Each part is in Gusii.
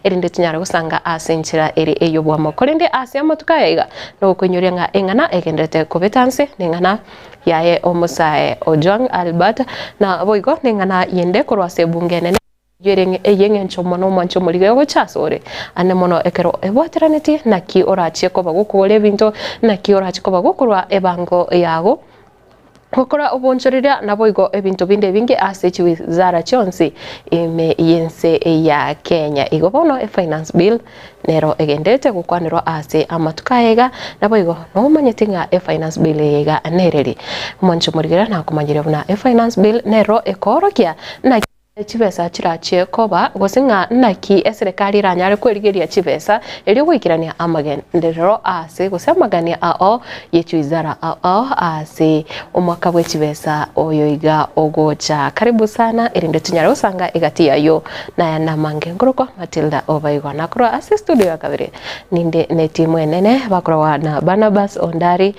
Erinde tinyare gosanga ase enchera ere ey'obwamo. Korende ase amatuko aya iga nokoinyoria ng'a eng'ana egendererete kobeta nse, neng'ana yaye omosae Ojwang Albert, na boigo neng'ana yende korwa ase ebunge enene eyio ere ey'eng'encho mono omwanche omorigia ogocha asore ande mono ekero ebwateranetie naki orachie koba gokogora ebinto, naki orachie koba gokorwa ebango yago. Gokora obonchoreria naboigo ebinto binde ebinge ase chiwizara chionsi ime y'ense ya Kenya. Igo bono efinance bill nero egenderete gokwanerwa ase amatuko aya iga, naboigo nomanyeti ng'a efinance bill eye iga nereri. Omonche omorigera nakomanyeria buna efinance bill nero ekoorokia naki Chibesa chirachie koba, gose ng'a naki eserekari eranyare kwerigeria chibesa erio goikerania amagenderero aase gose amagania ao ye chiwizara ao aase omwaka bwe chibesa oyo iga ogocha. Karibu sana erinde tonyare gosanga egati yayio nayande amange. Nkorokwa Matilda Obaigwa nakorwa ase studio ya kabere ninde netimu enene bakorwa na Barnabas Ondari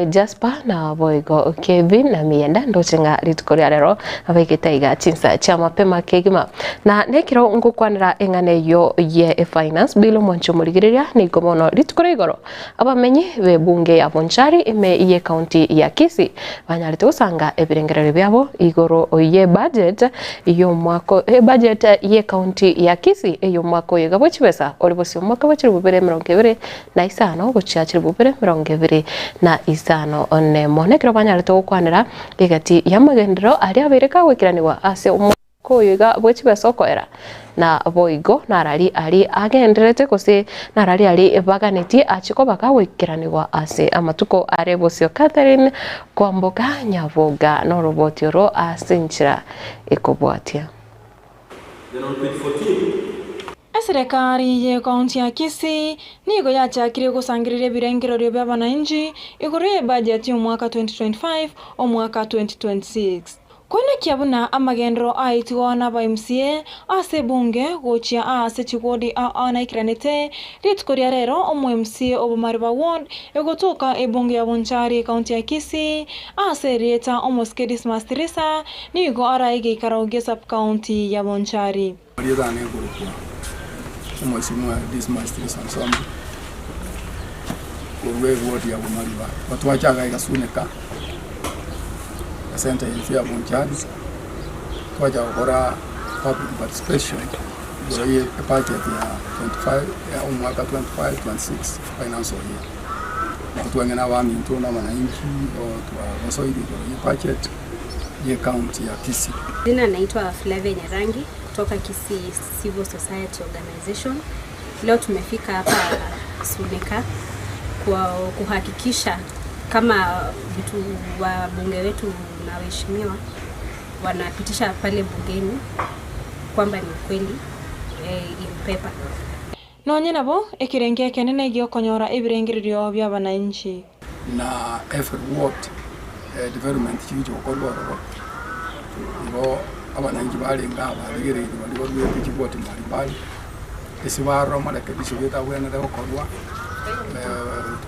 Jasper na boigo Kevin na Mienda ndoche ng'a rituko ria rero abaigete iga chinsa chia mapema kegima. Na nekero ngokwanera eng'ana eyio ye finance bill omwanchi omorigereria nigo bono rituko ria igoro abamenyi b'ebunge ya Bonchari ime ye county ya Kisii banyarete gosanga ebirengererio biabo igoro ye budget y'omwaka ebudget ye county ya Kisii ey'omwaka oyo iga bwe chibesa ore bosio omwaka bwe chilifu bibere emerongo ebere na isano gochia chilifu bibere emerongo ebere na isano nemo. Nekero banyarete gokwanera egati y'amagenderero aria abeire kagoikeranigwa ase omwaka oyo iga bwe chibesa okoera, na boigo narari aria agendererete gose narari aria baganetie achie koba kagoikeranigwa ase amatuko are bosio. Catherine Kwamboka Nyaboga noroboti oro ase enchera ekobwatia. Then on page 14. Eserekari y'ecounty ya Kisii nigo yachakire gosangereria ebirengererio bi'abananchi igoro y'ebudget y'omwaka 2025 omwaka 2026. Koenekia buna amagenderero aetigwa n'aba MCA ase ebunge gochia aase chigodi aa naikeranete, rituko ria rero omo MCA o Bomariba Ward egotoka ebunge ya Bonchari ecounty ya Kisii ase erieta Omosike Dismas Tirisa nigo arae egeikaro gia sub-county ya Bonchari. Erieta nekorokwa Omwesimwa Dismas Tirisa Nsombi korwa eward ya Bomariba. Igo twachaga iga Suneka esenta yaito ya Bonchari, twacha gokora public participation igoro ye ebudget ya 25 ya omwaka 25 26 financial year. Nabo twang'ina abaminto na abananchi igo twagosoire igoro ye budget. ye county ya Kisii. Jina naitwa Flavia Nyarangi kutoka Kisii Civil Society Organization. Leo tumefika hapa Suneka kwa kuhakikisha kama vitu wabunge wetu na waheshimiwa wanapitisha pale bungeni kwamba ni ukweli eh, in paper. Nonye nabo, ekerengo ekenene gi'okonyora ebirengererio bi'abananchi. Na every ward development chigocha gokorwa ororo, igo abananchi barenge abarigereiri baria baruete chiward mbalimbali, ase barora amarekebisho gete abwenerete gokorwa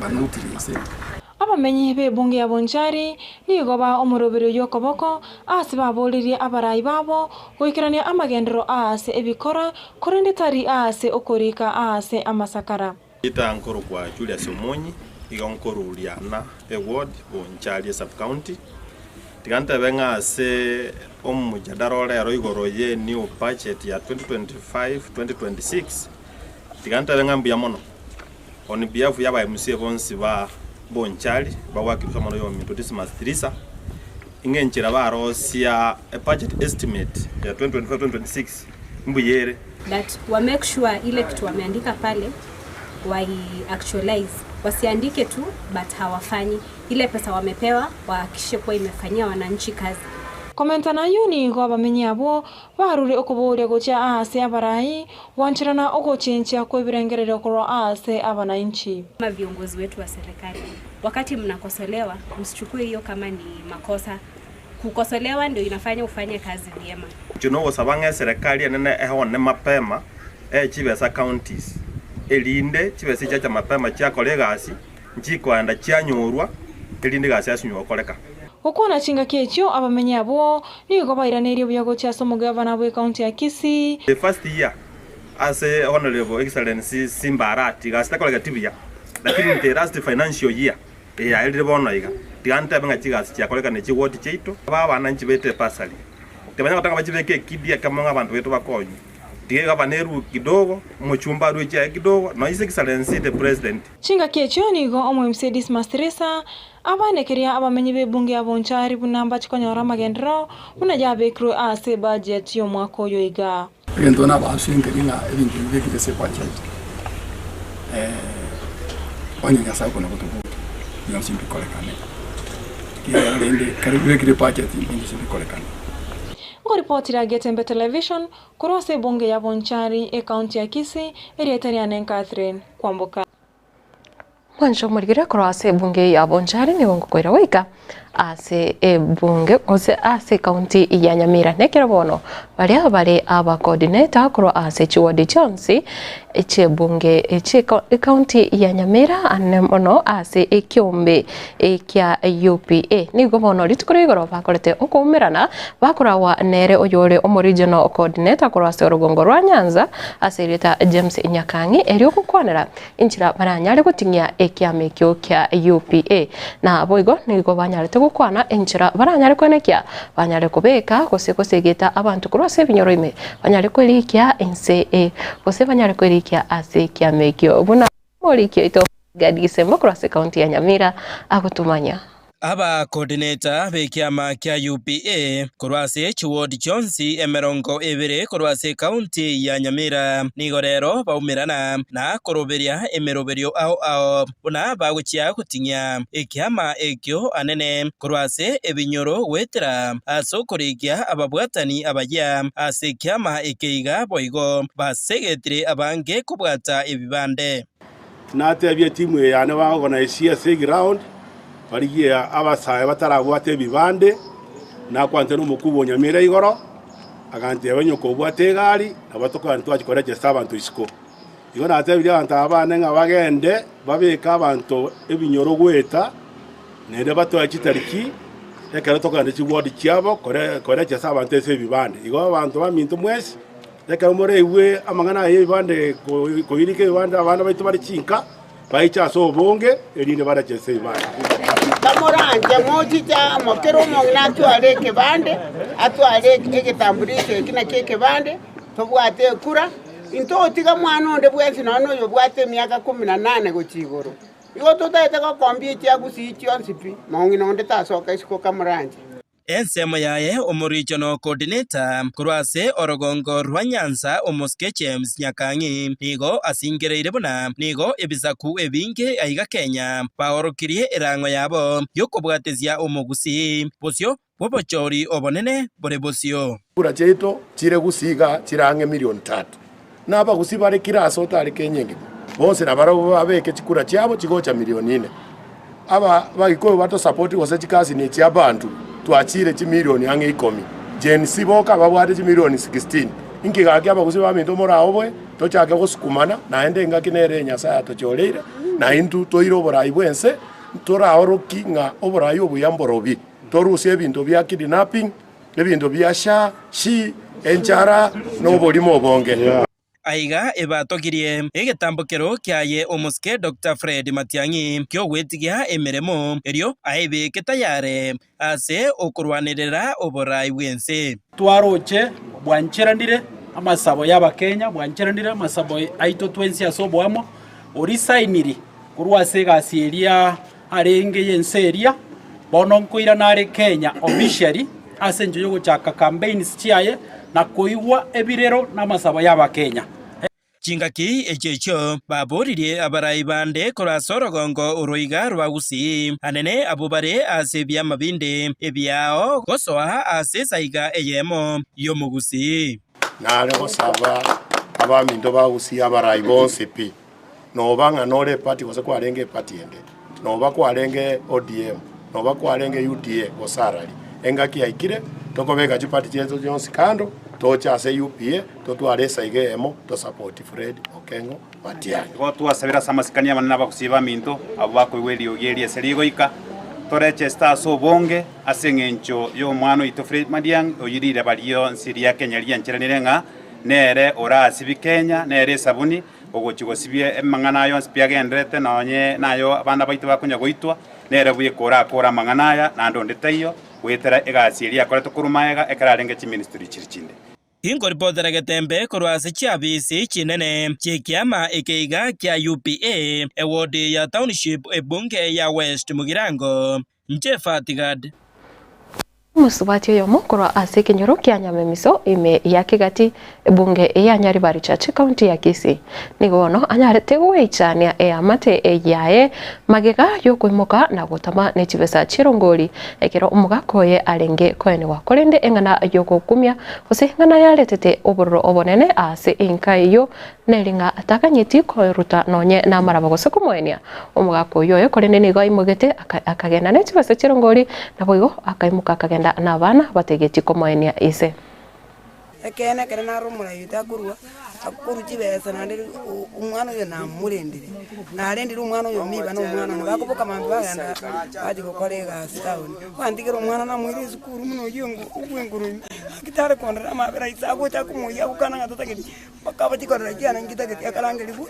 banotire inse. Abamenyi b'ebunge ya Bonchari nigo ba omoroberi oyio okoboko ase baboririe abarai babo goikerania amagenderero aase ebikora korende tari aase okorika aase amasakara. Peter nkorokwa Julius Omonyi, igo nkoruriana eward Bonchari esub county. Tiga ntebe ng'a ase omojadara ore ero igoro ye new budget ya 2025 2026, tiga ntebe ng'a mbuya mono on behalf ya aba MCA bonsi ba Bonchari bagoakirwe mono yominto Dismas Tirisa, ng'a enchera barosia ebudget estimate ya 2025 2026 mbuya ere. But wa make sure ile kitu wameandika pale wai actualize, wasiandike tu but hawafanyi. Ile pesa wamepewa wahakikishe kuwa imefanyia wananchi kazi. Komenta nayio nigo abamenyi abwo barure okoboria gochia aase abarai, gwancherana ogochenchia kw'ebirengererio korwa aase abananchi. Kama viongozi wetu wa serikali, wakati mnakosolewa msichukue hiyo kama ni makosa. Kukosolewa ndio inafanya ufanye kazi vyema. Inche nogosaba ng'a eserekari enene eone mapema ee chibesa counties, erinde chibesa echiacha mapema chiakora egasi, nchikoenda chianyorwa, erinde egasi yasinywa gokoreka. Gokwana chingaki echio abamenyi abwo nigo bairaneirie buya gochia ase omogavana bw'ecounty ya Kisii. The first year. Ase Honourable Excellency Simba Arati, gasi takoregeti buya, lakini the last financial year eye yaerire bono iga, tiga ntebe ng'a chigasi chiakorekana chiward chiaito, aba abananchi baito ebasari, tibanya gotanga bachibeke ekidi ekemo ng'a abanto baito bakonywe. Tiga egavana erue kidogo, omochumba arue chiaye kidogo, no His Excellency the President. Chingaki echio nigo omo-MC Dismas Teresa abanekeria abamenyi b'ebunge ya Bonchari buna mbache konyora amagenderero buna yabekirwe ase ebudget y'omwaka oyo iga. Egento nabaasengeri ng'a ebinto ebi bibekire ase ebudget, onye Nyasae okona gotobokia, bionsi mbikorekane. Ekiagera rende ekero bibekire ebudget ebinto bikorekane. Nkoripotera Getembe Television korwa ase ebunge ya Bonchari, ecounty ya Kisii, erieta riane Catherine Kwamboka. Mwanche omorigere korwa ase ebunge ya Bonchari nigo ngokoira goika ase ebunge gose ase ekaunti ya Nyamira. Nekero bono baria bare aba coordinator korwa ase chiwodi chionsi chi'ebunge chie ekaunti ya Nyamira ane mono ase ekiombe ekia UPA. Nigo bono rituko ria igoro bakorete okoumerana bakoragwa nere oyore omoregional coordinator korwa ase orogongo rwa Nyanza ase erieta James Nyakang'i erio gokwanera Enchera baranyare goting'ia ekiama ekio kia UPA. Naboigo nigo banyarete gokwana enchera baranyare koenekia banyare kobeka gose gosegeta abanto korwa ase ebinyoro ime banyare kwerikia ense e gose banyare kwerikia ase ekiama ekio buna omoriki oito Gad Gisembo korwa ase ekaunti ya Nyamira agotumanya. Abacoordinator b'ekiama kia UPA korwa ase chiward chionsi emerongo ebere korwa ase ecounty ya Nyamira nigo rero baumerana na koroberia emeroberio ao ao buna bagochia goting'ia ekiama ekio anene korwa ase ebinyoro goetera ase okorigia ababwatani abayia ase ekiama eke iga boigo basegetire abange kobwata ebibande. Natebie etimu eye yane baorganisie ase eground, barigie abasae batarabwate ebibande, nakwanete nomokubwa o Nyamira igoro, agantebia onye kobwate egari, nabo tokogenda twachia koregister abanto isiko. Igo natebirie abanto aba bane ng'a bagende, babeke abanto ebinyoro goeta, naende batoe chitariki, ekero tokogenda chiward chiabo kore koregister abanto ase ebibande. Igo abanto baminto mwensi. Ekero moraigwe amang'ana aya y'ebibande koirika ebibande abana baito bare chinka, baiche ase obonge, erinde barache ase ebibande. Bamoranche mochiche amo, kera omong'ina atware ekebande, atware egetambulisho eki nakio ekebande, tobwate ekura, intotiga mwana onde bwensi nonya na oyobwate emiaka kumi na nane gochia igoro. Igo totaete gokombia echiagusii chionsi pi, mong'ina onde tasoka isiko kamoranche. Ensemo yaye omorichono coordinator korwa ase orogongo rwa Nyanza Omosike James Nyakang'i nigo asingereire buna nigo ebisaku ebinge aiga Kenya baorokirie erang'o yabo y'okobwatesia omogusii bosio bw'obochori obonene bore bosio. Chikura chiaito chire gusii iga chire ang'e milioni tatu, na abagusii bare kera ase otare Kenya engima, bonsi nabarabwo babeke chikura chiabo chigocha milioni ine. Aba Bagikuyu batosapoti gose chikasini echi Abantu twachire chimilioni ang'e ikomi. Gen Z boka babwate chimilioni 16. Inki gaki abagusii baminto moraoboe tochake gosukumana naende engaki nere Nyasae atochoreire na intwe toire oborai bwense toraoroki ng'a oborai obuya mborobi. Torusie ebinto bia kidnapping, ebinto bia sha, shi, enchara na oborimo obonge. Aiga ebatogirie egetambokero kiaye omosike Doctor Fred Matiang'i ki'ogwetigia emeremo erio aebeke tayare ase okorwanerera oborai bw'ense. Twaroche bwancheranire amasabo y'Abakenya, bwancheranire amasabo aito twensi ase oboamo, orisainiri korwa ase egasi eria arenge y'ense eria, bono nkoirana are Kenya officially ase enchera y'ogochaka campaigns chiaye na koigwa ebirero na amasabo y'Abakenya. Chingaki echio echio baboririe abarai bande korwa ase orogongo oroiga rwa Gusii, anene abwo bare ase ebiama binde ebiao gosoa ase esaiga eyemo y'omogusii. Nare gosaba abaminto ba Gusii abarai bonsi pi, Noba ng'a nore eparty gose kwarenge eparty ende, noba kwarenge ODM, noba kwarenge UDA gose arari, engaki yaikire tokobeka chiparty chiaito chionsi kando toche ase UPA totware esaiga eyemo to support Fred Okengo Matiang'i. Igo twasabire ase amasikani amanene abagusii baminto, abwo bakoigwa eriogi eri ase rigoika, torecheste ase obonge ase eng'encho y'omwana oito Fred Matiang'i, oyio rireba rionsi ria Kenya riancheranire ng'a. Nere orasibie Kenya, nere esabuni, ogochia gosibia amang'ana aya onsi pi agendererete nonye naye abana baito bakonya goitwa, nere bweka orakore amang'ana aya, naende onde taiyo, goetera egasi eria akorete korwa magega ekero arenge chiministry chiria chinde. Inkoripotera getembe korwa ase chiabisi chinene chi'ekiama eke iga kia UPA, ewodi ya Township, ebunge ya West Mugirango. Inche Fatigad. Omosubati oyomo korwa ase ekenyoro kia Nyamemiso ime ya Kegati, ebunge ya Nyaribari Church, county ya Kisii, nigo bono anyarete goichania eamate yaye magega y'okoimoka na gotama ne chibesa chi'erongori ekero omogaka oye arenge koenigwa. Korende eng'ana y'ogokumia gose eng'ana yaretete obororo obonene ase enka eyio Neri ng'a takanyeti koruta nonye namaraba gose komoenia omogaka oyio oye, korende nigo aimogete akagenda ne chibesa chi'erongori, naboigo akaimoka akagenda nabana bategetie komoenia ise. Ekeene ekero nare omorai oito akorua, akorua chibesa naende omwana oyo namorendire, narendire omwana oyo omiba na omwana one, bakoboka mambia bagenda bachia gokora egasi town. Gwantigera omwana namoire esukuru buna oyio obwenguru ime, gaki tare kondora amabera ise agocha akomoyia agokana ng'a tatageti. Bakaba chikorera chiane nkitageti akarangerigwa,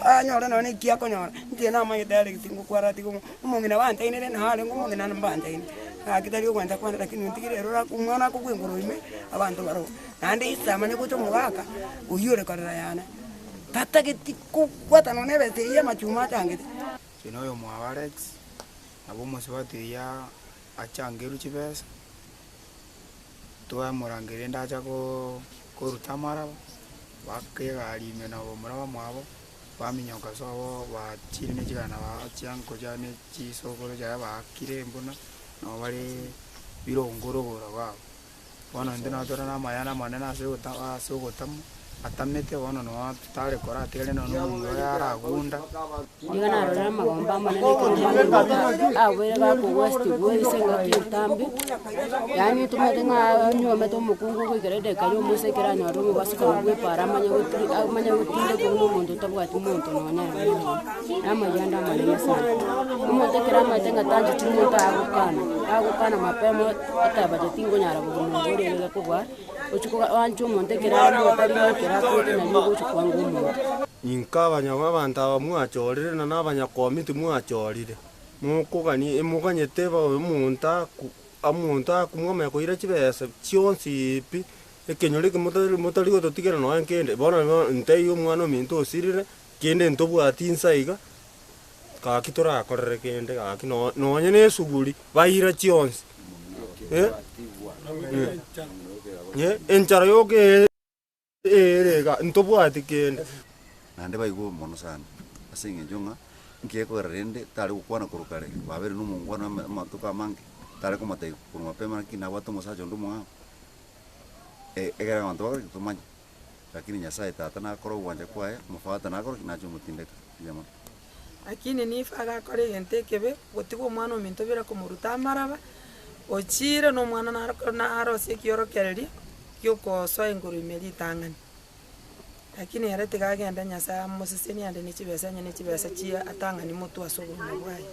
anyore nonya neki akonyora, inche namanyete Alex ngokwara atiga omong'ina banchainire nao arenge omong'ina mbanchaine, gaki tari ogwancha kwane lakini ontigire ere ore omwana akogwa engoro ime, abanto baroo. Naende ise amanye gocha omogaka, oywo ore korera yane, tatageti kobwata nonya na ebesa eywo ya amachuma achangete. Inche na oyomwabo Alex, nabo omosubati oyio achangerwe chibesa. Twamorangeria rende acha koruta amaraba, baaka egari ime na abamura bamwabo, baminyoka sobo bachire ne chigari na chianko chiaye ne chisokoro chiaye baakire embuna, nabo bare birongorogoro iga abwo. Bono intwe nabo tore na amayani amanene ase ase ogotama, atamete bono noo tare kora atigare nonya na omomura oye aragunda. Nigo narorire amagombo amanene ekero omwana abeire gakogwa estigwe ase engaki entambe, yaani otomanyete ng'a onyuomete omokungu goikera edageka ya omoiso ekero anyorire omobasukano bwa epara amanye gotiri amanye gotindekwa buna omonto otabwati monto nonya noyomo. Na amayanda amanene sana. Omonto ekero amanyete ng'a tancheti monto agokana, agokana mapema oteba inche tingonyara bogima obo orenge gekobua. Gochia koancha omonto ekero are otari ekero akwete nario ogochia kwanga omonto. Inka abanto aba mwachorire na nabanyakomiti mwachorire, mokogania emoganyete babe omonto aku omonto aku mwamanya koira chibesa chionsi pi, ekenyoro eke motari motari gototigera nonya nkende. Bono bono ntaiyo omwana ominto osirire, kende ntobwati insa iga, gaki torakorere kende gaki no nonye na esuguri baira chionsi eh, eh, enchara yoka ere iga ntobwati kende. Naende baigwe mono sana, ase eng'encho ng'a inki gekogera rende tare gokwana korwa kare, babeire na omongwana ame amatuko amange, tare komotebia korwa mapema lakini nabwate omosacha onde omong'ao, ekero abanto bakore ki? Tomanye. Lakini Nyasaye Tata nakore ogwancha kwaye, omofata nakore ki? Nache omotindeka. Mbuya mono. Lakini nifa agakora egento ekebe, gotiga omwana ominto bire komoruta amaraba, ochiire nomwana narosie ekiorokererio gi'okosoa engoro ime ritang'ani. Lakini ere tiga agende Nyasae amosesenie ande ne chibesa onye ne chibesa chia atang'ani motwe ase obogima bwaye.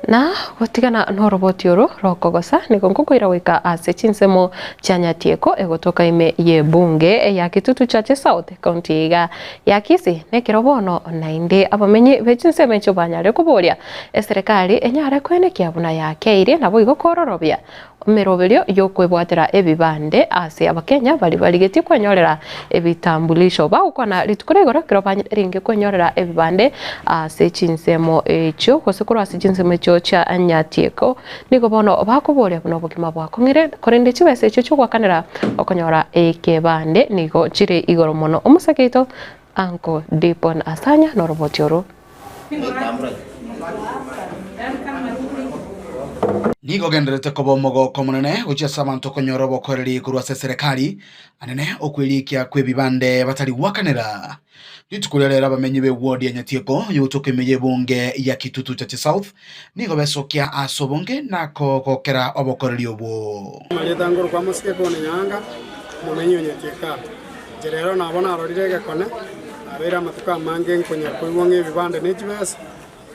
Na gotigana noroboti oro rokogosa nigo nkokoira goika ase chinsemo chia Nyatieko egotoka ime y'ebunge ya Kitutu Chache South ekaunti iga ya Kisii nekero bono naende abamenyi be chinsemo echio banyare koboria eserekari enyare koenekia buna yakeirie naboigo kororobia Emeroberio y'okwebwatera ebibande ase Abakenya baria barigetie kwenyorera ebitambulisho bagokwana rituko ria igoro ekero barenge kwenyorera ebibande ase chinsemo echio gose korwa ase chinsemo echio chia Nyatieko nigo bono bakoboria buna obogima bwakong'ire korende chibesa echio chi'ogoakanera okonyora ekebande nigo chire igoro mono. Omosake oito Uncle Dipon Asanya noroboti oro. Nigo ogendererete koba omogoko omonene gochia ase abanto konyora obokoreri korwa ase eserekari, anene okwerikia kw'ebibande batari goakanera. Rituko ria rero abamenyi b'eward ya Nyatieko yogotoka ime y'ebunge ya Kitutu Chache South nigo besokia ase obonge na kogokera obokoreri obwo. Amarieta ngorokwa mosike kone Nyaanga, omomenyi o Nyatieko aa. Inche rero nabo narorire egekone, nabeire amatuko amange nkonya koigwa ng'a ebibande ne chibesa,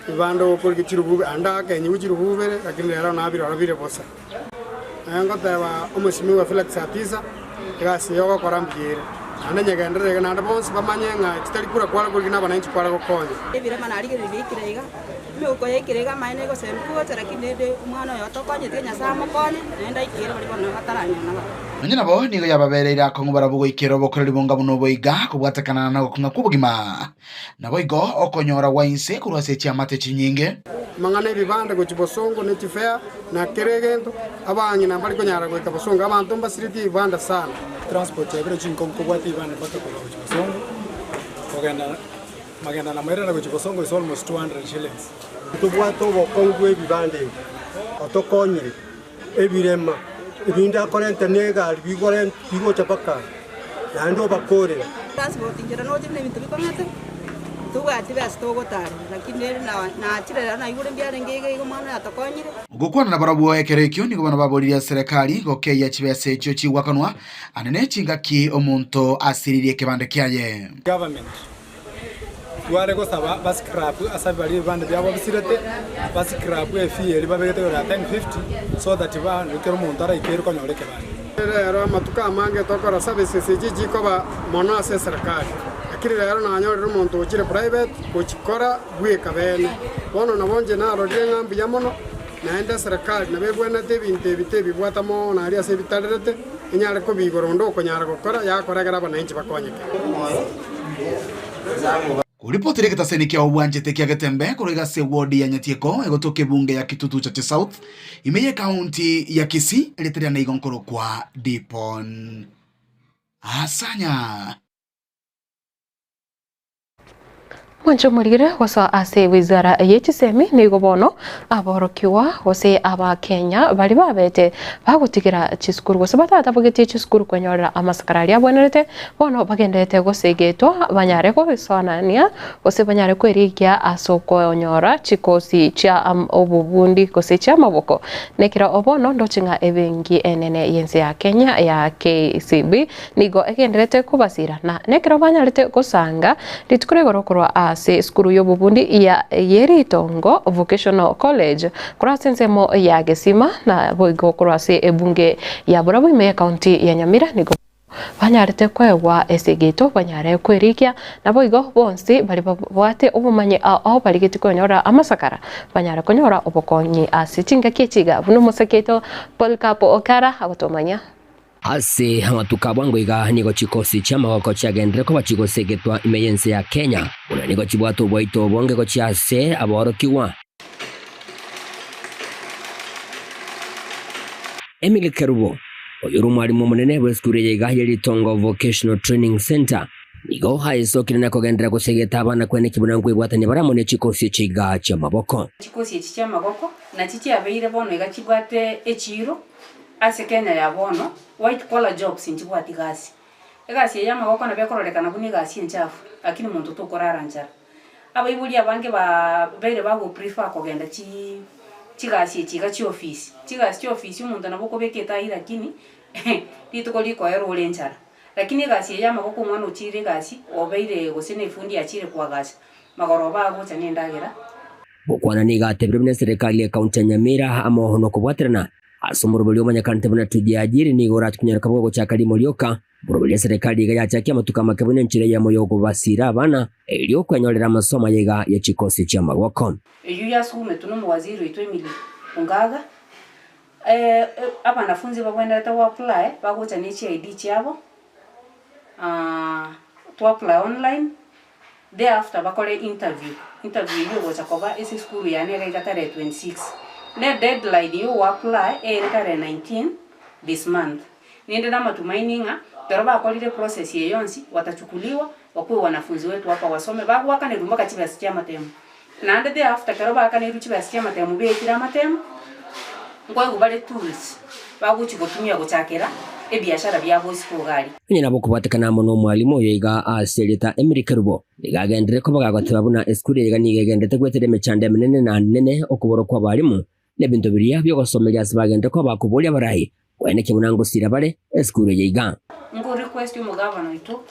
ebibande ogokorigia chirubube, ande akenyigwe chirububere, lakini rero nabirora bire bosa. Naye ngoteba omosimiwa Felix Atisa, Egasi eye ogokora mbuya ere, naende nyegenderere iga, naende bonsi bamanye ng'a chitari kura kware korigia na abananchi kware gokonya. Ebirema narigereria biaikire iga, emeuko yaikire iga, amaene egosemia gocha, lakini rende omwana oyo otokonyete Nyasae amokonye, naende aikere baria bono bataranyora nabo. Nonya nabo nigo yababereire akong'u barabwo goikera obokoreri bonga buna oboiga, kobwatekana nogokong'a kw'obogima, naboigo okonyora gwa inse korwa ase chiamate chinyinge. Amang'ana 'ebibande gochia bosongo ne chifea, na kera egento, abang'ina mbari konyara goika bosongo, abanto mbasiretie ebibande sana. Transport yabire chinkongu kobwata ebibande mpaka korwa gochia bosongo, kogenda magenda na mairana gochia bosongo is almost 200 shillings. Ntobwate obokong'u bw'ebibande ebi, otokonyire ebirema, ebinde akorenta ne egari bigore bigocha mpaka aa, naende obakorera. Transport inchera noche buna ebinto bikong'ete, tobwati besa togotarera, lakini rende nachire rero naigure mbiarenge iga iga omwana oyo atokonyire. Gokwana nabarabwo ekero ekio nigo bono baboririe serekari gokeyia chibesa echio chigwakanwa ande ne chingaki omonto asiririe ekebande kiaye. Government Tware gosaba bascrap ase baria ebibande biabo bisirete, bascrap efee eria babegete igoro ya 1050 so that kera omonto araikere konyora ekebande. Rero amatuko amange tokora services echi chikoba mono ase eserekari, lakini rero nanyorire omonto ochire private gochikora bweka bene. Bono nabo inche narorire ng'a mbuya mono, naende eserekari nabo ebwenerete ebinto ebi tebibwata mono aria ase ebitarerete, enyare kobiigora onde okonyara gokora yakora ekero abananchi bakonyeke. Koripoti ri'egetaseni kia obwanchete kia Getembe korwa iga ase ewodi ya Nyatieko egotoka ebunge ya Kitutu Chache South ime y'ekaunti ya Kisii erieta riane igo nkorokwa Dipon Asanya. Mwanche omorigire gosoa ase wizara ye chisemi nigo bono aborokigwa gose abakenya baria babete bagotigera chisukuru gose batatabogetie chisukuru kwenyorera amasakara aria abwenerete bono bagenderete gosegetwa banyare gosoanania gose banyare kwerigia ase okonyora chikosi chia obobundi gose chiamaboko. Nekero bono ndoche ng'a ebenki enene y'ense ya Kenya ya KCB Nigo egendererete kobasira, na nekero banyarete gosanga rituko rigoro korwa ase esukuru y'obobundi ya Yeritongo Vocational College, korwa ase ensemo ya Gesima, na boigo korwa ase ebunge ya Borabu ime y'Ekaunti ya Nyamira, nigo banyarete koegwa esegeto banyare kwerigia, naboigo bonsi baria babwate obomanyi ao ao barigetie konyora amasakara banyare konyora obokonyi ase chingaki echi iga buna omosake oito Polycarp Okara agotomanyia. Ase amatuko a bwango iga nigo chikosi chi'amagoko chiagenderire koba chigosegetwa ime y'ense ya Kenya, buna nigo chibwate oboito obonge gochia ase aborokigwa. Emily Kerubo, oyore omwalimu omonene bw'esukuru eye iga ye Ritongo Vocational Training Centre, nigo aesokire na kogenderera gosegeta abana kweneki buna nkwebwatania bare amo ne chikosi echi iga chi'amaboko. Chikosi echi chi'amagoko nachi chiabeire bono iga chibwate echiiro Ase Kenya ya bono, white collar jobs nchibwati gasi. Egasi eye y'amagoko nabo ekororekana buna egasi enchafu, lakini monto tokorara nchara. Abaibori abange babeire bago prefer kogenda chi chigasi echi iga chiofisi. Chigasi chiofisi omonto nabo okobeka etai lakini rituko rikoera ore nchara. Lakini egasi eye y'amagoko omwana ochiire egasi, obeire gose na efundi achiire koagacha, magoroba agocha na endagera. Gokwana nigo atebire buna eserekari y'ekaunti ya Nyamira amo nokobwaterana Ase omoroberio omanyekanete buna Tujiajiri nigo orache konyoreka bw'ogochaka rimo rioka. Omoroberio eserekari iga yachakia amatuko amake buna enchera eyemo y'okobasiira abana, erio kwenyorera amasomo aye iga ye chikosi chi'amaboko. Eyio yasugumetwe nomowaziri oito Emily Ongaga, abanafunzi babwenerete go apply bagocha ne chi ID chiabo, to apply online, Thereafter bakore interview, interview eyio egocha koba ase esukuru yane iga iga tarehe 26. Ne deadline yo go apply ere tarehe 19 this month. Ninde na amatumaini ng'a ekero bakorire process eye yonsi watachukuliwa wakuwe wanafunzi wetu hapa wasome bagoakanerwa mpaka chibesa chia amatemo. Naende thereafter ekero baakaneirwe chibesa chia amatemo beetire amatemo, nkoegwa bare tools bagochia gotumia gochakera ebiashara biabo isiko iga aria. Onye nabo okobwatekana amo nomwalimu oyo iga ase erieta Emily Kerubo, nigo agenderere koba gagoteba buna esukuru eye iga nigo egenderete gwetera emechando emenene na nene okobora kw'abalimu na ebinto biria bi'ogosomeria ase bagenderere koba bakoboria abarai koenekia buna ngosira bare esukuru eye iga. Nko request omogavana oito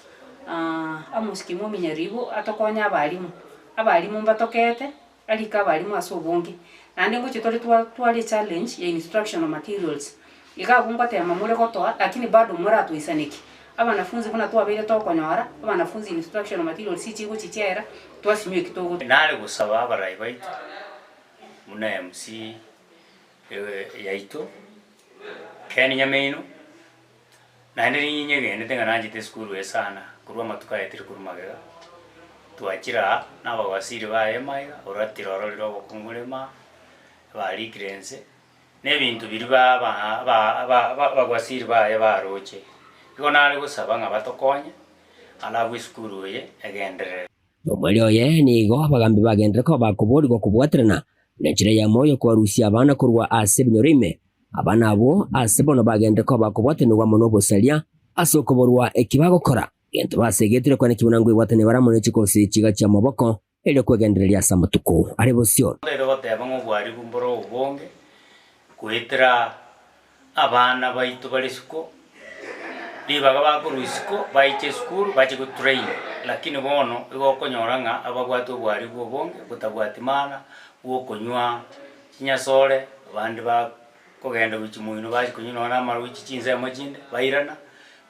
Amos Kimomi Nyaribo atokonye abalimu, abalimu mbatokete arike abalimu ase obonge, naende ngochia tore tware echallenge ya instructional materials. Iga abwo ngotema more gotoa lakini bado moratoisaneki. Abanafunzi buna twabeire tokonyora, abanafunzi instructional materials chigochichera, twasinywa eki togo. Nare gosaba abarai baito buna MC yaito Ken Nyamino, naende ninyegenete ng'a nanchete esukuru eye sana korwa amatuko aetire korwa magega, twachire aa na abawaziri baye maiga, oratire ororire obokong'u bore maa, barikire inse. Na ebinto biria abagwasiri baye baroche. Igo nare gosaba ng'a batokonye, alafu esukuru eye egenderere. Nomweri oye nigo abagambi bagenderere koba bakoborigwa kobwaterana nenchera eyemo y'okobarusia abana korwa ase ebinyoro ime. Abana abwo ase bono bagenderere koba bakobwatanigwa amo nobosaria ase okoborwa eki bagokora. Egento basegetire kwane ki buna nkoibwatania bare amo ne chikosi chiga chi'amaboko erio kwegendereria ase amatuko are bosio. Ntaete goteba ng'a obwaribu mbore obonge goetera abana baito bare isiko, ribaga bakorwa isiko baiche esukuru bache gotrain, lakini bono igo okonyora ng'a ababwate obwaribu obonge botabwati maana bwa okonywa chinyasore, abande bakogenda gochia moino bachia konywa nonya na amarwa gochia chinsemo chinde bairana,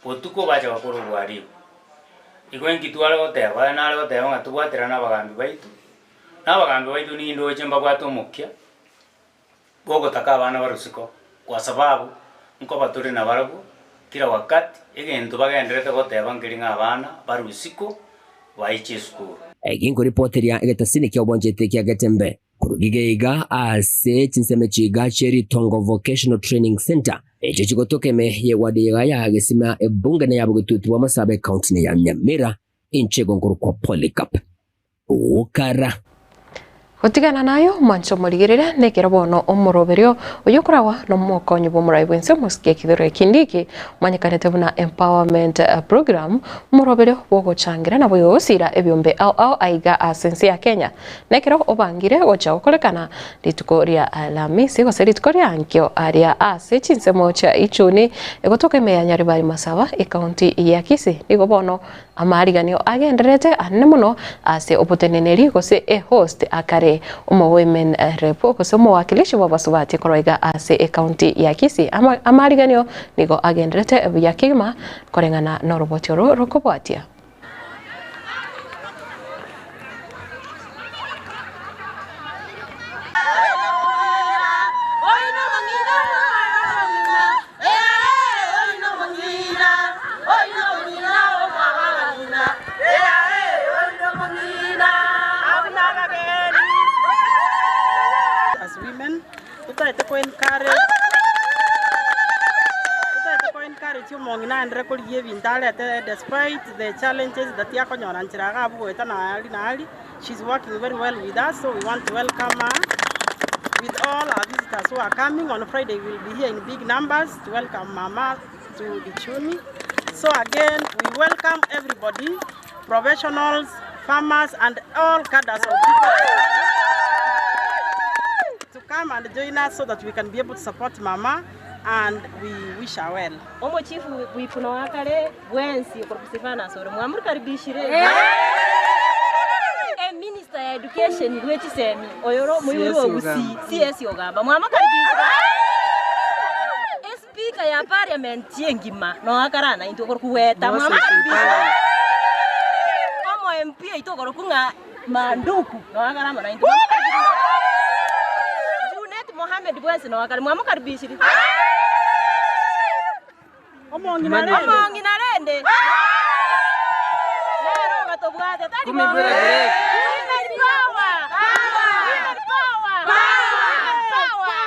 botuko bacha gokora obwaribu. Igo inki tware goteba? Aye nare goteba ng'a tobwaterane abagambi baito, na abagambi baito nindoche mbabwate omokia bw'ogotaka abana barwe isiko, kwa sababu nkoba tore nabarabwo kera wakati, egento bagendererete goteba nkeri ng'a abana barwe isiko baiche esukuru. Eki nkoripoteria egetasini kia obwanchete kia Getembe Korwa iga ase chinsemo chiga chie Ritongo Vocational Training Centre, echio chigotoka ime y'eward iga ya Gesima ebunge na ya Bogetutu bwa Masaba ecounty ya Nyamira, inche igo nkorokwa Polycarp Okara. Gotigana nayo omwancho omorigereria nekero bono omoroberio oyio okoragwa nomokonyi bw'omorai bw'ense omosike Kithure Kindiki omanyekanete buna Empowerment Program omoroberio bw'ogochangira naboigo gosira ebiombe ao ao aiga ase ense ya Kenya. Nekero obangire gocha gokorekana rituko ria Alamisi gose rituko ria ankio aria ase chinsemo chia Ichuni egotoka ime ya Nyaribari Masaba ekaunti ya Kisii nigo bono amariganio agendererete anene mono ase oboteneneri gose ehost akare omowomen rep gose omowakilishi bw'abasubati korwa iga ase ekaunti ya Kisii amariganio nigo agendererete buya kegima koreng'ana noroboti oro rokobwatia. As women, totaete ko encourage totaete ko encourage omong'ina aendere korigia ebinto arete despite the challenges that akonyora nchera iga abwo goeta na ari na ari, she's working very well with us so we want to welcome her with all our visitors who are coming on Friday we will be here in big numbers to welcome mama to Ichuni. So again we welcome everybody, professionals, farmers and all cadres of people to come and join us so that we can be able to support mama and we wish her well. Omochifu bw'Ifuno wa kare bwensi okorokwa Stephanus ore mwamorikaribishire. Eminister ya education bwe chisemi oyore omoibori o Gusii CS Ogamba mwamokaribishire. Espika ya parliament engima noyo akare naintwe okorokwa Weta mwamokaribishire. Omo MP oito okorokwa ng'a Manduku noyo akare amo naintwe mwamokaribishire. Junet Mohamed bwensi noyo akare mwamokaribishire. Omong'ina rende nere ogatobwate tari bono. Women power! Women power! Women power!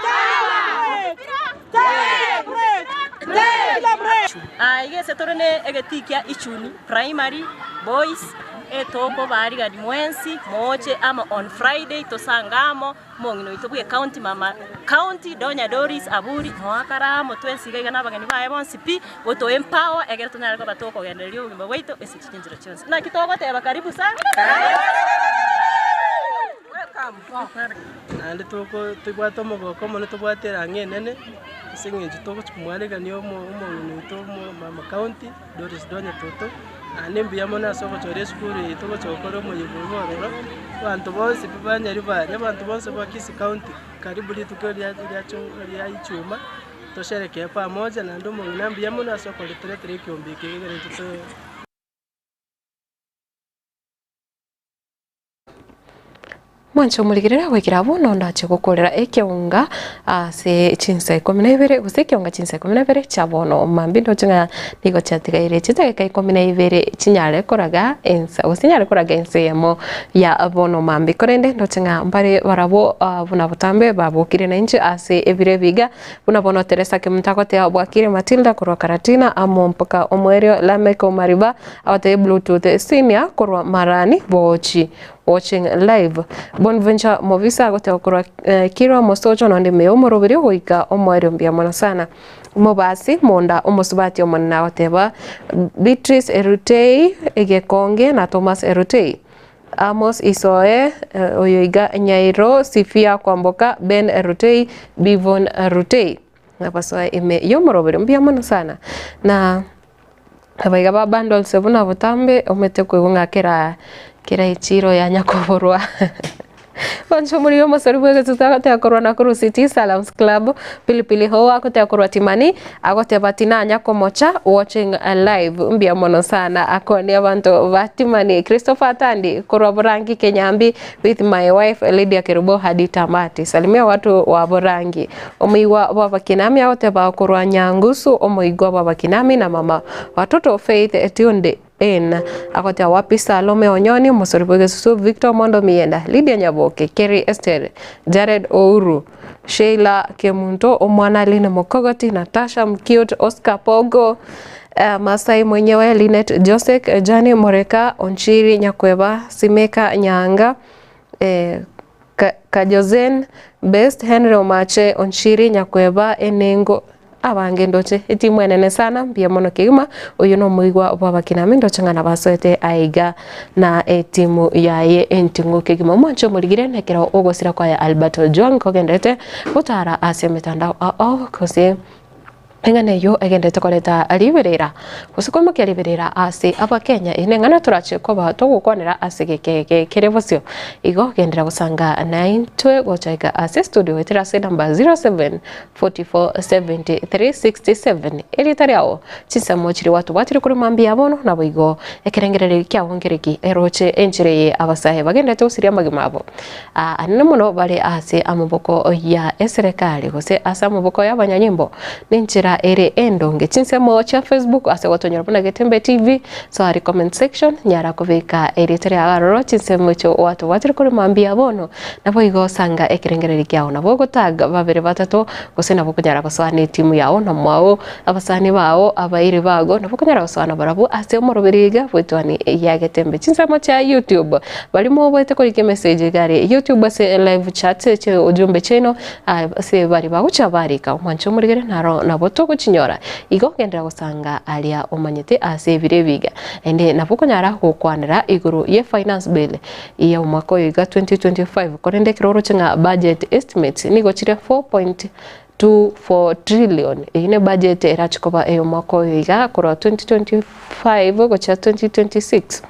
Aiga ase tore ne egetii kia Ichuni Primary Boys etokobaarigani mwensi moche amo on Friday tosange amo Omong'ina oito bw'ecounty mama county Donya Doris Aburi noe akare amo twensi iga iga na abageni baye bonsi pi goto empower egere tonyare koba tokogendereria obogima bwaito ase chinchera chionsi. Naki togoteba karibu sana. Naende toko tobwate omogoko omonene tobwate erang'o enene, ase eng'encho togochia komwaregania omo omong'ina oito omo mama county, Doris Donya Toto, naende mbuya mono ase ogochora esukuru eye togocha gokora omoyega oyo ororo, abanto bonsi pi ba Nyaribari, abanto bonsi ba Kisii County, karibu rituko ria ria ichuma. Tosherekee pamoja naende omong'ina mbuya mono ase okoretoretera ekiombe eke egere intwe to. Mwanche omorigerere goikera abwo nondo ache gokorera ekeunga ase chinsa ikomi na ibere gose ekeunga chinsa ikomi na ibere chia bono mambia ndoche ng'a nigo chiatigaire chidakika ikomi na ibere chinyare koraga ensa gose chinyare koraga ensa eyemo ya bono mambia. Korende ndoche ng'a mbare barabwo buna botambe babokire nainche ase ebiro ebi iga buna bono Teresa Kemunto agoteba bwakire Matilda korwa Karatina amo mpaka omoerio Lameck Omariba agotebia Bluetooth Senior korwa Marani Boochi. Watching live. Bonventure Mobisa agoteba korwa Kirwa Mosocho nonde ime y'omoroberio goika omoerio mbuya mono sana. Mobasi Monda omosubati omonene agoteba Beatrice Erutei Egekonge na Thomas Erutei. Amos Isoe oyo iga Nyairo Sifia Kwamboka Ben Erutei Bivon Rutei. Nabasoe ime y'omoroberio mbuya mono sana na Abaiga ba bundles buna botambe omanyete koigwa ng'a kera kera echiro yanya koborwa Bonsi omoriri omosori bwa egesusu agoteba korwa Nakuru City Salams Club, Pilipili Hoho agoteba korwa Timani, agoteba tinanya komocha watching live mbuya mono sana akwanie abanto ba Timani. Christopher Atandi korwa Borangi Kenyambi with my wife Lydia Kerubo hadi tamati salimia watu wa Borangi. Omoigwa bw'abakinami agoteba korwa Nyangusu omoigwa bw'abakinami na mama watoto Faith tuned in agoteba wapi Salome Onyoni omosori bw'egesusu Victor Omondo Mienda Lydia Nyaboke Kerry Esther Jared Ouru Sheila Kemunto omwana Line Mokogoti Natasha Mcute Oscar Pogo Masai mwenyewe Linet Josek Jane Moreka Onchiri Nyakweba Simeka Nyaanga Kajozen, Best, Henry Omache, Onchiri, Nyakweba, Enengo, abange ndoche etimu enene sana mbuya mono kegima oyio nomoigwa bw'abakinami ndoche ng'a nabasoete aiga na etimu yaye enting'u kegima omwanche omorigire nekero ogosira kwaye Albert Ojwang kogenderete gotara ase emetandao ao ao gose Eng'ana eyio egenderete koreta riberera, gose koimokia riberera ase Abakenya. Eye neng'ana torache koba togokwanera ase egeka eke kere bosio. Igo genderera gosanga naintwe gocha iga ase studio goetera ase enamba 07 44 73 67 erieta riao chinsemo chiria gwatobwatire korwa mambia bono naboigo ekerengererio kiao nkereki eroche enchera eye abasae bagenderete gosiria amagima abo. Anene mono bare ase amaboko ya eserekari gose ase amaboko y'abanyanyimbo nenchera ere endonge. Chinsemo chia Facebook ase gotonyora buna Getembe TV, soa aria comment section nyara kobeka erieta riao aroro chinsemo echio gwatobwatire korwa mambia bono. Naboigo sanga ekerengererio kiao nabo ogotag babere batato gose nabo okonyara gosoa ne etimu yao na mwao abasani bao abairi bago nabo okonyara gosoa nabarabwo ase omoroberi iga bw'etwani ya Getembe. Chinsemo chia YouTube Baria moboete korika emessage iga are YouTube ase live chat chie ujumbe chiaino ase baria bagochia barika omwanche omorigere naro nabo togochinyora. Igo genderera gosanga aria omanyete ase ebiro ebi iga. Naende nabo okonyara gokwanera igoro ye finance bill ya omwaka oyo iga 2025 korende ekero oroche ng'a budget estimates nigo chire 4.24 trillion eyio ne budget erache koba eyomwaka oyo iga korwa 2025 gochia 2026.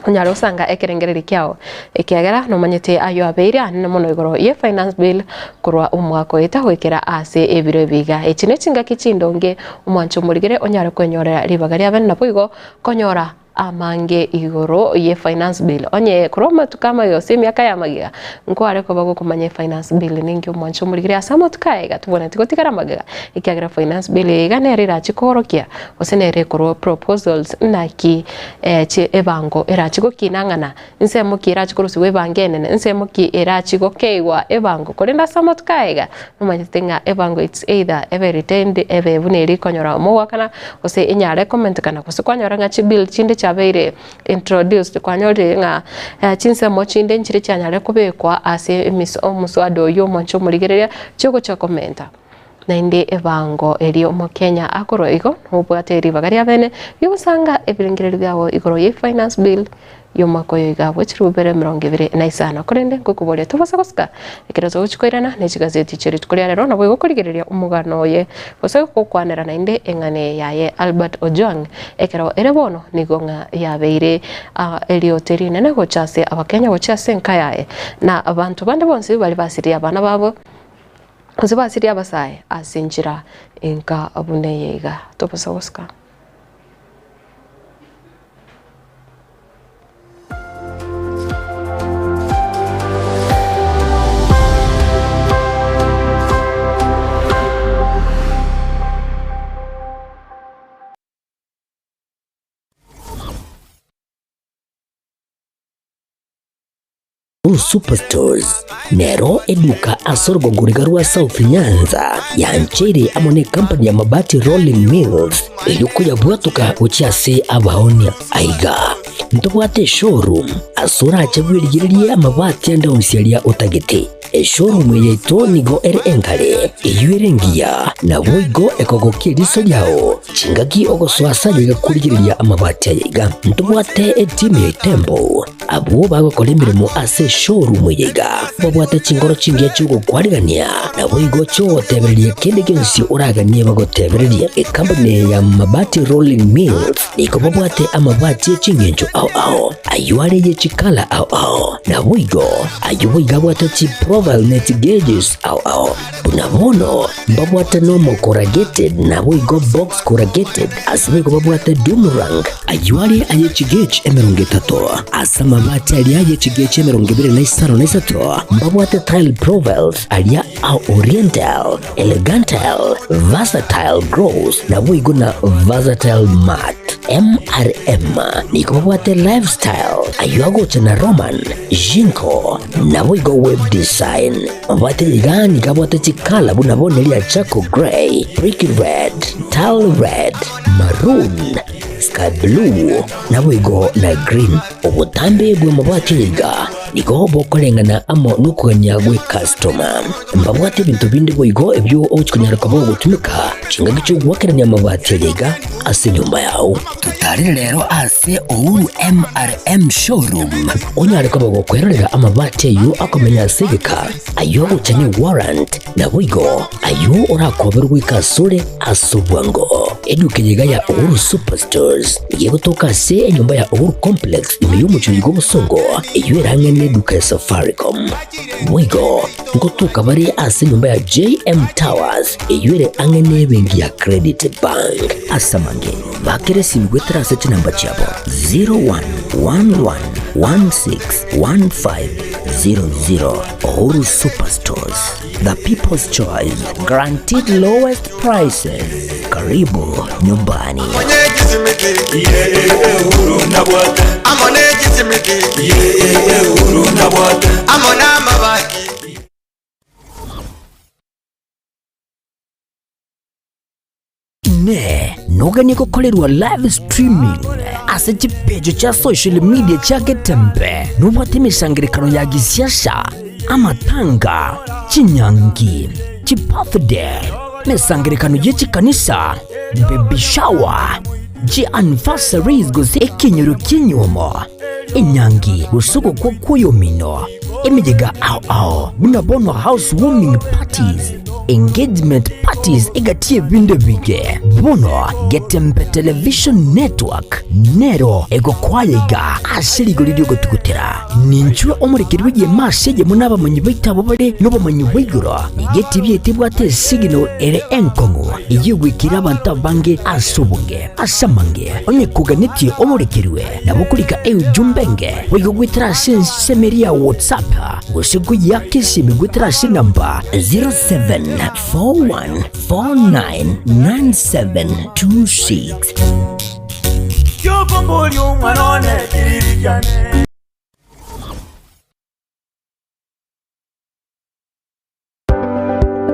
Onyare gosanga ekerengererio kiao, ekiagera nomanyete ayio abeire anene mono igoro ye Finance Bill korwa omwaka oeta goikera ase ebiro ebi iga. Echi nechingaki chindonge omwancho omorigere onyare kwenyorera ribaga riabene naboigo konyora amange igoro ye Finance Bill. Onye korwa amatuko amagega gose emiaka ya magega nkware koba gokomanya efinance bill ninki omwancho omorigere ase amatuko aya iga tobwenereti gotigara magega ekiagera finance bill eye iga nere erache koorokia gose nere ekorwa proposals naki Eche ebango erache gokina ng'ana, nsemo ki erache korusigwa ebango enene, nsemo ki erache gokeigwa ebango. Korende ase amatuko aya iga, nomanyete ng'a ebango it's either ebe retained ebe buna eria ekonyora omogoakana, gose enyare komentekana, gose kwanyora ng'a chibill chinde chiabeire introduced, kwanyorire ng'a chinsemo chinde nchire chianyare kobekwa ase emis omoswada oywo omonche omorigereria chiogocha komenta. Naende ebango eria Omokenya akorwa igo nobwate ribaga ria bene ri'ogosanga ebirengererio biabo igoro ye Finance Bill y'omwaka oyo iga bwe chilifu bibere emerongo ebere na isano. Korende nkokoboria tobasa gosika ekero togochia koirana ne chigazeti chie rituko ria rero naboigo korigereria omogano oye gose gokwanera naende eng'ana eye yaye Albert Ojwang ekero ere bono nigo ng'a yabeire eriote rinene gocha ase abakenya gochia ase enka yaye na abanto bande bonsi baria basiririe abana babo. Gose basirie abasae ase enchera enka buna eye iga. Tobosa gosika. Superstores nero eduka ase orogongo riga rwa South Nyanza yancheire amo ne company ya Mabati Rolling Mills erio koyabwatoka gochia ase abaonia. Aiga ntobwate eshowroom ase orache bwerigererie amabati ande onsi aria otagete. Eshowroom eye yaito nigo ere enkare, eyio ere engiya, naboigo ekogokia eriso riao. Chingaki ogosoa ase aye iga korigereria amabati aya iga. Ntobwate etimu ya Itembo, abwo bagokora emeremo ase eshowroom eye iga. Babwate chinkoro chingiya chi'ogokwarigania, naboigo chi'ogotebereria kende gionsi oraganie bagotebererie. Ekampuni eye ya Mabati Rolling Mills nigo babwate amabati e chingencho ao ao, ayio are ye chikala ao ao, naboigo ayio boigo abwate chiprofile ne chigeges ao ao. Buna bono mbabwate nomo corrugated naboigo box corrugated, ase boigo babwate doom rank, ayio are aye chigauge 30, ase amabati aria aye chigauge 23, mbabwate tile profiles aria a oriental, elegantal, versatile gloss, naboigo na versatile matte. MRM nigo babwate lifestyle, ayio agocha na Roman, Jinko, naboigo web design. Mabwate iga nigo abwate chikala buna bono eria charcoal grey, brick red, tile red, maroon, sky blue, naboigo na green. Obotambe bw'amabati aya iga nigo bokoreng'ana amo nokogania gw'ecustoma. Mbabwate ebinto binde boigo ebio ogochi konyara koba ogotumeka chingaki chi'ogoakerania amabati aya iga ase enyomba yao. Totarire rero ase Uhuru MRM Showroom onyare koba gokwerorera amabati ayio akomenya ase egeka, ayio agocha ne warrant, naboigo ayio orakoberwe goika asore ase obwango. Eduka eye iga ya Uhuru Superstores nigo egotoka ase enyomba ya Uhuru Complex ime y'omochie oyo bw'obosongo eyio ere ang'e neduka ya Safaricom. Boigo ngotoka bare ase enyomba ya JM Towers eyio ere ang'e nebenki ya Credit Bank. Ase amange, bakera esimi goetera ase chinamba chiabo 0111161500. Uhuru Superstores, the people's choice, guaranteed lowest prices. Karibu nyumbani. Inee! Noganie gokorerwa live streaming ase chipeji chia social media chia Getembe? Nobwate emesangererekano ya gisiasa, amatanga, chinyangi, chibirthday, emesangererekano ye chikanisa, baby shower, chianniversaries gose ekenyoro ki'enyuomo, enyangi gose ogokwa kw'oyomino, emeyega ao ao buna bono house warming parties, engagement parties egati y'ebinto ebinge. Bono Getembe Television Network nero egokwaya iga ase rigori ri'ogotugutera. Ninchwe omorekeri bw'egeema ase eyemo n'abamanyi baito abwo bare nobomanyi bwa igoro. Nigo etibi yaito ebwate esignal ere enkong'u eyio egwekire abanto abange ase obonge. Ase amange, onye koganetie omorekerwe, nabo okorika eujumbe enge boigo goetera ase ensemo eria ya WhatsApp gose koyeaka esimi goetera ase enamba 0741499726. Kiokomboria omwana one kiriri kiane.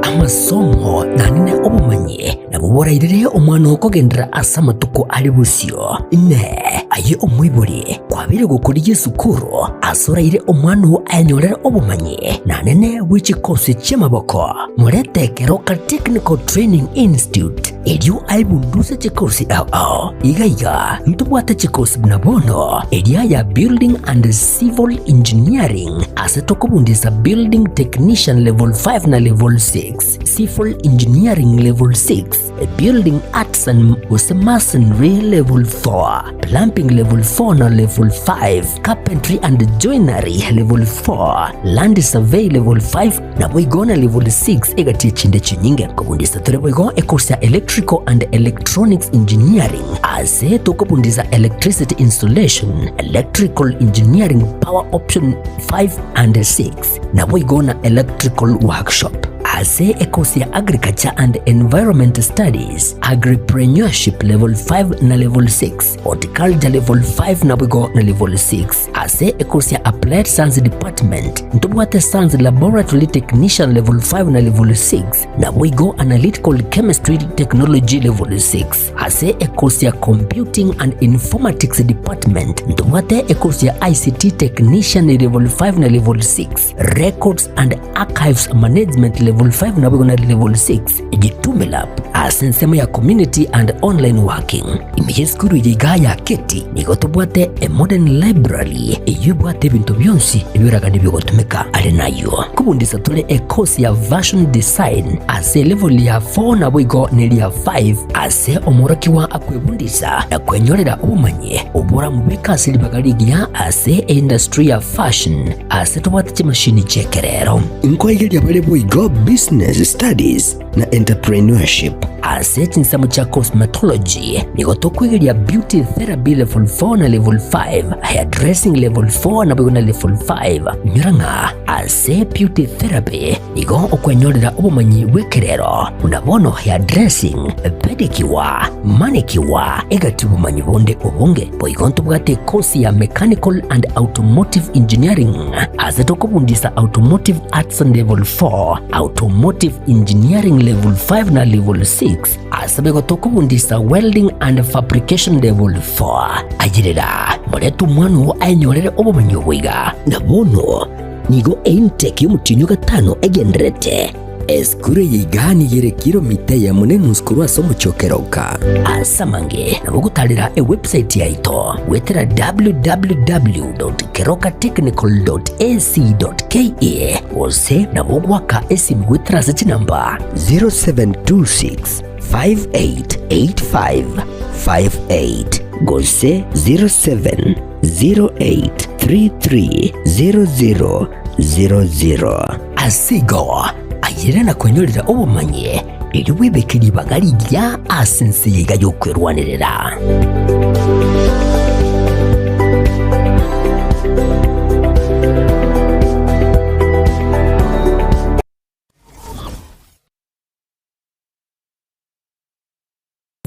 Amasomo naende obomanyi nabwo borairere omwana oo kogenderera ase amatuko are bosio. Inee! Aye omoibori, kwabeire gokorigia esukuru ase oraire omwana oo ayenyorere obomanyi naende bwe chikosi chi'amaboko? Morete Keroka Technical Training Institute erio aebunduse chikosi ao ao. Iga iga ntobwate chikosi buna bono eria ya Building and Civil Engineering ase tokobundisa Building Technician Level 5 na Level 6, Civil Engineering Level 6, Building Arts and gose Masonry Level 4, Plumbing. Accounting level 4 na level 5, Carpentry and Joinery level 4, Land Survey level 5, Naboigo na level 6 egati echinde chinyinge. Nkobundisa tore boigo ecourse ya Electrical and Electronics Engineering ase tokobundisa Electricity Installation, Electrical Engineering Power Option 5 and 6 naboigo na Electrical Workshop. Ase ecourse ya Agriculture and Environment Studies, Agripreneurship level 5 na level 6, Horticulture level 5 naboigo na level 6. Ase ekourse ya Applied Science Department, ntobwate Science Laboratory Technician Level 5 na Level 6, naboigo Analytical Chemistry Technology Level 6. Ase ekourse ya Computing and Informatics Department, ntobwate ekourse ya ICT Technician Level 5 na Level 6, Records and Archives Management Level 5 naboigo na Level 6. Jitume Lab ase ensemo ya Community and Online Working. Ime y'esukuru eye igaa ya Keti nigo tobwate a modern library eyio ebwate ebinto bionsi ebioragani biogotumeka. Are nayio nkobundisa tore e course ya Fashion Design ase elevel ya 4 naboigo neria 5 ase omworokigwa akwebundisa na kwenyorera obomanyi oboramobeke ase ribaga rigiya ase eindustry ya fashion ase tobwate chimashini chi'ekerero. Nkoigeria bare boigo Business Studies na Entrepreneurship. Ase chinsemo chia Cosmetology nigo tokoigeria Beauty Therapy Level 4 na Level 5, Hairdressing Level 4 naboigo na Level 5. Inyora ng'a ase Beauty Therapy nigo okwenyorera obomanyi bw'ekerero buna bono hairdressing, pedicure, manicure, egati obomanyi bonde obonge. Boigo ntobwate ekosi ya Mechanical and Automotive Engineering ase tokobundisa Automotive Arts Level 4, Automotive Engineering Level 5 na Level 6 ase boigo tokobundisa Welding and Fabrication Level 4. Ayerera, morete omwana oo aenyorere obomanyi obo iga. Na bono nigo eintake y'omotienyi o gatano egendererete. Esukuru eye iga nigo ere kilomita eyemo na enusu korwa ase omochie o Keroka. Ase amange nabo ogotarera ewebsite yaito goetera www.kerokatechnical.ac.ke gose nabo ogoaka esimi goetera ase chinamba 0726 5885 58 gose 0708 3300 00. Ase igo, ayere na kwenyorera obomanyi, erio bwebeke ribaga rigiya ase ense eye iga y'okwerwanerera.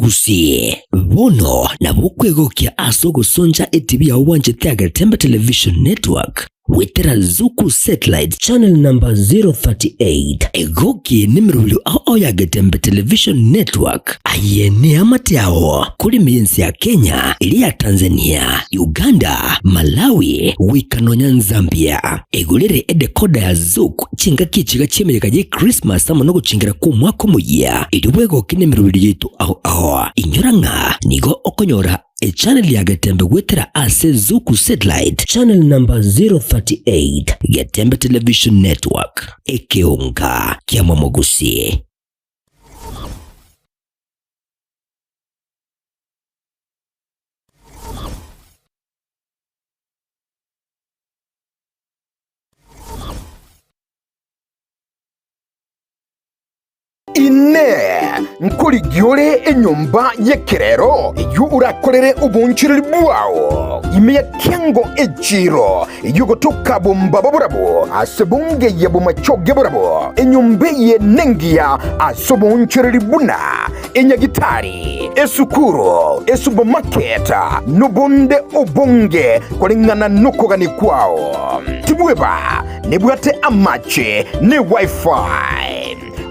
Gusii, bono nabo okwegokia ase ogosoncha etibi yao bwanchete ya Getembe Television Network goetera Zuku Satellite Channel number 038. Egoki nemerobio ao ao ya Getembe Television Network. Aye neamate ao kore ime y'ense ya Kenya, eria ya Tanzania, Uganda, Malawi, goika nonya Nzambia. Egorere edecoder ya Zuku Chingaki echiga chi'emeyega ye Christmas amo nogochingera kw'omwaka omoyia, erio bwegoke nemeroberi yaito ao ao. Inyora ng'a nigo okonyora echannel ya Getembe goetera ase Zuku Satellite channel number 038, Getembe Television Network, ekeonga kia Momogusi. Inee! Nkorigia ore enyomba y'ekerero eyio orakorere oboonchoreri bwao ime ya kiango echiiro eyio egotoka bombaba borabwo ase bongeye bomachoge borabwo? Enyomba eye nengiya ase oboonchoreri buna enyagitari, esukuru, esupermarket, nobonde obonge koreng'ana nokogania kwao. Tibweba nebwate amache ne wifi.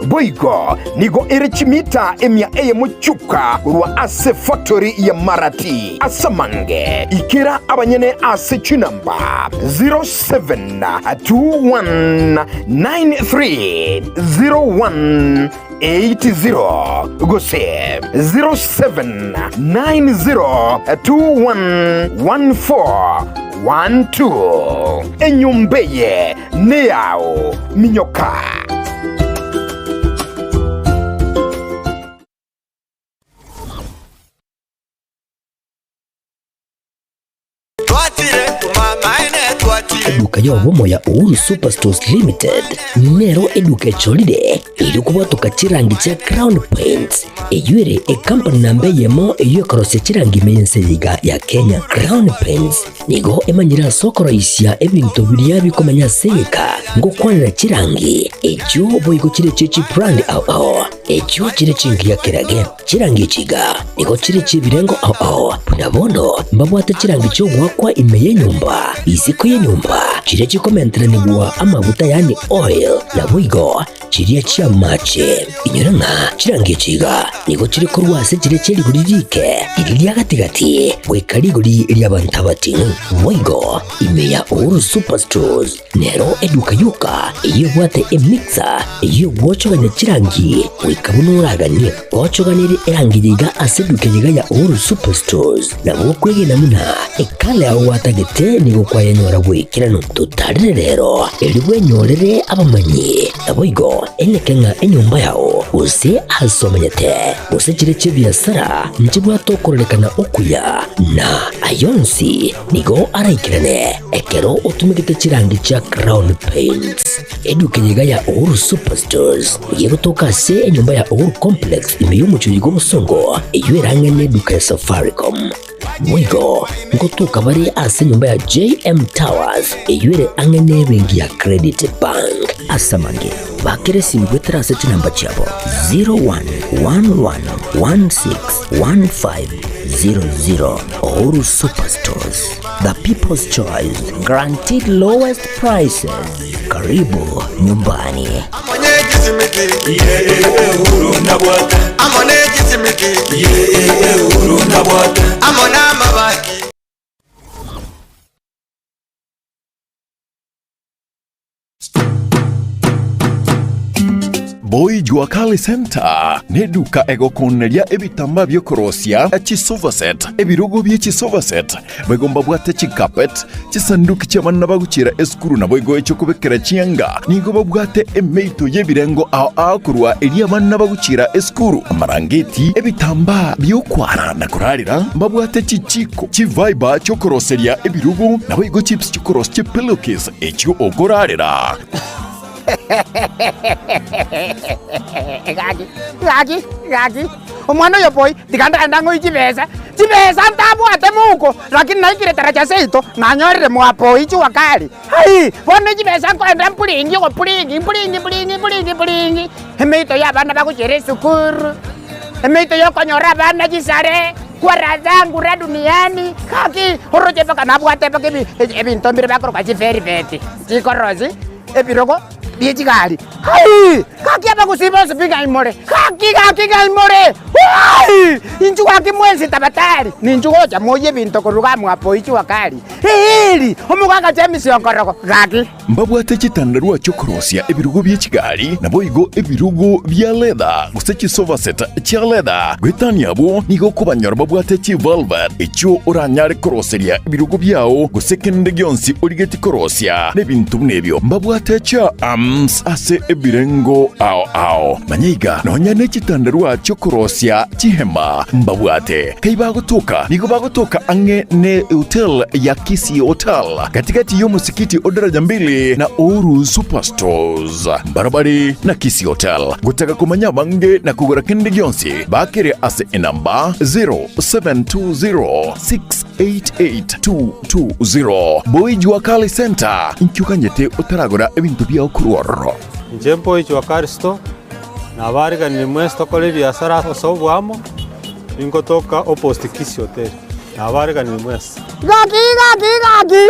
Boigo nigo ere chimita emia eyemo chioka korwa ase factory ya Marati. Ase amange ikera abanyene ase chinamba 07219301 80 gose 0790211412. Enyomba eye neyao, minyoka. Eduka y'obomo ya Uhuru Superstores Limited nero eduka echorire erio kobwatoka chirangi chia Crown Paints eyio ere ekampani namba eyemo eyio ekorosia chirangi ime y'ense eye iga ya Kenya. Crown Paints nigo emanyire ase okoroisia ebinto biria bikomenya ase egeka ngokwanera chirangi echio boigo chire chie chibrand ao ao echio chire chingiya kerage. Chirangi echi iga nigo chire chi'ebirengo ao ao, buna bono mbabwate chirangi chi'ogoakwa ime y'enyomba, isiko y'enyomba, chiria chikomenteranigwa amaguta yaani oil, naboigo chiria chi'amache. Inyora ng'a chirangi echi iga nigo chire korwa ase chiria chie rigori riike, riria ria gati-gati, goika rigori ri'abanto abating'u. Boigo ime ya Uhuru Superstores Nero eduka yoka eyio ebwate emixer eyio egwochogania chirangi goika buna oraganie. Gochoganerie erangi yiga ase eduka yiga ya Uhuru Superstores nabo okwegena buna ekala yao gwatagete nigo kwayenyora bw'ekeranu. Totarire rero erio bwenyorere abamanyi naboigo eneke ng'a enyomba yao gose ase omenyete gose chire chi'ebiasara nchibwate okororekana okuya na ayonsi Nigo araikerane ekero otumegete chirangi chia Crown Paints. Eduka eye iga ya Uhuru Superstores nigo egotoka ase enyomba ya Uhuru Complex ime y'omochie oyiga obosongo eyio erang'ane eduka ya Safaricom. Boigo ngotoka bare ase enyomba ya JM Towers eyio ere ang'e n'ebenki ya Credit Bank. Ase amange, bakera esimi goetera ase chinamba chiabo 0111161500. Uhuru Superstores, the people's choice, guaranteed lowest prices. Karibu nyumbani. Boy Jua Kali Center neduka egokoneria ebitambaa biokorosia chisofa set, ebirogo bie chisofa set, boigo mbabwate chicarpet, chisanduki chi'abana bagochiera esukuru naboigo echiokobekera chianga. Nigo babwate emeito y'ebirengo ao ao korwa eria abana bagochiera esukuru, amarangeti, ebitambaa biokwara na korarera, mbabwate chichiko, chifibre chiokoroseria ebirogo, naboigo chips chiokorosia chipillowcase echio okorarera. Gaki, gaki, gaki, omwana oyo boy, tiga ndagende ang'oe chibesa, chibesa ntabwate mouko, lakini naikire taracha seito, nanyorire mwa boy jua kali, ai, bono chibesa nkoenda mpuringi ogopuringi mpuringi mpuringi mpuringi mpuringi, emeito ya abana bagochiera esukuru, emeito ya okonyora abana chisare, kwa raha zangu ra duniani, gaki, oroche mpaka nabwate mpaka ebi ebinto mbire bakoroka chivelvet, chikorosi. Ebirogo bie chigari. Hai! Gaki abagusii bonsi pi ng'ai more? Gaki, gaki ng'ai more? Hai! Inchuo gaki mwensi tabatari, ninchu gocha moyie ebinto korwa iga mwa Boichua Kari. Eeri! Omogaka James Onkorogo, gaki. Mbabwate chitandarua chi'okorosia ebirogo bie chigari, naboigo ebirogo bia leather, gose chisofa set chia leather. Goetania abwo, nigo okobanyora babwate chivelvet, echio oranyare koroseria ebirogo biao, gose kende gionsi origetie korosia, na ebinto buna ebio. Mbabwate chia arms ase ebirengo ao ao. Manya iga, nonya ne chitandarua chi'okorosia chihema mbabwate. Kai bagotoka? Nigo bagotoka ang'e ne hotel ya Kisii Hotel, gati-gati y'omosikiti o Daraja Mbili na Uhuru Superstores. Mbarabare na Kisii Hotel. Gotaka komanya abange na kogora kende gionsi, bakere ase enamba 0720688220. Boy Jua Kali Center, inki oganyete otaragora ebinto biao korwa ororo? Inche Boy Jua Kali Store, nabariganirie mwensi tokore ebiasara ase oboamo, ningotoka opposite Kisii Hotel, nabariganirie mwensi. Gaki gaki gaki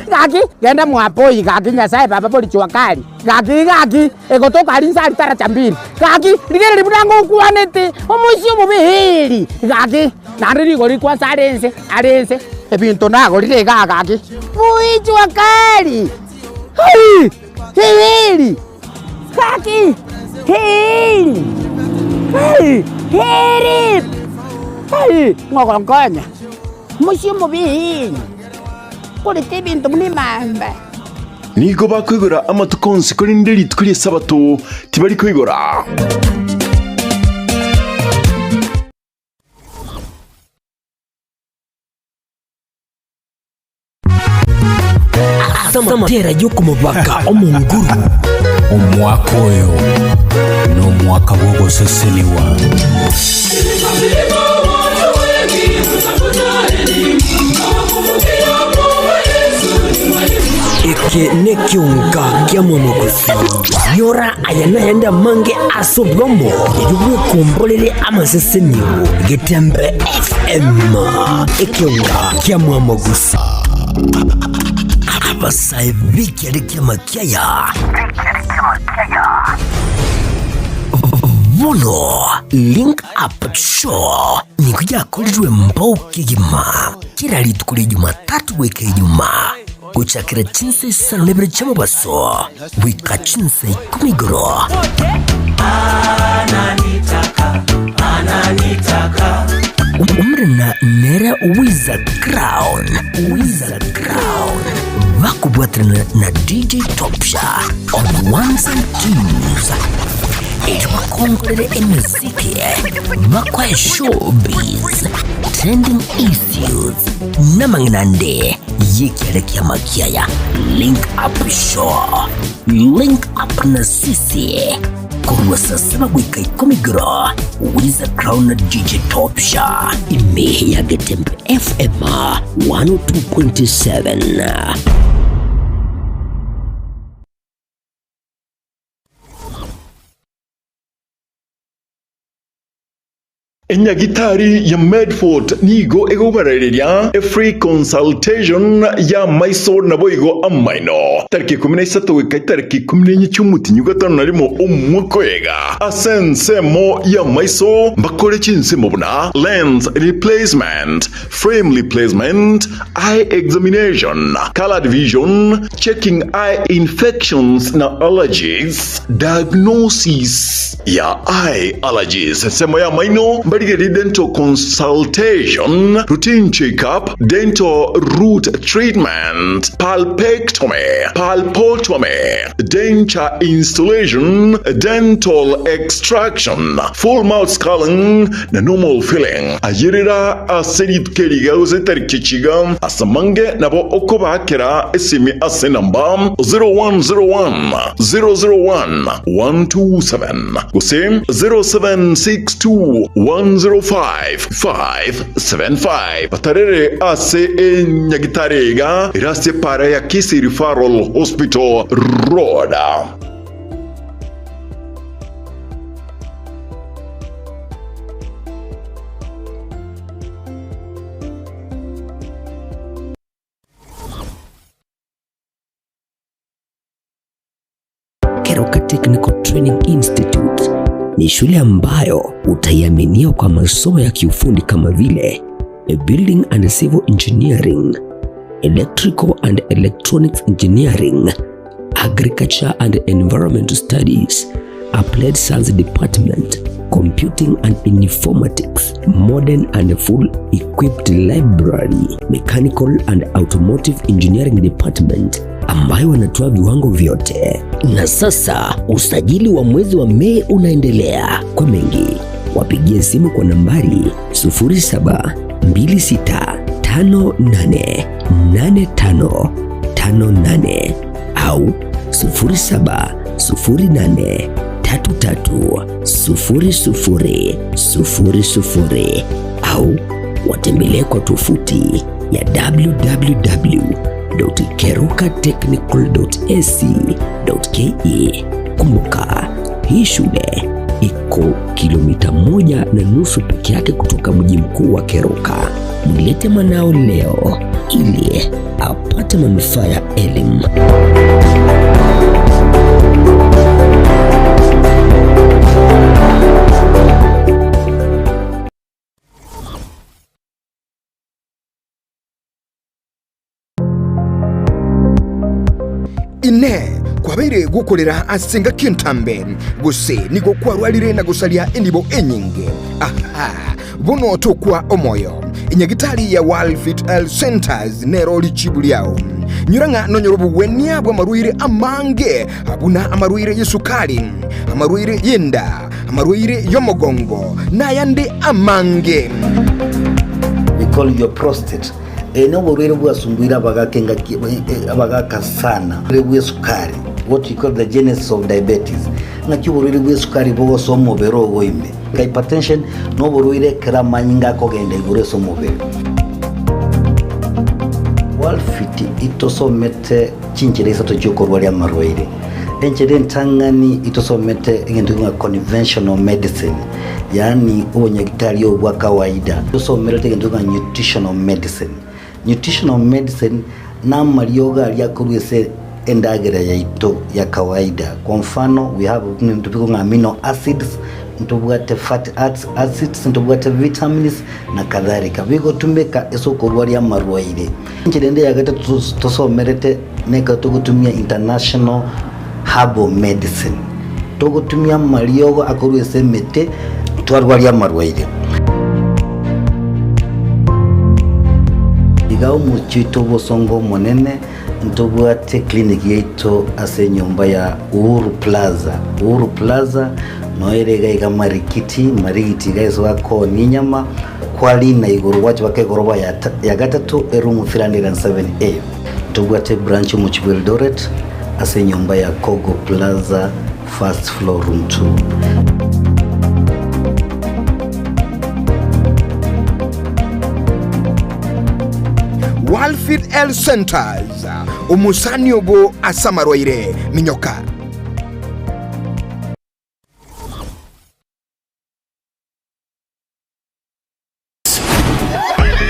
gaki genda mwapoi gaki Nyasaye baba bori jua kali gaki gaki egotoka aria inse aria taracha mbili gaki rigereria buna ngokwanete omoisia omobe eeri gaki naende rigori kwanza are inse are inse ebinto nagorire igaa gaki bui jua kali hai eeri gaki eeri hai eeri hai ng'ogonkonya omoisia omobe eeri. Korete ebinto buna emamba. Nigo bakoigora amatuko onsi, korende rituko ri'Esabato tibari koigora. Ase amatera y'okomobaka Omonguru. Omwaka oyo nomwaka bw'ogosesenigwa. Eke nekionga kia mwamogosi. Nyora aya nayande amange ase obwamo erio bwekomborere amasesenio. Getembe FM, ekionga kia mwamogusi. Abasae b'ekiare ki'amakiaya. Bono Link Up Show nigo yakorirwe mbao kegima kera rituko ria Jumatatu goika Ijumaa gochakera chinsa isano na ibere chi'omobaso goika chinsa ikomi igoro. Omorena nere Wiza Crown, Wiza Crown, bakobwaterana na DJ Topsha on ones and twos. Erio bakongorere emeziki, bakoe showbiz, trending issues, namang'ina ande y'ekiare ki'amakiaya. Link Up Show, Link Up na sisi korwa saa saba goika ikomi igoro, Wiza Crown na DJ Topsha, ime ya Getembe FM 102.7. Enyagitari ya Medford nigo egobarereria efree consultation y'amaiso naboigo amaino, tariki 13 goika etariki 14 chi'omotinyi gatano na rimo omwaka oyega. Ase ensemo y'amaiso mbakore chinsemo buna lens replacement, frame replacement, eye examination, colored vision, checking eye infections na allergies, diagnosis ya eye allergies, ensemo y'amaino, mbarigererie dental consultation, routine check-up, dental root treatment, pulpectomy, pulpotomy, denture installation, dental extraction, full mouth scaling, na normal filling. Ayerera ase rituko eriga gose etariki chiga ase amange nabo okobaakera esimi ase enamba 0101 001 127 gose 0762 105 575. Batarere ase enyagitari iga ere ase epaara ya Kisii Referral Hospital Road. Keroka Technical Training Institute ni shule ambayo utaiaminia kwa masomo ya kiufundi kama vile Building and Civil Engineering, Electrical and Electronics Engineering, Agriculture and Environmental Studies, Applied Science Department, Computing and Informatics, Modern and Full Equipped Library, Mechanical and Automotive Engineering Department ambayo wanatoa viwango vyote. Na sasa usajili wa mwezi wa Mei unaendelea. Kwa mengi wapigie simu kwa nambari 0726588558 au 0708330000 au watembelee kwa tovuti ya www.kerukatechnical.ac.ke. Kumbuka, hii shule iko kilomita 1.5 peke yake kutoka mji mkuu wa Keroka. Mlete mwanao leo ili apate manufaa ya elimu. Inee! Kwabeire gokorera ase engaki entambe, gose nigo kwarwarire na gosaria enibo enyinge? Aha! Bono tokwa omoyo. Enyagitari ya World Health Centers nero richibu riao. Nyora ng'a nonyore obogwenia bw'amarwaire amange, buna amarwaire y'esukari, amarwaire y'enda, amarwaire y'omogongo, nayande amange. We call your prostate. Eye noborwaire bwasumbuire abagaka engaki abagaka sana bore bw'esukari, what we call the genesis of diabetes. Ng'aki oborwaire bw'esukari bogosoa omobere ogo ime. Hypertension noborwaire ekero amanyinga akogenda igoro ase omobere. Walfit itosomete chinchera isato chiokorwaria amarwaire. Enchera entang'ani itosomete egento ng'a conventional medicine, yaani obonyagitari obo bwa kawaida. Tosomerete egento ng'a nutritional medicine. Nutritional medicine namariogo aria akorwa ase endagera yaito ya kawaida. Kwa mfano we have ebinto bikong'a ng'a amino acids, ntobwate fatty acids, ntobwate vitamins na kadhalika. Bigotumeka ase okorwaria amarwaire. Enchera ende ya gatato tosomerete nekero togotumia international herbal medicine. Togotumia amariogo akorwa ase emete twarwaria amarwaire. Iga omochie oito obosongo omonene ntobwate clinic yaito ase enyomba ya Uhuru Plaza. Uhuru Plaza noyo ere iga iga Marikiti, Marigiti iga ase bakoonia enyama, kwarina igoro gwacha mpaka egoroba ya gatato eroom 307A. Ntobwate ebranch omochie bwa Eldoret ase enyomba ya Kogo Plaza first floor room 2. Walfit Health Centers, omosani obo ase amarwaire, minyoka.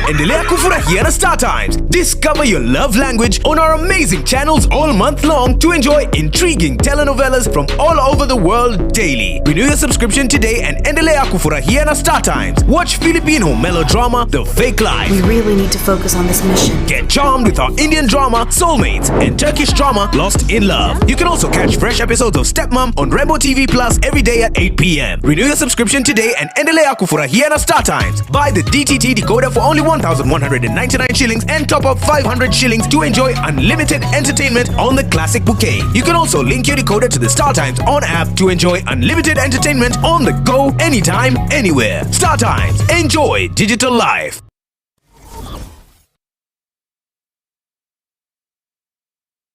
Endelea kufurahia na Star Times. Discover your love language on our amazing channels all month long to enjoy intriguing telenovelas from all over the world daily. Renew your subscription today and endelea kufurahia na Star Times. Watch Filipino melodrama The Fake Life. We really need to focus on this mission. Get charmed with our Indian drama Soulmates and Turkish drama Lost in Love. You can also catch fresh episodes of Stepmom on Rainbow TV Plus every day at 8 p.m. Renew your subscription today and endelea kufurahia na Star Times. Buy the DTT decoder for only 1,199 shillings and top up 500 shillings to enjoy unlimited entertainment on the classic bouquet. You can also link your decoder to the Star Times on app to enjoy unlimited entertainment on the go anytime, anywhere. Star Times, enjoy digital life.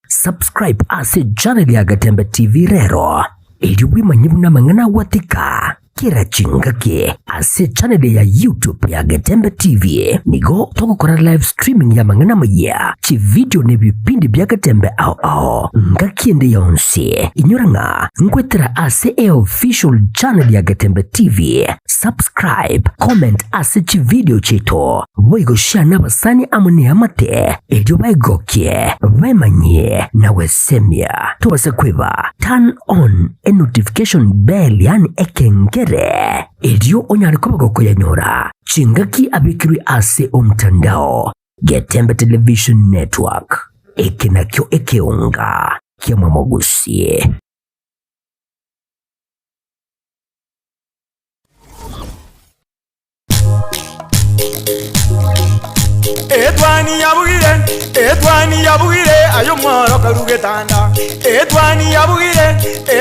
Subscribe ase channel ya Gatembe TV rero erio bwemanye buna amang'ana agwatika kera chingaki ase channel ya YouTube ya Getembe TV. Nigo togokora live streaming y'amang'ana amayia, chividio na ebipindi bia Getembe ao ao ngaki ende yonsi. Inyora ng'a nkwetera ase eofficial channel ya Getembe TV. Subscribe, comment ase chividio chiaito, boigo share nabasani amo neamate erio baegokie, bemanyie na gwesemia. Tobase kweba turn on e notification bell yaani ekengere erio onyare koba gokoyanyora chingaki abekirwe ase omtandao. Getembe Television Network, eke nakio ekeonga kiamwamogusie. Etwani yabugire, etwani yabugire, ayo mworo karugetanda. Etwani yabugire,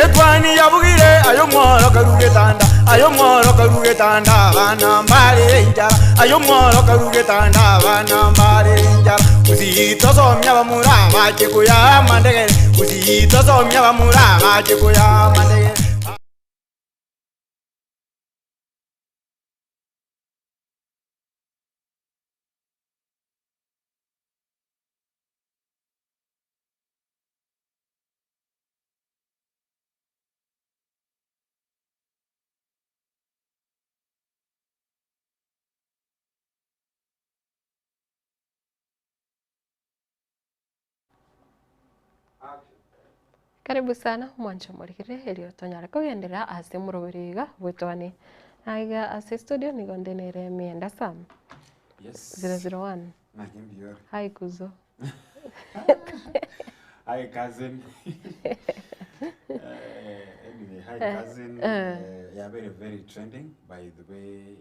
etwani yabugire, ayo mworo karugetanda. Ayo mworo karugetanda, abana mbare enchara. Ayo mworo karugetanda, abana mbare enchara. Usitosomia bamura bache koya mandegere. Usitosomia bamura bache koya mandegere. Karibu sana mwanche omorikire erio tonyare kogenderera ase omoroberi iga bwetwane. Aiga ase studio nigo nde nere Mienda Sam. Yes. 001. Naki mbuya ore. Hi kuzo. Hi cousin. Eh, anyway, hi cousin. Yeah, very very trending by the way.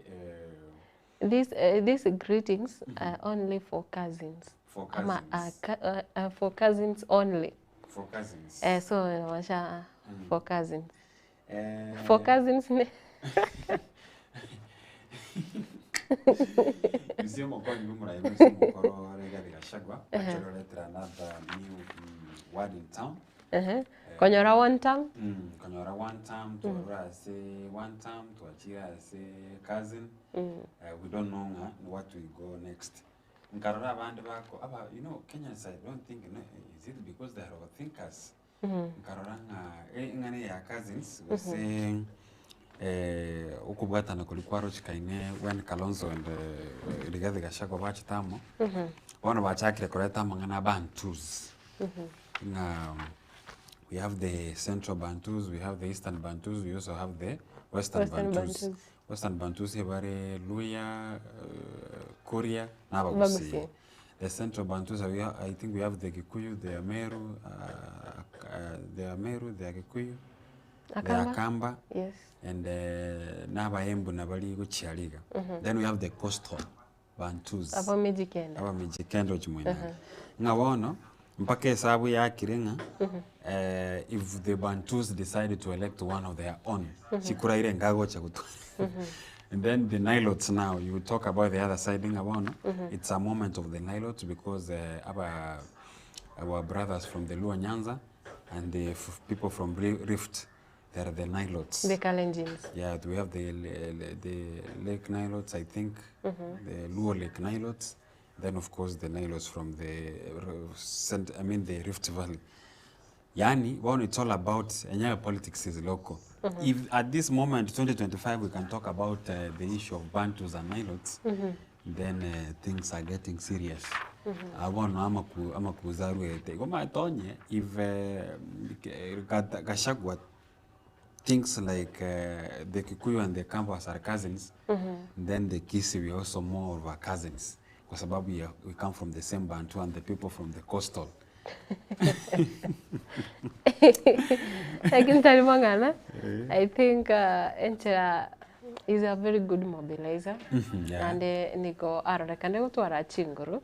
This, these greetings are only for cousins. For Ama, cousins. for cousins only. For cousins. Eh, so inamaanisha for cousins. Eh, For cousins ni Misia omokonyi bw'omorai bwensi omokoro Rigathi Gachagua, Ehe. actually oretire another new word in town. Ehe. Konyora one term. Konyora one term, twarure ase one term, twachire ase cousin, we don't know ng'a what will go next. Nkarora abande bako aba you know Kenyans I don't think no is it because they are overthinkers? Nkarora ng'a eng'ana eye ya cousins gose okobwatana koria kwarochekaine when Kalonzo and Rigathi Gachagua bachete amo, bono bachakire koreta amang'ana a Bantus. Ng'a we have the central Bantus, we have the eastern Bantus, we also have the western Western Bantus. Bantus. Western Bantus ebare Luhya, Kuria na Abagusii. Abagusii. The central Bantus we ha- I think we have the Gikuyu, the Ameru, the Ameru, the Agikuyu, the Akamba. Akamba Yes. and na Abaembu nabari gochia riga. Then we have the coastal Bantus. Abamijikenda. Abamijikenda ochimwena. Ng'a bono mpaka esabu yakire ng'a if the Bantus decide to elect one of their own, chikuraire nkagocha gotwara. And then the Nilotes now, you talk about the other side ng'a bono, it's a moment of the Nilotes because aba our brothers from the Luo Nyanza and the people from Rift, they are the Nilotes. The Kalenjins. Yeah, we have the the Lake Nilotes, I think, the Luo Lake Nilotes. Then of course the Nilotes from the cent I mean the Rift Valley. Yani, bono it's all about enyewe politics is local. If at this moment 2025 we can talk about the issue of Bantus and Nilotes, then things are getting serious. Bono amaku amakuza arwete igo omanyete onye if Gachagua thinks like the Kikuyu and the Kambas are cousins, then the Kisii we are also more of our cousins kwa sababu ya we come from the same Bantu and the people from the coastal. Lakini tari mang'ana, I think enchera is a very good mobilizer Yeah. naende nigo arorekane gotwara chinguru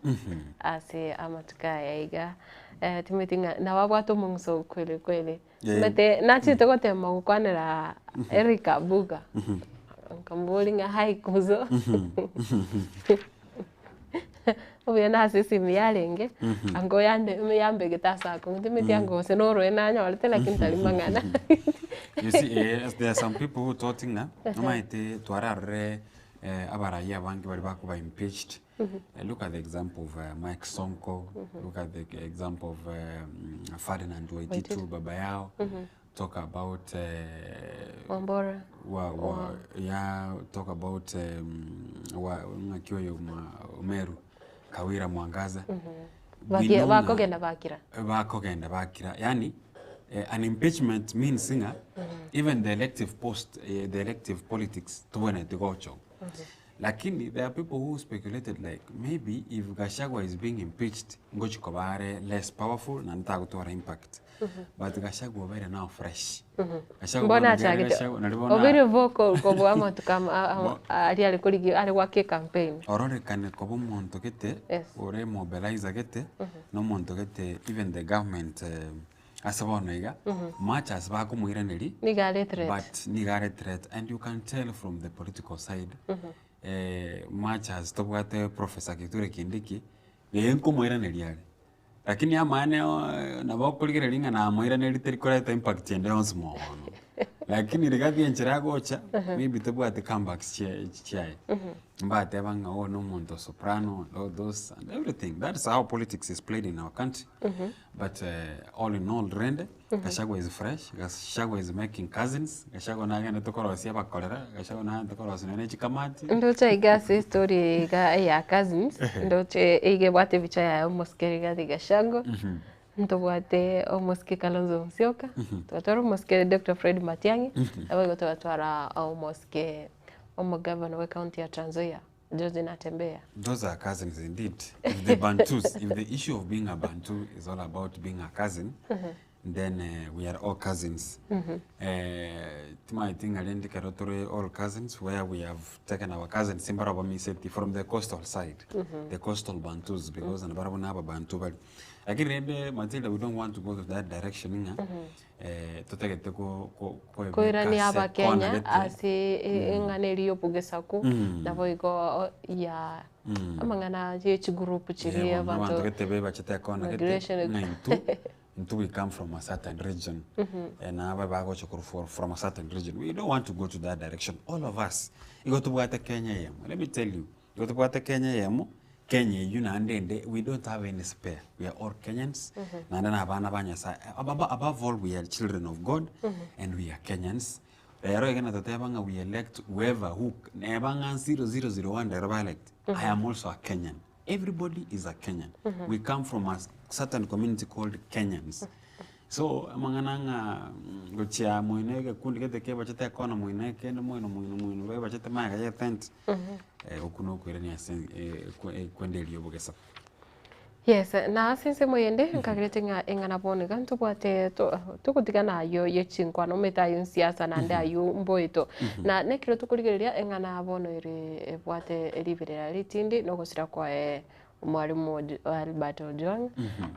ase amatuko aya iga eh, timanyeti ng'a nabo abwate omong'uso kweli kweli. Omanyete nachete gotema gokwanera Eric Abuga, nkamoboria ng'a hi kuzo, obuya nase esimi yarenge, ango yande yambegete ase akong'u timanyeti ango gose noroe nanyorete lakini tari mang'ana. You see, eh, there are some people who thought ng'a omanyete twararore abarai abange baria bakoba impeached. Look at the example of Mike Sonko, look at the example of Ferdinand Waititu, Waititu. baba yao. Talk about Wambora. wa, wa, Wa- yeah, talk about wa, ng'aki oyo Meru, Kawira Mwangaza. We Baki- know ng'a- bakogenda bakira. bakogenda bakira yani an impeachment means ng'a even the elective post the elective politics tobwenereti gocha oo. Lakini there are people who speculated like maybe if Gachagua is being impeached ngochi koba are less powerful naende tagotwara impact. But Gachagua obeire now fresh. Gachagua Mbono bono riria achagete Gachagua nari bono obeire vocal kobua amatuko ama- a- a- aria are korigia are goaka ecampaign. Ororekane koba omonto gete Yes. ore mobilizer gete na omonto gete even the government ase bono iga much as bakomoiraneria Nigo are threat. but nigo are threat and you can tell from the political side much as tobwate Professor Kithure Kindiki ee nkomoiraneria are lakini amaene nabo okorigereria ng'a namoiraneria teri koreta impact ende yonsi mono lakini rigathi enchera agocha maybe tobwate comebacks chiaye mbateba ng'a oyo na omonto soprano and all those and everything that's how politics is played in our country but all in all rende Gachagua is fresh, Gachagua is making cousins, Gachagua nagendete korosia abakorera, Gachagua nagendete korosia nonya ne chikamati. Ndoche iga ase estory eye iga eya cousins, ndoche iga ebwate ebicha yaye omosike Rigathi Gachagua, ntobwate omosike Kalonzo Musyoka, togatwara omosike Doctor Fred Matiang'i, naboigo togatwara omosike omogavana bwe county ya Trans Nzoia George Natembeya. Those are cousins indeed. If the Bantus, if the issue of being a Bantu is all about being a cousin, Then we are all cousins. Timaeti ng'a rende ekero tore all cousins where we have taken our cousins mbarabwo bamiseti from the coastal side, the coastal Bantus because nabarabwo na ababantu bare. Lakini rende Matilda we don't want to go to that direction ng'a totagete ko- ko- koebeka Koirania ase abakenya kona gete. ase eng'ana eria y'obogesaku, naboigo ya amang'ana ye chigroup chiria Eh, bono abanto abanto gete bebachete ekona gete migration ng'a intwe intwe we come from a certain region na abe bagocha korwa for from a certain region we don't want to go to that direction all of us igo tobwate Kenya eyemo let me tell you igo tobwate Kenya eyemo Kenya eywo naende ende we don't have any spare we are all Kenyans naende na abana ba Nyasaye above above all we are children of God and we are Kenyans rero iga natoteba ng'a we elect whoever who neba ng'a 0001 rero ba elect I am also a Kenyan. Everybody is a Kenyan. We come from a certain community called Kenyans. So amang'ana ng'a gochia moino egekundi gete kebachete ekona moino ekende moino moino moino bebachete magega ya etent, okwo nokoirania ase kwenderia obogesa. Yes, na ase ensemo eyende nkagerete ng'a eng'ana bono iga ntobwate togotigana ayio ye chinkwana omanyete ayio nsiasa naende ayio mboeto. Na nekero tokorigereria eng'ana bono ere ebwate riberera ritindi na ogosira kwaye omwalimu Albert Ojwang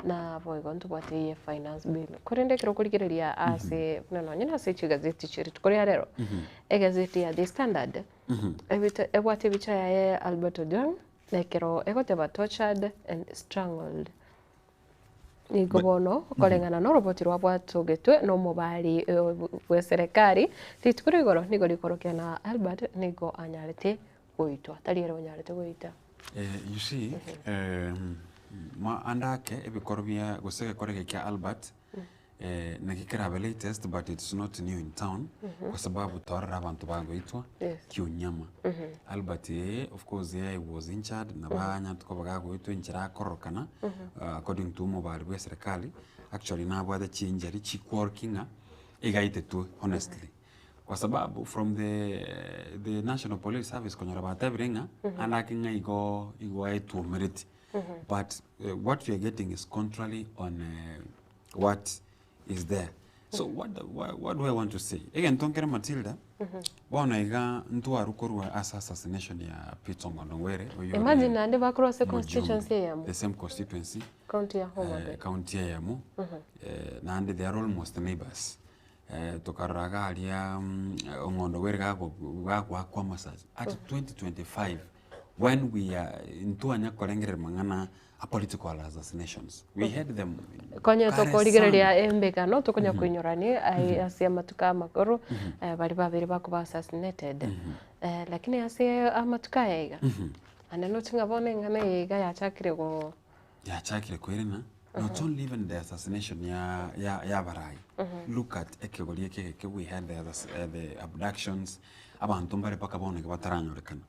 na boigo ntobwate eye finance bill. Korende ekero okorigereria ase buna nonye na ase chigazeti chia rituko ria rero, egazeti ya The Standard, ebwate ebicha yaye Albert Ojwang. Na ekero egoteba tortured and strangled, nigo bono koreng'ana noroboti rwabwatogetwe nomobari bw'eserekari, rituko ria igoro nigo rikorokia na Albert nigo anyarete goitwa, tari ere onyarete goita. You see, ande ake ebikoro bia gose egekoro eke kia Albert Naki kerabe latest but it's not new in town kwa sababu twarora abanto bagoitwa kiunyama. Albert ee of course yeye was injured nabo anyarete koba gagoitwa enchera akororokana according to omobari bwa eserekari actually nabwate chi injury chikworki ng'a iga aitetwe honestly. Kwa sababu from the the national police service konyora batebire ng'a ande ake ng'a igo igo aetwomereti but what we are getting is contrary on what is there so what, what, what do I want to say egento nkere Matilda bono iga ntwaru korwa ase assassination ya Peter Ong'ondo Ngwere oyo ore Imagine naende bakorwa ase mojumbe, constituency eyemo. the same constituency County ya Homa Bay. county eyemo naende they are almost neighbors tokarora iga aria Ong'ondo Ngwere gago gagoakwa amasasi at 2025 when we are ntwanya korengereria mang'ana a political assassinations we had them Konya kare tokorigereria sana. embegano tokonya koinyorania ai ase amatuko amakoro baria babere bakoba assassinated lakini ase amatuko aya iga naende nochi ng'a bono eng'ana eye iga yachakire go Yachakire koirana not only even the assassination ya ya ya abarai look at ekegori eke egeke we had the the abductions abanto mbare mpaka bono iga bataranyorekana.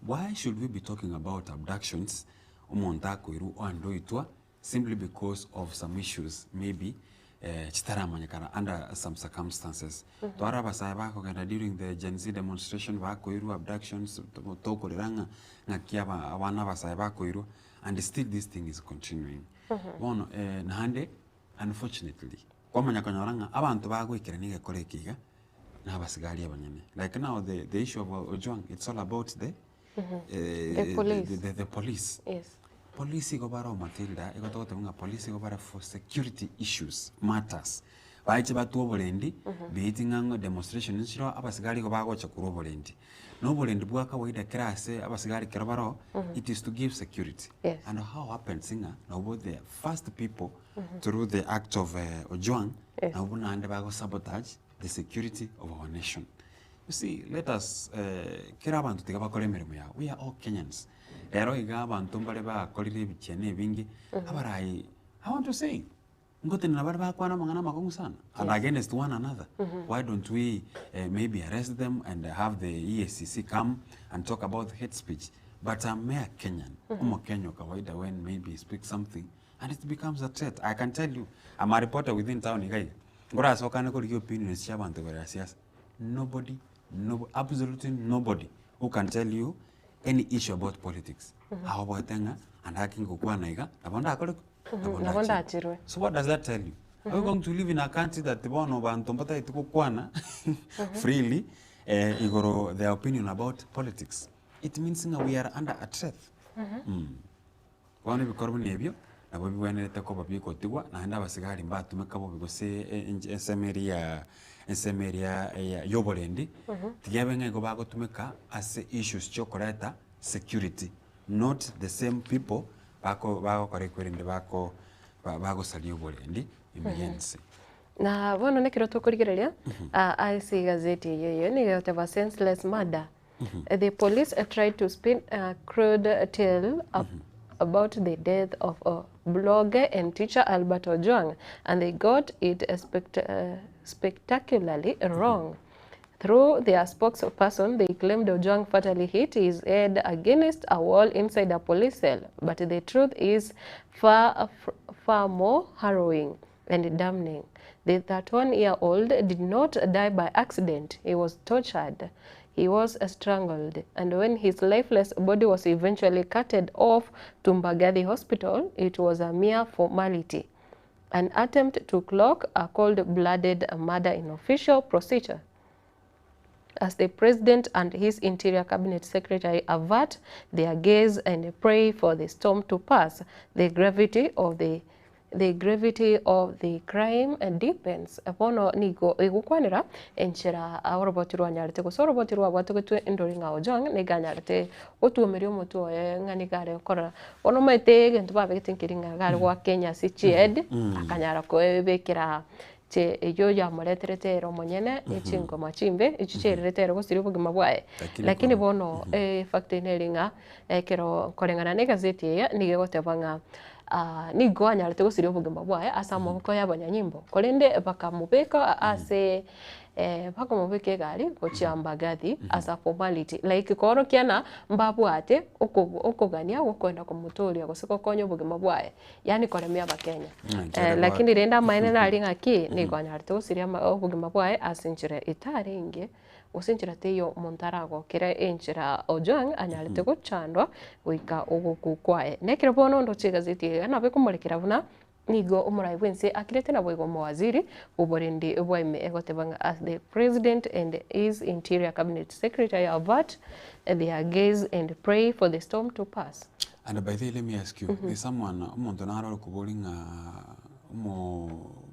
Why should we be talking about abductions omonto akoirwa oande oitwa simply because of some issues maybe chitaramanyekana under some circumstances. Twarora abasae bakogenda during the Gen Z demonstration bakoirwa abductions tokorera ng'a ng'aki aba abana abasae bakoirwa and still this thing is continuing. Bono naende unfortunately kwamanya konyora ng'a abanto bagoikerania egekora eke iga na abasigari abanyene like now the the issue of Ojwang it's all about the The police. the, the, the police. Yes. Police igo bare o Matilda igo togoteba ng'a police igo bare for security issues matters bache batwe oborendi beiti ng'a ng'a demonstration nchiroo abasigari igo bagocha korwa oborendi. Na oborendi bwa kawaida kera ase abasigari kero baroo it is to give security Yes. and how happens ng'a nabo the first people through the act of Ojwang Yes. nabwo naende bago sabotage the security of our nation. You see, let us kera abanto tiga bakore emeremo yabo, we are all Kenyans. Rero iga abanto mbare bakorire ebichenu ebinge, abarai, I want to say, ngotenena bare bakwana amang'ana amakong'u sana, and against one another. Why don't we maybe arrest them and have the EACC come and talk about hate speech? But a mere Kenyan, omokenya o kawaida when maybe he speaks something and it becomes a threat. I can tell you, I'm a reporter within town iga iga, nkorasokane korigia opinions chia abanto igoro ya siasa, nobody, no, absolutely nobody who can tell you any issue about politics. Agoboete ng'a ande ake ngokwana iga, nabo ndakore ki? Nabo Nabo ndachirwe. ndachirwe. So what does that tell you? Are we going to live in a country that bono banto mbatagete gokwana freely igoro their opinion about politics? It means ng'a we are under a threat. Bono ebikorwa buna ebio, nabo bibwenerete koba bigotigwa, naende abasigari mbatumeka bobe gose ensemo eria ya ensemo eria ya ya oborendi, tiga ebe ng'a igo bagotumeka ase issues chiokoreta security, not the same people bako bagokora ekwerende bako bagosaria oborendi ime ya ense. Na bono nekero tokorigereria, ase egazeti eye eye nigo egoteba senseless murder. The police tried to spin a crude tale about the death of a blogger and teacher Albert Ojwang and they got it spectacularly wrong. Through their spokesperson, they claimed Ojwang fatally hit his head against a wall inside a police cell. But the truth is far, far more harrowing and damning. The 31-year-old did not die by accident. He was tortured. He was strangled. And when his lifeless body was eventually carted off to Mbagathi Hospital, it was a mere formality. An attempt to cloak a cold-blooded murder in official procedure. As the president and his interior cabinet secretary avert their gaze and pray for the storm to pass, the gravity of the the gravity of the crime deepens. Bono nigo egokwanera enchera oroboti rwanyarete gose oroboti rwabwatogetwe ndori ng'a Ojwang nigo anyarete gotuomeria omotwe oye ng'a nigo are korora. Bono omanyete egento babegete nkeri ng'a iga are goaka enyasi chihead akanyara koebekera Che eyio yamoreterete ere omonyene chingoma chimbe, echio chiairerete ere gosiria obogima bwaye. Lakini bono efact neri ng'a ekero koreng'ana na egazeti eye nigo egoteba ng'a nigo anyarete gosiria obogima bwaye ase amaboko ya abanyanyimbo, korende bakamobeka ase bakamobeka egari gochia Mbagathi as a formality like koorokia ng'a mbabwate okogania gokoenda komotoria gose gokonya obogima bwaye. Yaani koremia abakenya. Enchera Eh, bwa- lakini rende amaene nari ng'aki, nigo anyarete gosiria ama obogima bwaye ase enchera etarenge, gose enchera teiyo omonto aragokere enchera Ojwang anyarete gochandwa goika ogokwa kwaye. Na ekero bono ndoche egazeti eye nabo ekomorekera buna, nigo omorai bwense akirete naboigo omowaziri bw'oborendi bwa ime egoteba ng'a as the president and his interior cabinet secretary avert their gaze and pray for the storm to pass. And by the way let me ask you, there's someone omonto nare okoboria ng'a omo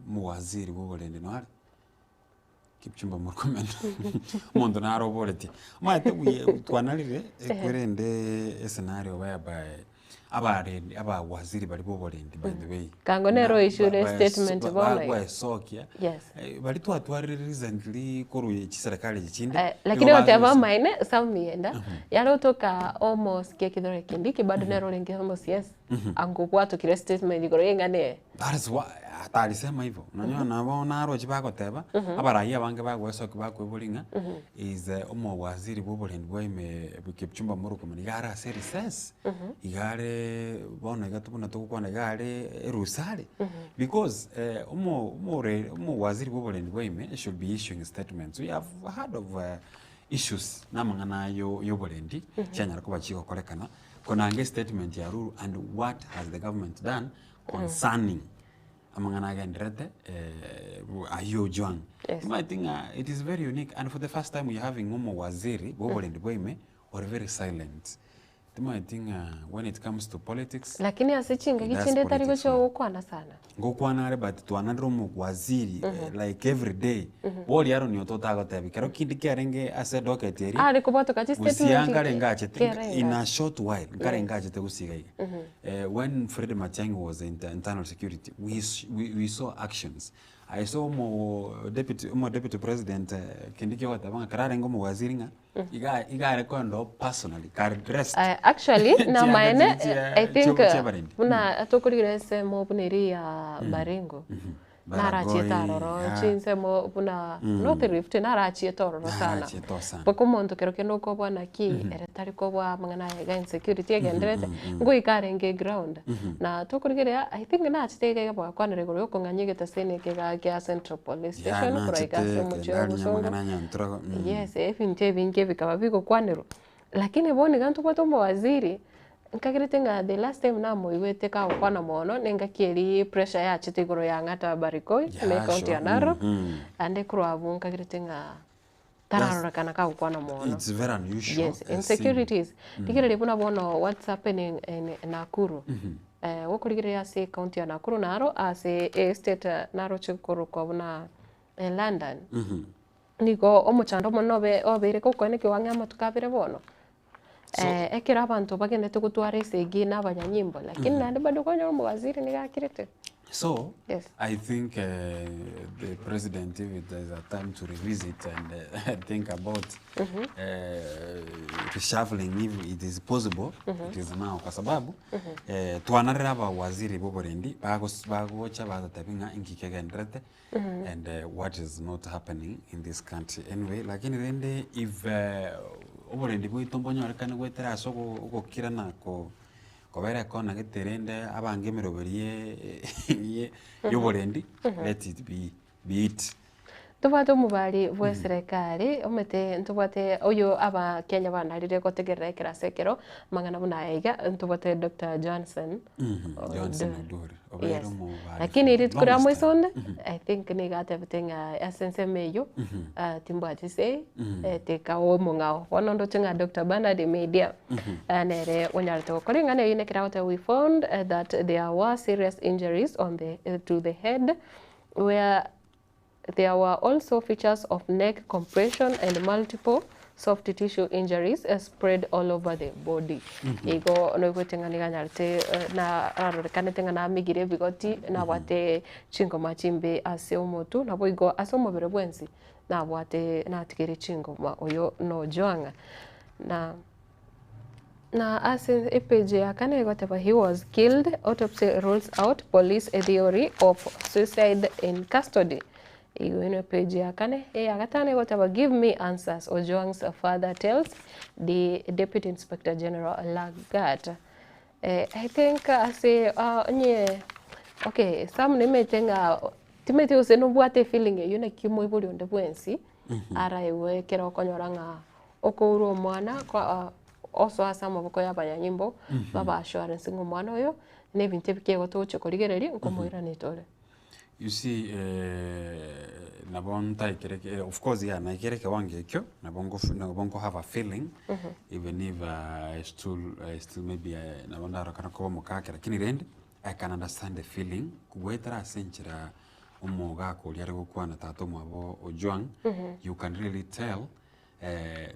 omowaziri bwa oborendi nore? Kipchumba Murkomen omonto nare oboretie, omanyete buya twanarire ekwerende escenario whereby abarendi abawaziri baria ba oborendi by the way, Kango nere oissued statement bono iga. bagwesokia Yes. baria twatwarire recently korwa chiserikali echi chinde, Eh, lakini nigo oteba bagoesokia. amaene Sam Mienda yare otoka omosike Kithure Kindiki bado nere orenge omo CS angobwatokire statement igoro y'eng'ana eye. That is why ata alisema hivyo nonye nabo naroche bagoteba abarai abange bagoesokia bakoiboria ng'a is omowaziri bwa oborendi bwa ime Kipchumba Murkomen iga are ase recess iga are bono iga buna togokwana iga are erusa are because omo omore omowaziri bwa oborendi bwa ime should be issuing statements we have heard of issues na amang'ana ayo ya oborendi chianyara koba chigokorekana konanga estatement ya Ruru and what has the government done concerning amang'ana agenderete ayio Ojwang. Yes. Omanyete ng'a it is very unique and for the first time we are having omowaziri bwa oborendi bwa ime ore very silent. Timanyeti ng'a when it comes to politics Lakini ase chingaki That's chinde tari politics gochia well. gokwana sana. Ngokwana are but twanarire omowaziri like every day boria Aaron ototagotebi kero kinde kiarenge ase docket eria Are kobwatoka chi Gusii statement nkare ngachete kere in a engaki. short while nkare ngachete gusii iga iga when Fred Matiang'i was in internal security we, we, we saw actions I saw omo deputy, omo deputy president kende kiogoteba ng'a kero arenge omowaziri ng'a iga iga are koenda oo personally kare dressed Actually Chianga namaene chiria I think chiabarindi. buna tokorigereria ensemo buna eria ya Baringo narachiete Baragoi, aroro yeah. chinsemo buna North Rift narachiete ororo sana Narachiete oo sana. mpaka omonto kero kende okobua naki ere tari kobua amang'ana aya iga insecurity egenderete ngoika arenge eground na tokorigereria I think nachete iga iga bagakwanera igoro ya okong'anya egetaseni eke iga kia Central Police Yeah, Station korwa iga ase nachete omochie o kenda Bosongo amang'ana anyantura yes ebinto ebinge bikaba bigokwanerwa lakini bono iga ntobwate omowaziri. Nkagerete ng'a the last time namoigwete kagokwana mono na engaki eria pressure yachete igoro ya Ang'ata Barikoi ime Yeah, ecounty sure. ya Narok, Mhm. naende korwa abwo nkagerete ng'a tararorekana kagokwana mono. It's very unusual. Yes, seeing- insecurities. Mm. Rigereria buna bono what's happening in Nakuru. Mhm. Gokorigereria ase ecounty ya Nakuru naro ase estate naroche korokwa buna London. Mhm. Nigo omochando omonene obe obeire gokoena ekewango amatuko abere bono. Ekero abanto bagenderete gotwara esegi na abanyanyimbo, lakini naende bado okonyora omowaziri nigo akirete. So, Yes. I think the president, if there is a time to revisit and think about reshuffling if it is possible, it is now kwa sababu twanarire abawaziri ba oborendi bagos bagocha bagotebi ng'a inki kegenderete and what is not happening in this country anyway lakini rende if oborendi bwaito mbonyorekane goetera ase ogo ogokira na ko kobera ekona gete rende abange emeroberi ye ya oborendi let it be be it. Ntobwate omobari bwa eserekari omanyete ntobwate oyo abakenya banarire gotegerera ekero ase ekero amang'ana buna aya iga ntobwate Doctor Johnson Johnson Oduor obeire Yes. omobari Lakini for the rituko ria longest moiso time. onde I think nigo atebete ng'a ase ensemo eywo timbwati say teka omong'ao. Bono ndoche ng'a Doctor Bernard Media nere onyarete gokora eng'ana eywo nekero agoteba we found that there were serious injuries on the to the head where There were also features of neck compression and multiple soft tissue injuries spread all over the body. Igo noigwete ng'a nigo anyarete na arorekanete ng'a namigire ebigoti, nabwate chingoma chimbe ase omotwe, naboigo ase omobere bwensi nabwate natigere chingoma oyo nojoang'a. Na Na ase epage ya kane egoteba he was killed, autopsy rules out police theory of suicide in custody. Igo ino epage ya kane. Eya gatano egoteba give me answers, Ojwang's father tells the Deputy Inspector General Lagat. Eh, I think ase ah, onye okay, some nimete ng'a timeti gose nobwate efeeling eyio naki omoibori onde bwensi araigwe ekero okonyora ng'a Okourwa omwana kwa osoa ase amaboko y'abanyanyimbo, baba assurance ng'a omwana oyo nebinto ebi kiegwa togochia korigereria nkomoiranete ore. You see nabo ntaikere ke of course yeah naikere ekewango ekio, nabo nko nabo nko have a feeling even if I still I still maybe nabo ndarokana koba omokake lakini rende I can understand the feeling goetera ase enchera omogaka oria are gokwana tata omwabo Ojwang, you can really tell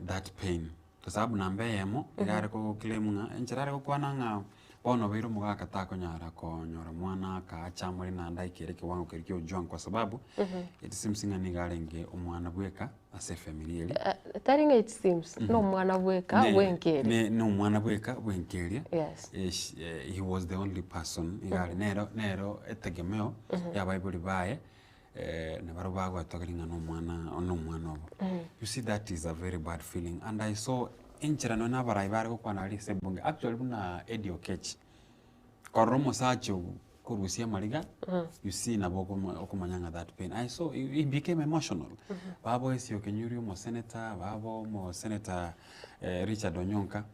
that pain kwa sababu namba eyemo iga are go claim ng'a enchera are gokwana ng'a bono obeire omogaka takonyara konyora mwana akaacha amore naende aikere ekewango keria kia ojwang kwa sababu it seems ng'a nigo arenge omwana bweka ase efamiri eria. Tari ng'a it seems, na omwana bweka bwenka eria. Na omwana bweka bwenka eria, Yes. he was the only person iga are nero nero etegemeo ya abaibori baye. Nabarabwo bagotogeria ng'a nomwana nomwana obo. You see that is a very bad feeling and I saw enchera nonya na abarai bare gokwana aria ase ebunge actually buna Eddy Oketch, korora omosacha ogo korusia amariga you see nabo okoma okomanya ng'a that pain. I saw he he became emotional. Babo Essie Okenyuri omosenator, babo omosenator Richard Onyonka,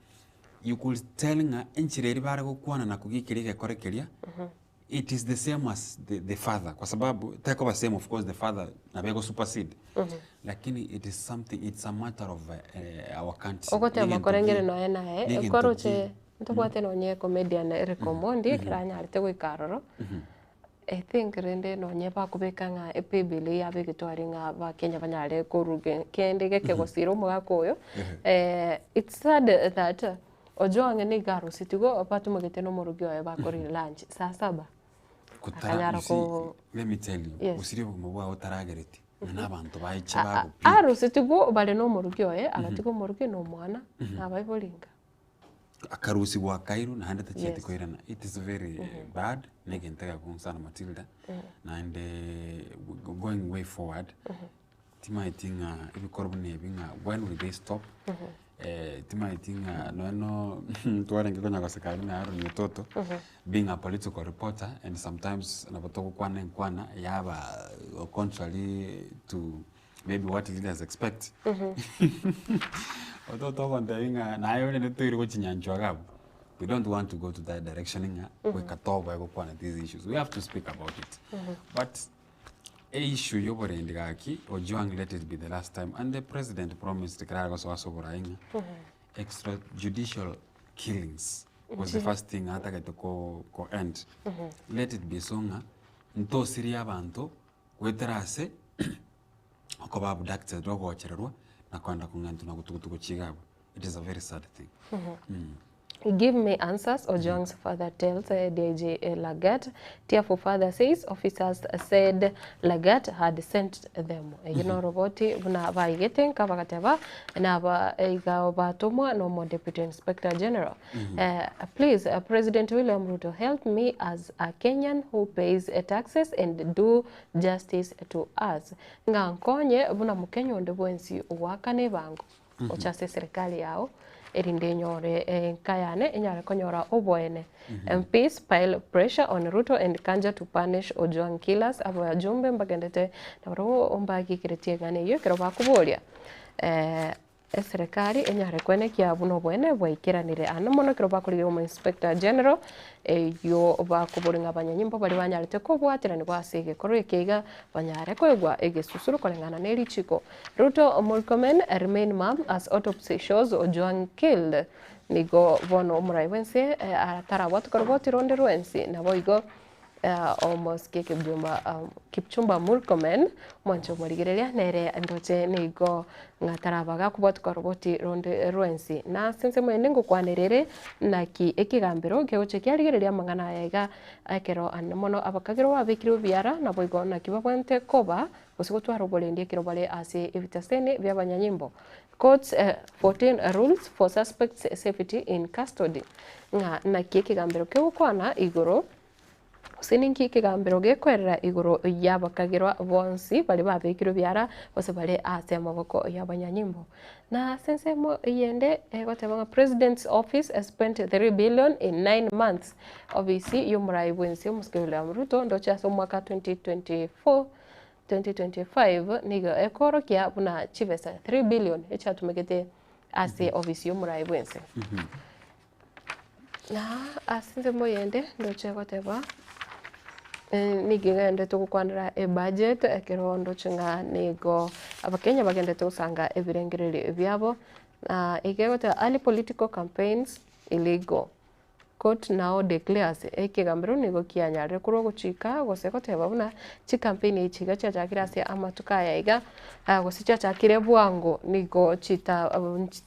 you could tell ng'a enchera eria bare gokwana na kogiikeria egekore keria. It is the same as the, the father kwa sababu tekoba same of course the father nabo ego supersede lakini it is something it's a matter of uh, our country Ogotema Negento koreng'eria ki- nonya naye, negento okoroche ki- ntobwate nonye ecomedian Eric Omondi ekero anyarete goika aroro, I think rende nonye bakobeka ng'a epaybill eye yabegete aria ng'a abakenya banyare koruga kende gekegosira omogaka oyo, it's sad that Ojwang'e nigo arusetigwe batumogete nomorogi oye bakorire lunch saa saba. Kotara, Akanyara you see, ko let me tell you, Yes. gosiria obogima bwao otaragereti, ng'a na abanto baiche A- a- bagopika. arusetigwe bare nomorogi oye, agatiga omorogi na omwana, na abaibori inka. Akarusigwa akairwa naende tachieti Yes. koirana. It is very bad, na egento egekong'u sana Matilda, naende going way forward, Timaeti ng'a ebikoro buna ebi ng'a when will they stop? Timaeti ng'a nonya no twarenge konya goseka aria na Aaron Ototo, being a political reporter and sometimes nabo togokwana enkwana yaba contrary to maybe what leaders expect. Ototo ogontebia ng'a naye onye toirwe gochia nyanchwa iga abwo. We don't want to go to that direction ng'a goika toboe gokwana these issues. We have to speak about it. But e issue ya oborendi gaki, Ojwang let it be the last time and the president promised ekero are gosoa ase oborai ng'a extrajudicial killings was the first thing atagete ko ko end. Let it be so ng'a ntosirie abanto goetera ase okoba abducted ogochererwa na kogenda kong'entwa na gotugutu gochia iga abwo. It is a very sad thing. Give me answers, Ojwang's father tells DIG Lagat. Tearful father says officers said Lagat had sent them. Eyio noroboti buna baigete nka bagateba naba iga batomwa nomo Deputy Inspector General. Please President William Ruto help me as a Kenyan who pays taxes and do justice to us. Ng'a nkonye buna mokenya onde bwensi ogoakana ebango. Gocha ase eserekari yao, erinde enyore enka yane enyare konyora oboene. MPs pile pressure on Ruto and Kanja to punish Ojwang killers. Abajumbe mbagendete nabarabwo mbagiikeretie eng'ana eyio ekero bakoboria eserekari enyare koenekia buna oboene bwaikeranire. Ande mono ekero bakorigia omo inspector general Eyio bakoboria ng'a abanyanyimbo baria banyarete kobwateranigwa ase egekorwa eke iga banyare koegwa egesusuro koreng'ana ne richiko. Ruto Murkomen remain mum as autopsy shows Ojwang killed. Nigo bono omorai bwense atarabwate koroboti ronde rwensi naboigo omosike Kipchumba Kipchumba Murkomen mwanche omorigereria nere ndoche nigo ng'a taraba gakobwatwa koroboti ronde rwensi. Na ase ensemo ende ngokwanera ere, naki ekegambero kegocha kiarigereria amang'ana aya iga, ekero ande mono abakagerwa babekirwe ebiara, naboigo naki babwenerete koba gose gotwara oborendi ekero bare ase ebitaseni bi'abanyanyimbo. Courts 14 rules for suspects safety in custody. Ng'a naki ekegambero kegokwana igoro Gose ninki ekegambero gekoerera igoro y'abakagerwa bonsi baria babekirwe ebiara, gose bare ase amaboko y'abanyanyimbo? Na ase ensemo eyende egoteba ng'a President's office spent 3 billion in 9 months, ofisi y'omorai bw'ense omosike William Ruto ndoche ase omwaka 2024, 2025 nigo ekoorokia buna chibesa 3 billion echiatumegete ase ofisi y'omorai bw'ense. Na ase ensemo eyende ndoche goteba, nigo egenderete gokwanera ebudget ekero ndoche ng'a nigo abakenya bagenderete gosanga ebirengererio biabo, na iga egoteba early political campaigns illegal, court now declares ekegambero nigo kianyarire korwa ogochika gose goteba buna chicampaign echi iga chiachakire ase amatuko aya iga, gose chiachakire bwango nigo chita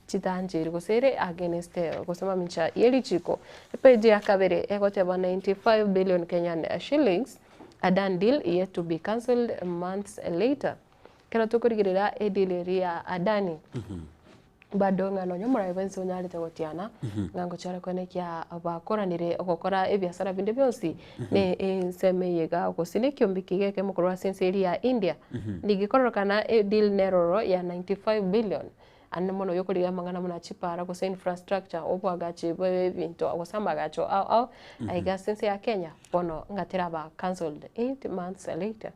chitanchiri gose ere against gose mamincha ye richiko. Epage ya kabere egoteba 95 billion Kenyan shillings a done deal yet to be cancelled months later. Ekero tokorigereria edeal eria ya Adani, bado ng'a nonye omorai bwensi onyarete gotiana, ng'a ngochia koenekia bakoranire ogokora ebiasara binde bionsi, ne ensemo eye iga gose na ekiombe kiga ekemo korwa ase ense eria ya India, nigo ekororokana edeal neroro ya 95 billion. Ande mono oyokorigia amang'ana buna chipara gose infrastructure, oboagachi bwa ebinto gose amagacho ao ao, aiga ase ense ya Kenya, bono ng'a teraba cancelled 8 months later.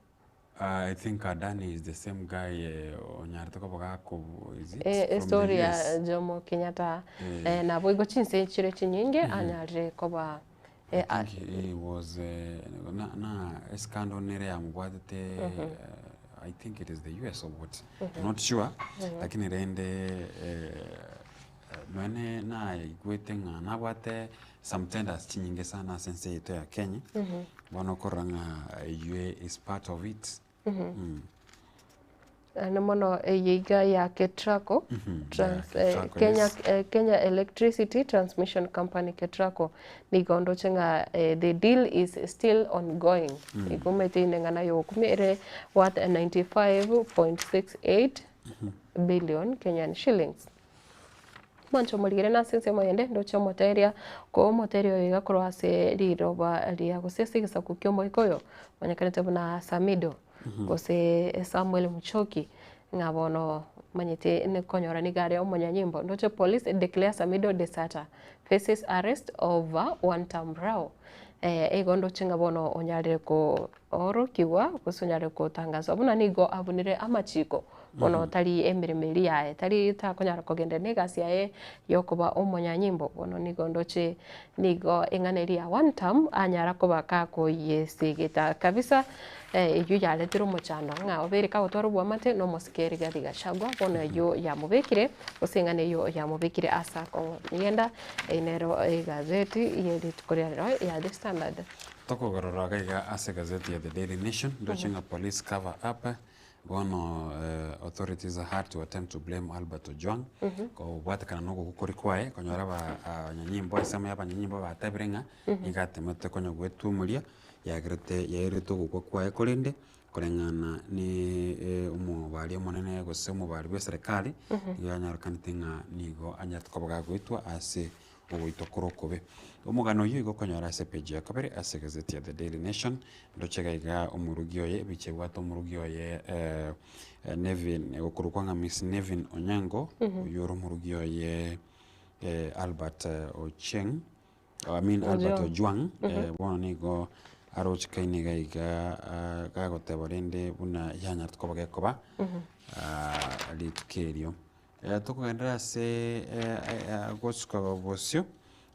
I think Adani is the same guy onyarete koba gako is it Eh, from the estory ya US? Jomo Kenyatta Eh. eh, naboigo chinse chire chinyinge anyarire koba eh, I think he was na na escandal nere yamobwatete I think it is the US or what not sure lakini rende nonye naigwete ng'a nabwate some tenders chinyinge sana ase ense yaito ya Kenya bono okorora ng'a eywo is part of it. Naende mono eye iga ya Ketraco, Trans, yeah, eh, Ketraco, Kenya, yes. eh, Kenya Electricity Transmission Company Ketraco, nigo ndoche ng'a eh, the deal is still ongoing. Igo omanyete ine ng'a naye okumia ere worth 95.68 billion Kenyan shillings. Mwanche omorigere nase ensemo eyende ndoche omoteria, ko omoteria oyo iga korwa ase riroba ria gose ase egesaku kia omoika oyo, omanyekanete buna Samido, gose Samuel Muchoki, ng'a bono omanyete nikonyora nigo are omonyanyimbo. Ndoche police declare Samido deserter, faces arrest over one term row. Igo ndoche ng'a bono onyarire ko. Koorokigwa gose onyare gotangaswa buna nigo abunire amachiko, bono tari emeremo eria yaye, tari takonyara kogenderera negasi yaye yokoba omonyanyimbo, bono nigo ndoche nigo eng'ana eria ya one term anyara koba kakoyesegeta kabisa eywo yaretire omochando ng'a obeire kagotwara oboamate na omosike Rigathi Gachagua, bono eywo yamobekire gose eng'ana eywo yamobekire ase akong'u. Genda eye nero egazeti ye rituko ria rero ya The Standard. Tokogarora iga iga ase egazeti ya The Daily Nation, ndoche ng'a police cover up, bono authorities are hard to attempt to blame Albert Ojwang, kobwatekana na ogokwa kwaye, konyora aba abanyanyimbo ensemo ya abanyanyimbo batebire ng'a nigo atemete konya goetwomoria, yagerete yairete ogokwa kwaye korende, koreng'ana ne omobari omonene gose omobari bwa eserekari, nigo yanyarekanete ng'a nigo anyarete koba gagoetwa ase ogoitwa kore okobe. Omogano oyio igo okonyora ase epeji ya kabere ase egazeti ya The Daily Nation, ndoche iga iga omorugi oye ebicha ebwate omorugi oye Nevin okorokwa ng'a Miss Nevin Onyango, oyio ore omorugi oye Albert Ochieng, I mean Albert Ojwang. Ojwang, bono nigo arochekaine iga iga gagoteba rende buna yanyarete koba gekoba rituko erio. Tokogenderera ase gosuka bosio,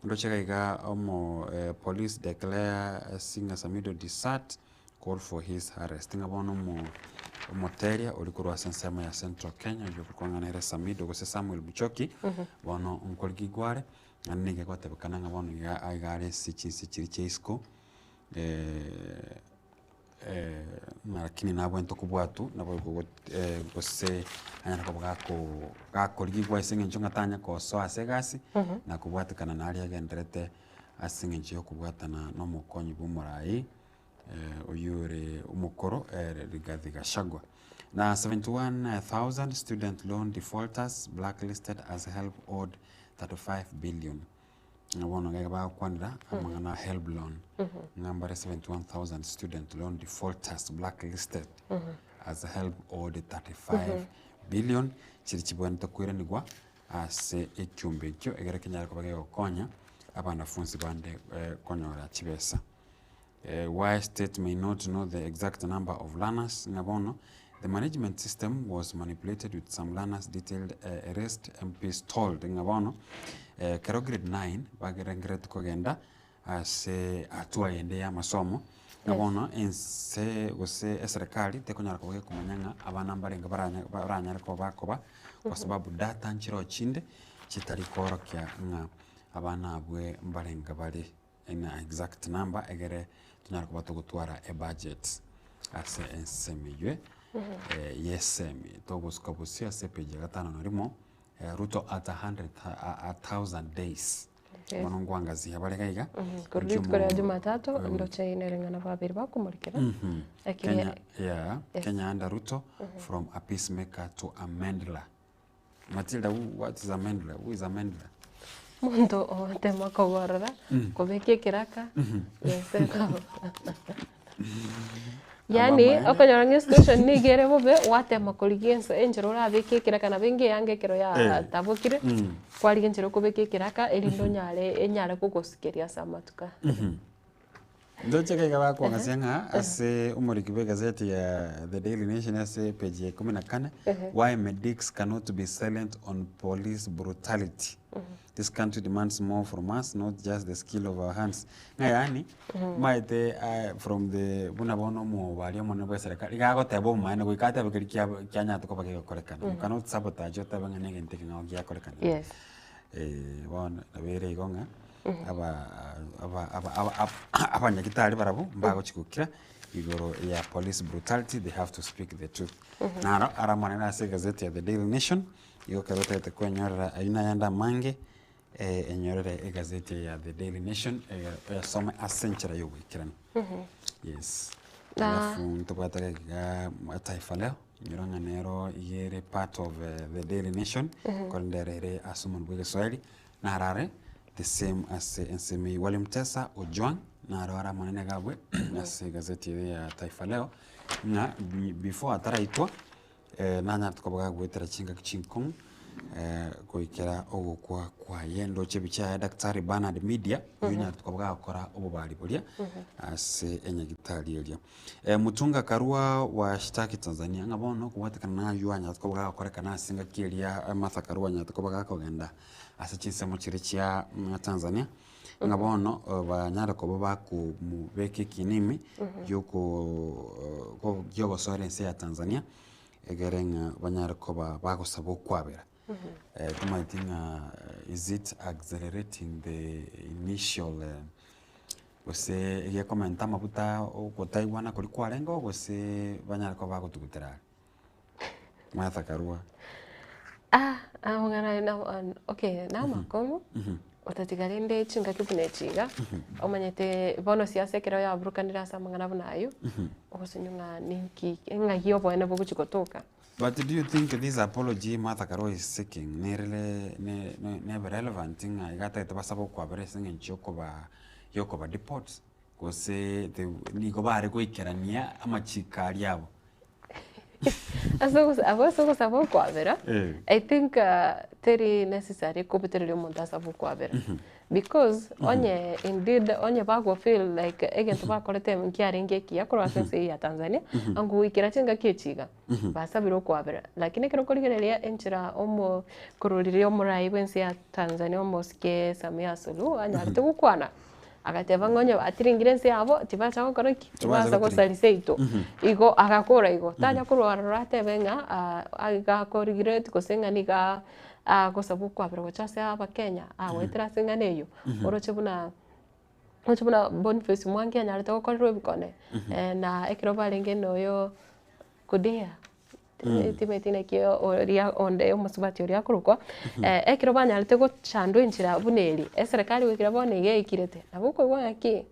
ndoche iga iga omo police declare singer Samidoh desert call for his arrest, ng'a bono omo omoteria oria korwa ase ensemo ya Central Kenya oyio okorokwa ng'a nere Samidoh gose Samuel Muchoki, bono nkorigigwa are, naende nigo egotebekana ng'a bono iga iga are ase chinse chiria chia isiko. Lakini nabwenerete kobwatwa naboigo gose anyare koba gako gakorigigwa ase eng'encho ng'a tanya kosoa ase egasi, na kobwatekana naria agenderete ase eng'encho ya okobwatana na omokonyi bwa omorai oywo ore omokoro Rigathi Gachagua. Na 71,000 student loan defaulters blacklisted as helb owed 35 billion. Ng'a bono iga bagokwanera amang'ana a helb loan, ng'a mbare 71,000 student loan defaulters blacklisted as helb owed 35 billion, chiria chibwenerete koiranigwa ase ekiombe ekio egere kenyare koba kegokonya abanafunsi bande konyora chibesa. Why state may not know the exact number of learners, ng'a bono the management system was manipulated with some learners detailed erased MPs told ng'a bono ekero grade 9 bagerengereti kogenda ase hatua ende ya amasomo ng'a bono ense gose eserekari tekonyara koba gekomanya ng'a abana mbarenge baranya baranyare koba bakoba kwa sababu data nchiroo chinde chitari koorokia ng'a abana abwe mbarenge bare. In exact number egere tonyare koba togotwara ebudget ase ensemo eywe y'esemi. Togosuka bosio ase epage ya gatano na rimo, Ruto at a hundred a thousand days. Yes. Bono nkoangazia bare iga iga. Korwa rituko ria Jumatatu, ndoche inere ng'a nabo babere bakomorikera. Lakini Kenya, yeah, Yes. Kenya under Ruto from a peacemaker to a meddler. Matilda, who, what is a meddler? Who is a meddler? Omonto ogotema kogorora, kobeka ekeraka, yes Yaani Abamaene. okonyora ng'a esituation nigo ere bobe, gwatema korigia ense enchera orabeke ekeraka nabo enga eyanga ekero yatabokire, kwarigia enchera okobeka ekeraka erinde onyare enyare kogosukeria ase amatuko aya. Ndoche iga iga bakwang'asia ng'a ase omoriki bwa egazeti ya The Daily Nation ase epage ya ikomi na kane, Why medics cannot be silent on police brutality. This country demands more from us, not just the skill of our hands. Ng'a yaani, maete from the buna bono omobari omonene bwa eserekari, iga agoteba obomaene goika atebe keria kia kianyarete koba kegokorekana. You cannot sabotage otebe ng'a na egento eke ng'ao giakorekana. Yes. Bono nabo ere igo ng'a. Abanyagitari barabwo mbagochia gokira igoro ya police brutality, they have to speak the truth. Naro are amanene ase egazeti ya The Daily Nation, igo ekero otagete kwenyorera ayio na ayande amange, enyorere egazeti eye ya The Daily Nation oyasome ase enchera ya oboikeranu. Yes. Alafu ntobwate iga Taifa Leo, inyora ng'a nero iga ere part of The Daily Nation, korende ere ere ase omonwa bwa egeswahili. Narare the same ase ensemo eyio. Walimtesa Ojwang naro are amanene iga abwe ase egazeti eye ya Taifa Leo ng'a before ataraitwa nanyarete koba gagoetera chingaki chinkong'u. Goikera ogokwa kwaye ndoche ebicha yaye Daktari Bernard Media oyio onyarete koba gagokora obobari boria ase enyagitari eria. Mutunga Karua washtaki Tanzania ng'a bono okobwatekana na aywo anyarete koba gagokorekana ase engaki eria Martha Karua anyarete koba gakogenda ase chinsemo chiria chia Tanzania ng'a bono banyare koba bakomobeka ekinimi gioko giogosoera ense ya Tanzania. Egere ng'a banyare koba bagosaba okwabera. Tomaeti ng'a is it accelerating the initial gose egekomenta amaguta ogotaigwana koria kwarengeo gose banyare koba bagotugutera are? Martha Karua. Ah, amang'ana aya na okay namakong'u, otatiga rende chingaki buna echi iga, omanyete bono siasa ekero yaburukanire ase amang'ana buna aywo, ogosinywa ng'a ninki ng'ai oboene bogochi gotoka. But do you think this apology Martha Karua is seeking nerere ne ne nebe relevant ng'a iga atagete basabe okwabera ase eng'encho yokoba yokoba deport gose the nigo bare goikerania amachiko aria abo? Ase ogosa abwo ase ogosaba okwabera, Eh. I think teri necessary kobutereria omonto asabe okwabera. Because onye indeed onye bago feel like egento bakorete nkiarenge ekiya korwa ase ense eye ya Tanzania, ango goikera chingaki echi iga, basabire okwabera. Lakini ekero okorigereria enchera omo korwa riria omorai bwa ense ya Tanzania omosike Samia Suluhu anyarete gokwana. Agateba ng'a onye batiringire ense yabo, tibacha gokora ki? Tibacha Tibacha gotiringa. gosarisa eito. Igo agakora igo, tanya korwa aroro atebe ng'a iga akorigireti gose ng'a niga agosaba okwabera gocha ase abakenya, agoetera ase eng'ana eywo, oroche buna oroche buna Boniface Mwangi anyarete gokorerwa ebikone, na ekero barenge na oyo Kodea. Timanyeti naki oria onde omosubati oria akorokwa, ekero banyarete gochandwa enchera buna eria, eserekari goikera bono iga eikirete, nabo okoigwa ng'aki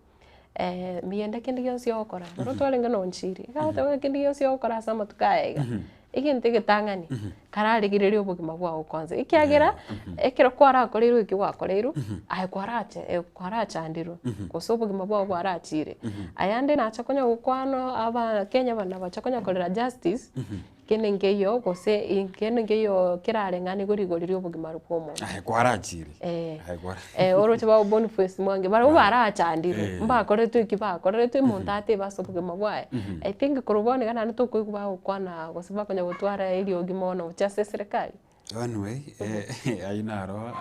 miyende kende gionsi ogokora, ekero twarenge na onchiri, iga agoteba ng'a kende gionsi ogokora ase amatuko aya iga, egento egetang'ani, kararigereria obogima bwao kwanza, ekiagera, ekero kwarakoreirwe ekio gwakoreirwe, aye kwarache kwarachandirwe, gose obogima bwao bwarachire. Ayande nacha konya gokwana abakenya buna bacha konya korera justice, kende nkeiyo gose kende nkeiyo kerareng'anigwe rigori ria obogima bwa omonto. Aye kwarachire. Eh, Aye kwara- eh, oroche ba Boniface Mwangi barabwo barachandirwe, Eh. mbakoretwe eki bakoreretwe omonto atebe ase obogima bwaye. I think korwa bono iga naende tokoigwa bagokwana gose bakonya gotwara eriogi mono gochia ase eserekari. Anyway, eh, ayio naro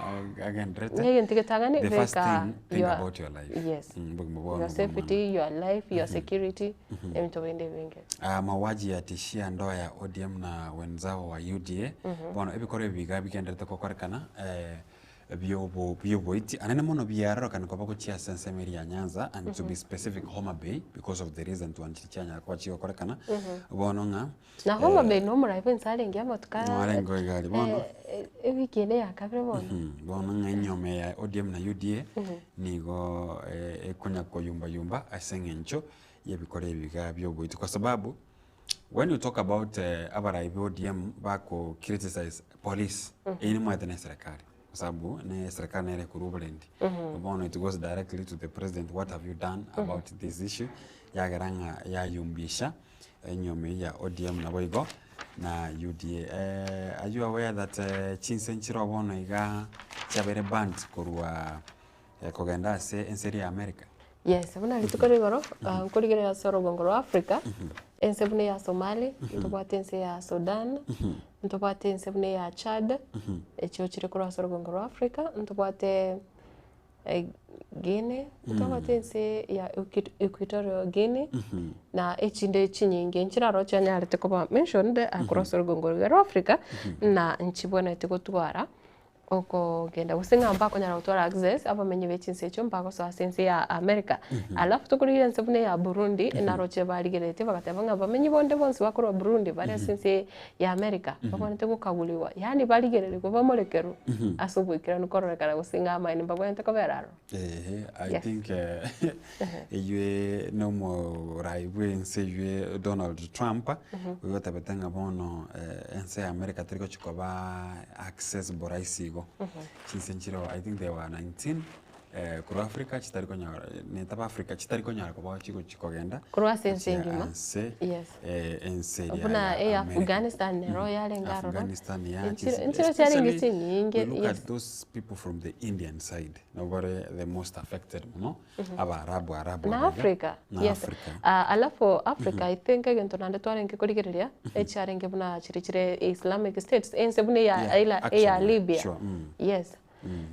agenderete. Egento getang'ani The first beka thing, think your- about your life. yes. Mm, obogima bwao Your nobwa maana. safety, your life, your security, ebinto binde ebinge. Ah, mauaji yatishia ndoa ya ODM na wenzao wa UDA. Bono ebikoro ebi biga bigenderete gokorekana eh, biobo bioboiti anene mono biarorokana koba gochia ase ensemo eria ya Nyanza and to be specific Homa Bay because of the recent one chiri chianyara koba chigokorekana. Bono ng'a Na Homa Bay nomorai bwensi arenge amatuko aya Noarenge iga aria bono. ewiki ende ya kabere bono. Bono ng'a enyiomo ya ODM na UDA nigo ekonya koyumba yumba ase eng'encho y'ebikora ebi iga bioboiti kwa sababu when you talk about abarai ba ODM bako criticize police eyio nimwete na eserekari kwa sababu ne eserekari nere ekorwa oborendi bono it goes directly to the president what have you done about this issue yagera ng'a yayumbisha Enyiomi eyio ya ODM naboigo na UDA. Are you aware that chinse nchire bono iga chiabeire banned korwa kogenda ase ense eria ya America? Yes, buna rituko ria igoro, nkorigereria ase orogongo rwa Africa, ense buna eya Somali, ntobwate ense ya Sudan, ntobwate ense buna eya Chad, echio chire korwa ase orogongo rwa Africa, ntobwate Guinea, ntobwate ense ya Equatorial Guinea, na echinde chinyinge nchiraroo chianyarete koba mentioned across orogongo roria rwa Africa, na nchibwenereti gotwara okogenda gose ng'a mbakonyara gotwara access abamenyi be chinse echio mbagosoa ase ense ya America. Alafu tokorigia ense buna eya Burundi, naroche barigereretie bagateba ng'a abamenyi bonde bonsi bakorwa Burundi bare ase ense ya America, babwenerete gokaguriwa, yaani barigererigwe bamorekerwe ase oboikeranu kororekana gose ng'a amaene mbabwenerete kobera aroro. Eeh, I Yes. think eywe na omorai bwa ense eywe Donald Trump, oyo otabete ng'a bono ense ya America teri gochi koba accessible rahisi igo. Chinse nchire oo, I think there were 19. Korwa Africa chitari konyora netabe Africa chitari konyara koba chigochi kogenda Korwa ase ense gochia engima. ense Yes. ense eria Buna ya eya America. Afghanistan nero yarenge aroro. Afghanistan ya Enchiro enchiro chiarenge especially chinyinge we look yes. at those people from the Indian side nabo bare the most affected mono Abaarabu arabu Na aba iga, Africa na yes. Africa. Ah, alafu Africa I think egento naende twarenge korigereria echiarenge buna chiria chire Islamic states ense buna eya Yeah, eya actually, eya Libya. sure, mm. Yes.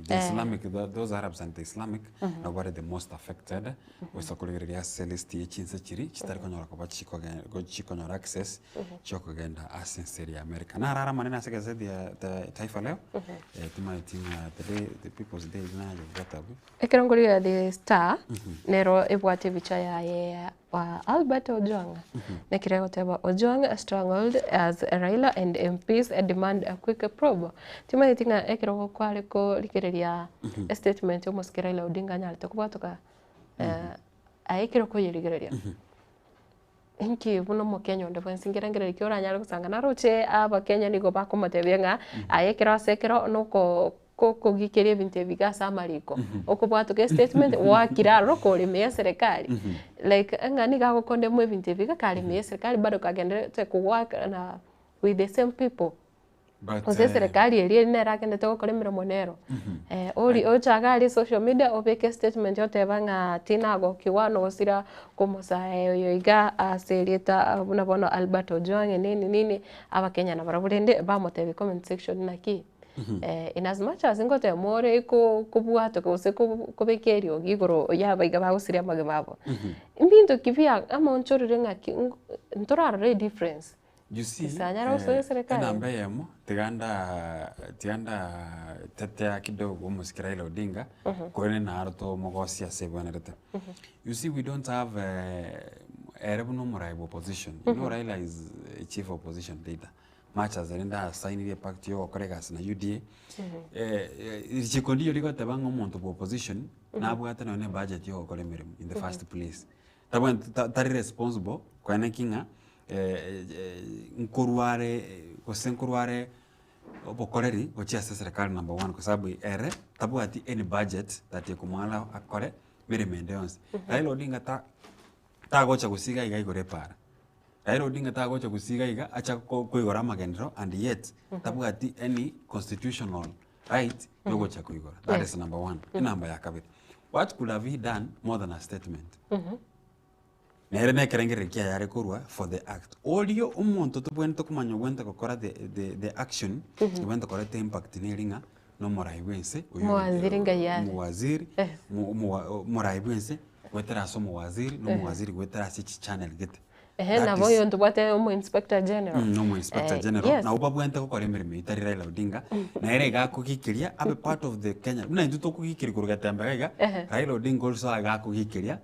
The Eh. Islamic, tho- those Arabs and the Islamic, nabo bare the most affected, gosa korigereria ase list ye chinse chiria chitari konyora koba chikoge- go- chikonyora access chiokogenda ase ense eria ya America. Naro are amanene ase egazeti ya The Taifa Leo, eh, timanyeti ng'a the day, the people's day naye bwate abwo. Ekero nkorigereria The Star, nero ebwate ebicha yaye Albert Ojwang, nekero egoteba Ojwang strangled as Raila and MPs demand a quick probe. Timanyeti ng'a ekero kware korigereria estatement ya omosike Raila Odinga anyarete kobwatoka aye ekero okoyerigereria, inki buna omokenya onde bwensi nkerengererio ki oranyare gosanga naroche abakenya nigo bakomotebia ng'a aye ekero ase ekero noko kokogikeria ebinto ebi iga ase amariko, okobwatoka estatement gwakire aroro koremia eserekari, like ng'a nigo agokondemwa ebinto ebi iga karemia eserekari bado kagendererete kowaka na with the same people. But, Gose eserekari eria nere agendete gokora emeremo nero. Ori oche iga aria social media obeke estatement oteba ng'a tinagokigwa nogosira komosae oyo iga ase erieta buna bono Albert Ojwang nini nini, abakenya nabarabwo rende bamotebia comment section naki. In as much as ngoteba more ko- kobwata gose ko- kobeka eriogi igoro yabaiga bagosiria amagima abo, mbinto ki bia amaonchorire ng'aki ntorarore edifference. You see, Tisanyara gosoa eserekari. enamba eyemo tiga nda tiga nda tetea kidogo omosike Raila Odinga korende naro tomogosia ase ebwenerete. You see we don't have ere buna omorai bwa opposition, you know Raila is a chief opposition leader. Much as rende asainirie epact ya ogokora egasi na UDA, richiko ndiyo rigoteba ng'a omonto bwa opposition nabwate nonye na ebudget ya ogokora emeremo in the first place. Tabwenereti ta- tari responsible koene ki ng'a nkorwa are gose nkorwa are obokoreri gochia ase eserekari number one kwa sababu ere tabwati any budget that ekomoallow akore meremo ende yonsi. Raila Odinga ta- tagocha gosiga iga igoro epara. Raila Odinga tagocha gosiga iga acha ko- koigora amagenderero and yet tabwati any constitutional right yogocha koigora. That is number one. Enamba ya kabere, what could have he done more than a statement? Nere na ekerengererio kiaye are korwa for the act. Oria omonto tobwenerete komanya obwenerete gokora the, the, the action, obwenerete koreta impact neri ng'a nomorai bwense oyo Mowaziri ngai are. omowaziri, Eh. mo- omowa- omorai bwense goetera ase omowaziri, na omowaziri goetera ase chichannel gete. Ehe, That nabo is- oyo ntobwate omo inspector general. Mm, nomo inspector Eh, general yes. nabo babwenerete gokora emeremo eyio tari Raila Odinga nere iga akogikeria abe part of the Kenya buna intwe tokogikeria korwa Getembe iga iga Ehe. Raila Odinga also iga akogikeria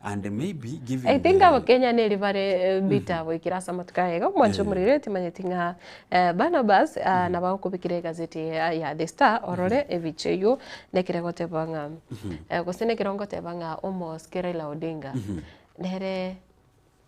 and maybe giving I think the- abakenya neri bare bitter goikera ase amatuko aya iga omwancho omoriri timanyeti ng'a Barnabas nabo agokobekera egazeti ya The Star orore ebicha eywo nekere goteba ng'a gose nekero ngoteba ng'a omosike Raila Odinga nere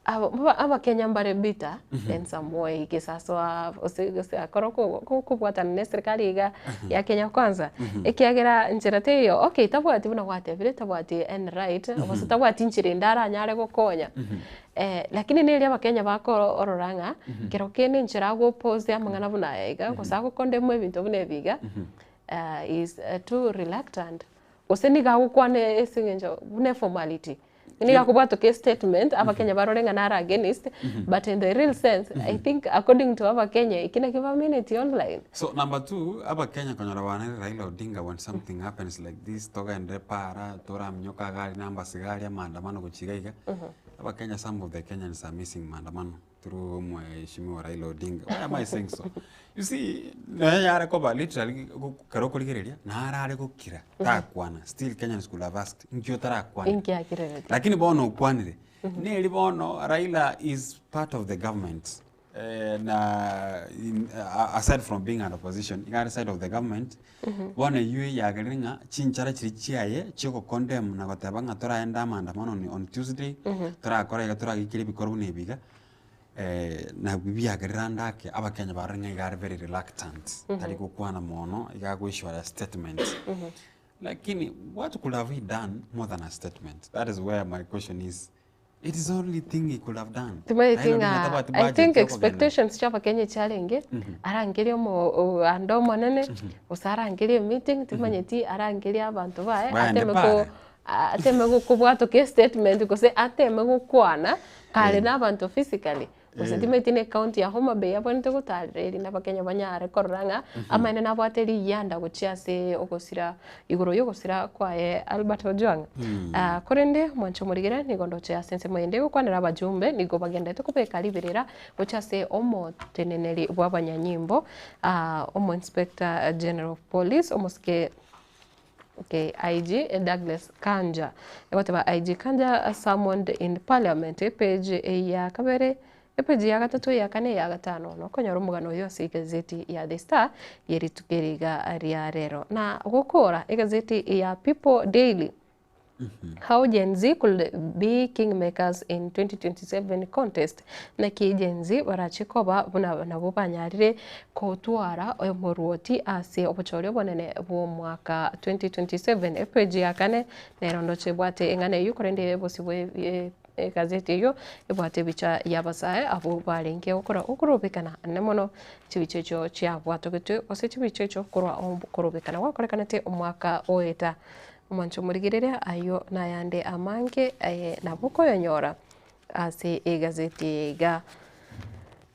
Abakenya mbare bitter in some way gesasoa gose gose akoro kobwatana na eserikari iga ya Kenya Kwanza, ekiagera nchera teiyo okay tabwati buna gwatebire tabwati any right gose tabwati nchera ende aranyare gokonya lakini neri abakenya bakorora ng'a kero kende enchera ago oppose amang'ana buna aya iga gose agokondemwa ebinto buna ebi iga is too reluctant gose nigo agokwana ase eng'encho buna eformality. Nigo akobwatoka estatement abakenya barore ng'a naro against but in the real sense I think according to abakenya eki nakio bamenetie online. So number two, abakenya konyora banere Raila Odinga when something happens like this, togenderere para, toraminyoka iga aria na ambasigari amaandamano gochia iga iga, abakenya some of the Kenyans are missing maandamano through omweshimiwa Raila Odinga. Why am I saying so? You see, nonya yare koba literally kero okorigereria, naro are gokira, takwana, still Kenyans could have asked, inki otarakwana? Inki akirerete? Lakini bono okwanire, neri bono Raila is part of the government eh, na in, aside from being an opposition, iga are side of the government, bono eywo yagerire ng'a chinchara chiria chiaye chiogokondemn na goteba ng'a toraende amaandamano on, on Tuesday, torakora iga toragikeria ebikorwa buna ebi iga, nabio biagerire ande ake abakenya barore ng'a iga are very reluctant, tari gokwana mono, iga agoishora statement. Lakini what could have he done more than a statement? That is where my question is. It is only thing he could have done. Timanyeti Raila Odinga ng'a tabwati I budget think yokogenda. expectations chia abakenya chiarenge, arangerie omo o- ande omonene, gose arangerie emeeting, timanyeti arangerie abanto baye, Baende ateme ko pare. ateme gokobwatoka estatement gose ateme gokwana, kare na abanto physically. Gose timanyeti na ecounty ya Homa Bay abwenerete gotarera erinde abakenya banyare korora ng'a amaene nabwate riyianda gochia ase ogosira igoro ya ogosira kwaye Albert Ojwang. Korende mwanche omorigere nigo ndoche ase ensemo eyende egokwanera abajumbe nigo bagenderete kobeka riberera gochia ase omoteneneri bw'abanyanyimbo omo inspector general of police omosike Okay, IG Douglas Kanja. Egoteba IG Kanja summoned in parliament epage ya kabere epage ya gatato ya kane ya gatano nokonyora omogano oyo ase egazeti ya The Star ye rituko eri iga ria rero. Na gokora egazeti ya People Daily How Gen Z could be kingmakers in 2027 contest Naki Gen Z barache koba buna nabwo banyarire kotwara omorwoti ase obochori obonene bw'omwaka 2027. Epeji ya kane nero ndoche ebwate eng'ana eyio korende bosio bwe egazeti eyio ebwate ebicha y'abasae abwo barenge gokora okorobekana ane mono chibicha echio chiabwatogetwe gose chibicha echio korwa okorobekana gwakorekanete omwaka oeta. Omonto omorigereria ayio nayande amange aye nabo okoyonyora ase egazeti eye iga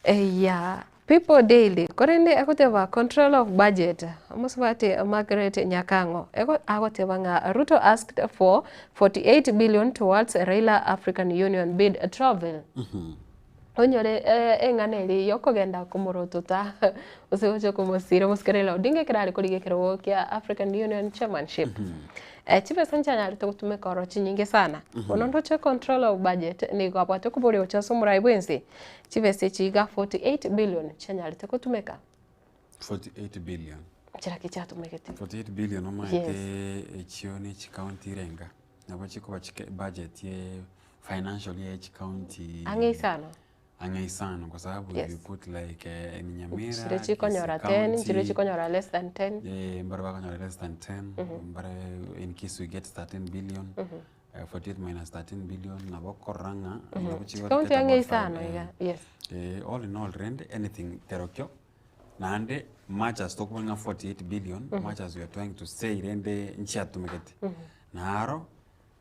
eya People Daily. Korende egoteba control of budget, omosubati Margaret Nyakang'o ego agoteba ng'a Ruto asked for 48 billion towards Raila African Union bid travel. Onyore eng'ana eria yokogenda komorotota gose gocha komosira omosike Raila Odinga ekero are korigia ekerogo kia African Union Chairmanship. Chibesa nchianyarete gotumeka ororo chinyinge sana. Bono ndoche controller of budget nigo abwate okoboria gocha ase omorai bwensi, chibesa echi iga 48 billion chianyarete gotumeka. 48 billion. Nchera ki chiatumegete? 48 billion omanyete echio ne chikaunti irenga, nabo chikoba chike budget ye financial year chicounty Ang'e isano. Ang'e isano kwa sababu Yes. you put like eh, in Nyamira, Nchire chikonyora Kisii 10, nchire County, chikonyora less than 10. eh, mbare bakonyora less than 10, mbare in case we get 13 billion, eh, 48 minus 13 billion nabo okorora ng'a nabo chigo Chicounty get ang'e about isano five, iga, eh, yes. eh, all in all rende anything terokio naende much as tokobua ng'a 48 billion, much as we are trying to say rende nchiatumegete, naro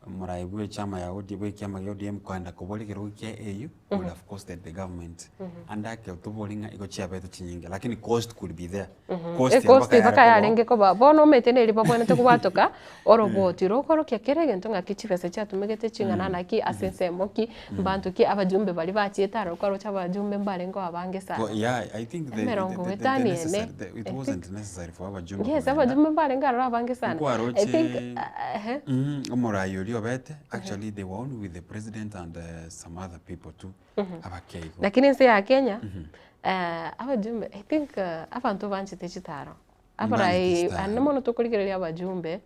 Omorai bw'echama ya ODM bw'ekiama gia ODM koenda koboria ekerogo kia AU would have costed the government. Ande ake tobori ng'a igo chiabete chinyinge lakini cost could be there. Cost ero Ecost mpaka yare mpaka kobao. yarenge koba bono omanyete neri babwenerete kobwatoka oroboti rokorokia kera egento ng'aki chibesa chiatumegete ching'ana naki ase ensemo ki mbanto ki abajumbe baria bachiete aroro kwaroche abajumbe mbarenge abange sana. Ko- yeah, I think the, the, Emerongo the, the, etano the ene. necessary, the, it I think- wasn't necessary for abajumbe Yes, kogenda. abajumbe mbarenge aroro abange sana. I think Nkwaroche ehe. omorai oria obete actually they were only with the president and some other people too abake igo. Lakini ense ya Kenya abajumbe I think abanto banchete chitaro. Abarai Chitaro. ande mono tokorigereria abajumbe,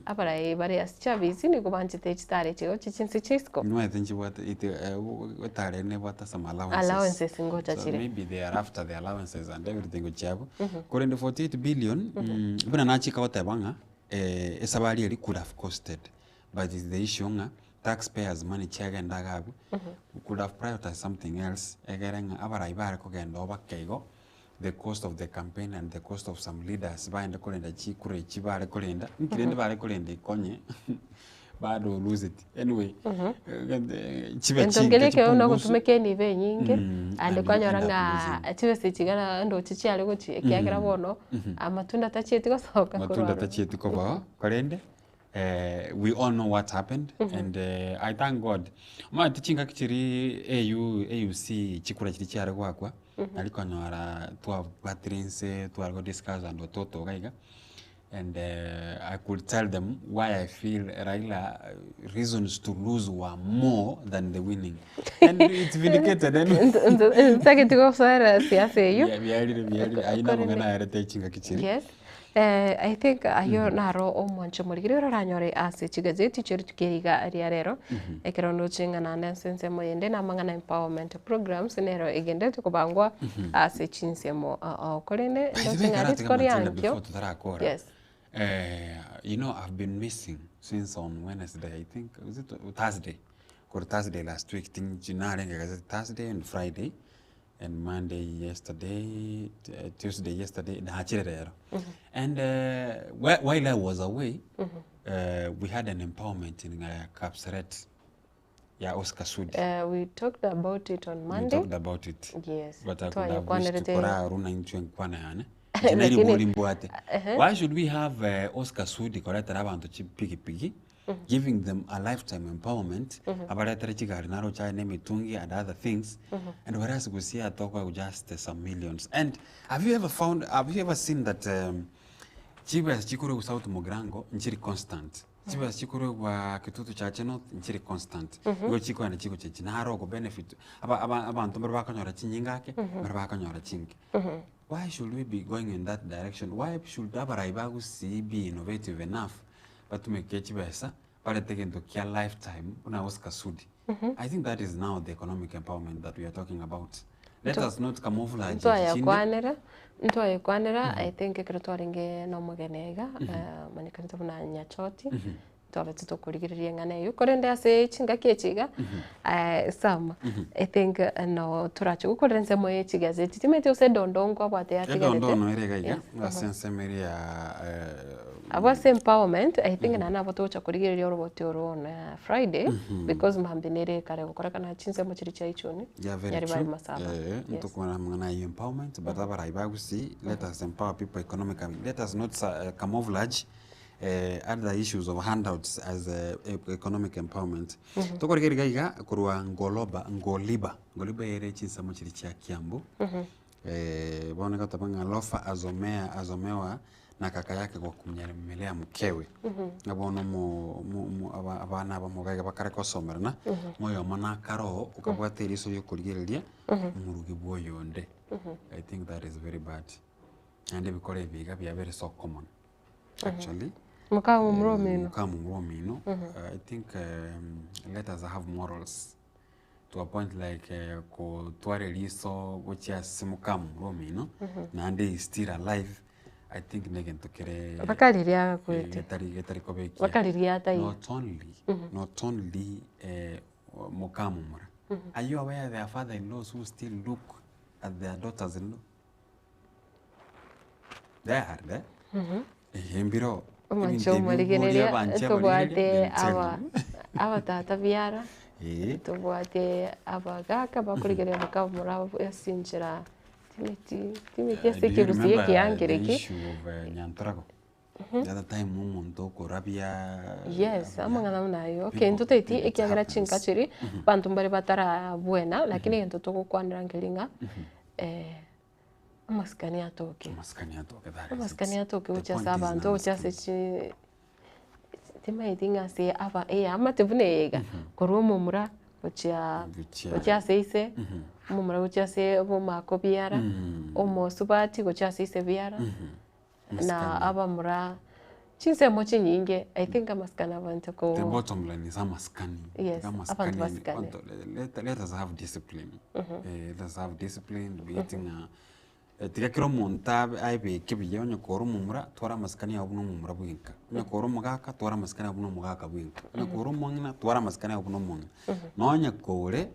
abarai bare ase chiafisi nigo banchete chitaro echi gochia chinse chia isiko. Nimanyete nchibwate ite etaro ere nebwate some allowances. Allowances ngocha So chire. maybe they are after the allowances and everything gochia abwo. Korende 48 billion, buna nachika goteba ng'a esabari eria could have costed but is the issue ng'a tax payers money chiagenda iga abwo, we could have prioritized something else egere ng'a abarai bare kogenda oo bake igo, the cost of the campaign and the cost of some leaders baende korenda chikura echi bare korenda, nki rende bare korenda ikonye bado lose it anyway chibe Egento chinke nkeria ekero chipungusu nogotumeka enibo enyinge Mm, ande and you kwanyora end up ng'a losing. chibesa echi iga ndoche chiare gochia ekiagera bono amatunda tachieti gosoka korwa Matunda aroro. tachieti kobao korende we all know what happened and I thank God. Omanyete chingaki chiria AU, AUC chikura chiria chiare goakwa, nari konyora twabwatire inse tware go discuss and watoto iga iga, and I could tell them why I feel Raila reasons to lose were more than the winning and it's vindicated anyway. Ntageti gosoera siasa eyio. Biarire biarire ayio namang'ana ayarete chingaki chiria. Yes. I think ayio naro omwancho omorigiri ore oranyore ase chigazeti chia rituko eri iga ria rero, ekero ndoche ng'a naende ase ensemo eyende namang'ana empowerment programs nero egenderete kobangwa ase chinsemo ao ao. Korende By the ndoche way, ng'a karatiga rituko Matilda riankio before totarakora, yes. You know I've been missing since on Wednesday I think, is it Thursday? Korwa Thursday last week tinchi narenge gazeti Thursday and Friday and Monday yesterday, Tuesday yesterday, nachire rero. And while I was away, we had an empowerment in Kapseret ya Oscar Sudi. We talked about it on We Monday. talked about it. Yes. But I could have wished Twayekwanerete- kora runa inchwe nkwana yane. Inche Lakini- neribori mbwate. Ehe. Why should we have Oscar Sudi koretera abanto chipigipigi giving them a lifetime empowerment abaretere chigari naro chaye na emitungi and other things and whereas Gusii atokoegwa just some millions and have you ever found have you ever seen that um, chibesa chikoregwa South Mugirango nchiri constant chibesa chikoregwa Kitutu Chache North nchiri constant igo chikoenda chigochechi naro ogo benefit aba aba abanto mbare bakonyora chinyinga ake mbare bakonyora chinke Why should we be going in that direction? Why should abarai ba Gusii be innovative enough batumeke chibesa barete egento kia lifetime buna Oscar Sudi? I think that is now the economic empowerment that we are talking about. Let us not camouflage chinde. Ntwayakwanera, ntwayekwanera, I think ekero twarenge na omogeni iga, omanyekanete buna Nyachoti, Twabete tokorigereria eng'ana eyio, korende ase chingaki echi iga, sama, I think no torache gokorera ensemo ye chigazeti, timanyeti gose edondo nkwabwate yatigarete. Edondo no ere iga iga, Yes, ase ensemo eria ya Abwo ase empowerment, I think naende nabo togocha korigereria oroboti oro on Friday, because mambia nere ekare gokorekana chinsemo chiria chia Ichuni, Yeah, very Nyaribari true. Masaba. Eh, Yes. ntokwana amang'ana ya empowerment, but abarai ba Gusii, let us empower people economically. Let us not camouflage other issues of handouts as economic empowerment. Tokorigereria iga iga korwa Ngoloba, Ngoliba, Ngoliba ere chinsemo chiria chia Kiambu. Bono egoteba ng'a Lofa azomea azomewa na kaka yake kwa kumnyemelea mkewe. Ng'a bono omo omo omo aba abana abamo iga iga bakare gosomerana, oyomo nakare oo okabwata eriso riokorigereria omorugi bwa oyonde. I think that is very bad. Naende ebikoro ebi iga biabeire so common. Actually, Mokaba momura omino. Mokaba momura omino. I think let us have morals to a point like kotwara eriso gochia ase mokaba momura omino, naende he is still alive, I think negento kere Mpaka riria akwete. getari getari koba ekiya. Mpaka riria ataiyo. Not only, not only mokaba momura, are you aware there are father-in-laws who still look at their daughters-in-law? There are there. Ehe mbiro. Omonche Ebinto ebi omorigereria boria abanche tobwate abarigereria, aba abatata biara Eh. tobwate abagaka bakorigereria bakabamura ase enchera timeti timeti ase Do you ekegusii remember ekiangere the eki. issue of Nyantorago? The other time omonto okorabia Yes, amang'ana buna ayio. Okay, ntotaeti ekiagera chinka chiria abanto mbare batarabwena lakini egento togokwanera nkeri ng'a Amasikani atoke. Amasikani atoke, that is it. Amasikani atoke The gochia point ase is abanto, gochia ase chi timaeti ng'a ase aba eamate buna eye iga, korwa omomura gochia Gochia- gochia ase ise, omomura gochia ase omomako biara, omosubati gochia ase ise biara, na abamura chinsemo chinyinge, I think amasikani abanto ko The bottom line is amasikani. Yes, Tiga abanto amasikani, basikane. abanto let, let us have discipline. Eh, let us have discipline, be it ng'a eh, tiga kera omonto abe aebeke buya onye kore omomura twara amasikani ago buna omomura bwenka, onye kore omogaka twara amasikani ago buna omogaka bwenka, onye kore omong'ina twara amasikani ago buna omong'ina. Nonye kore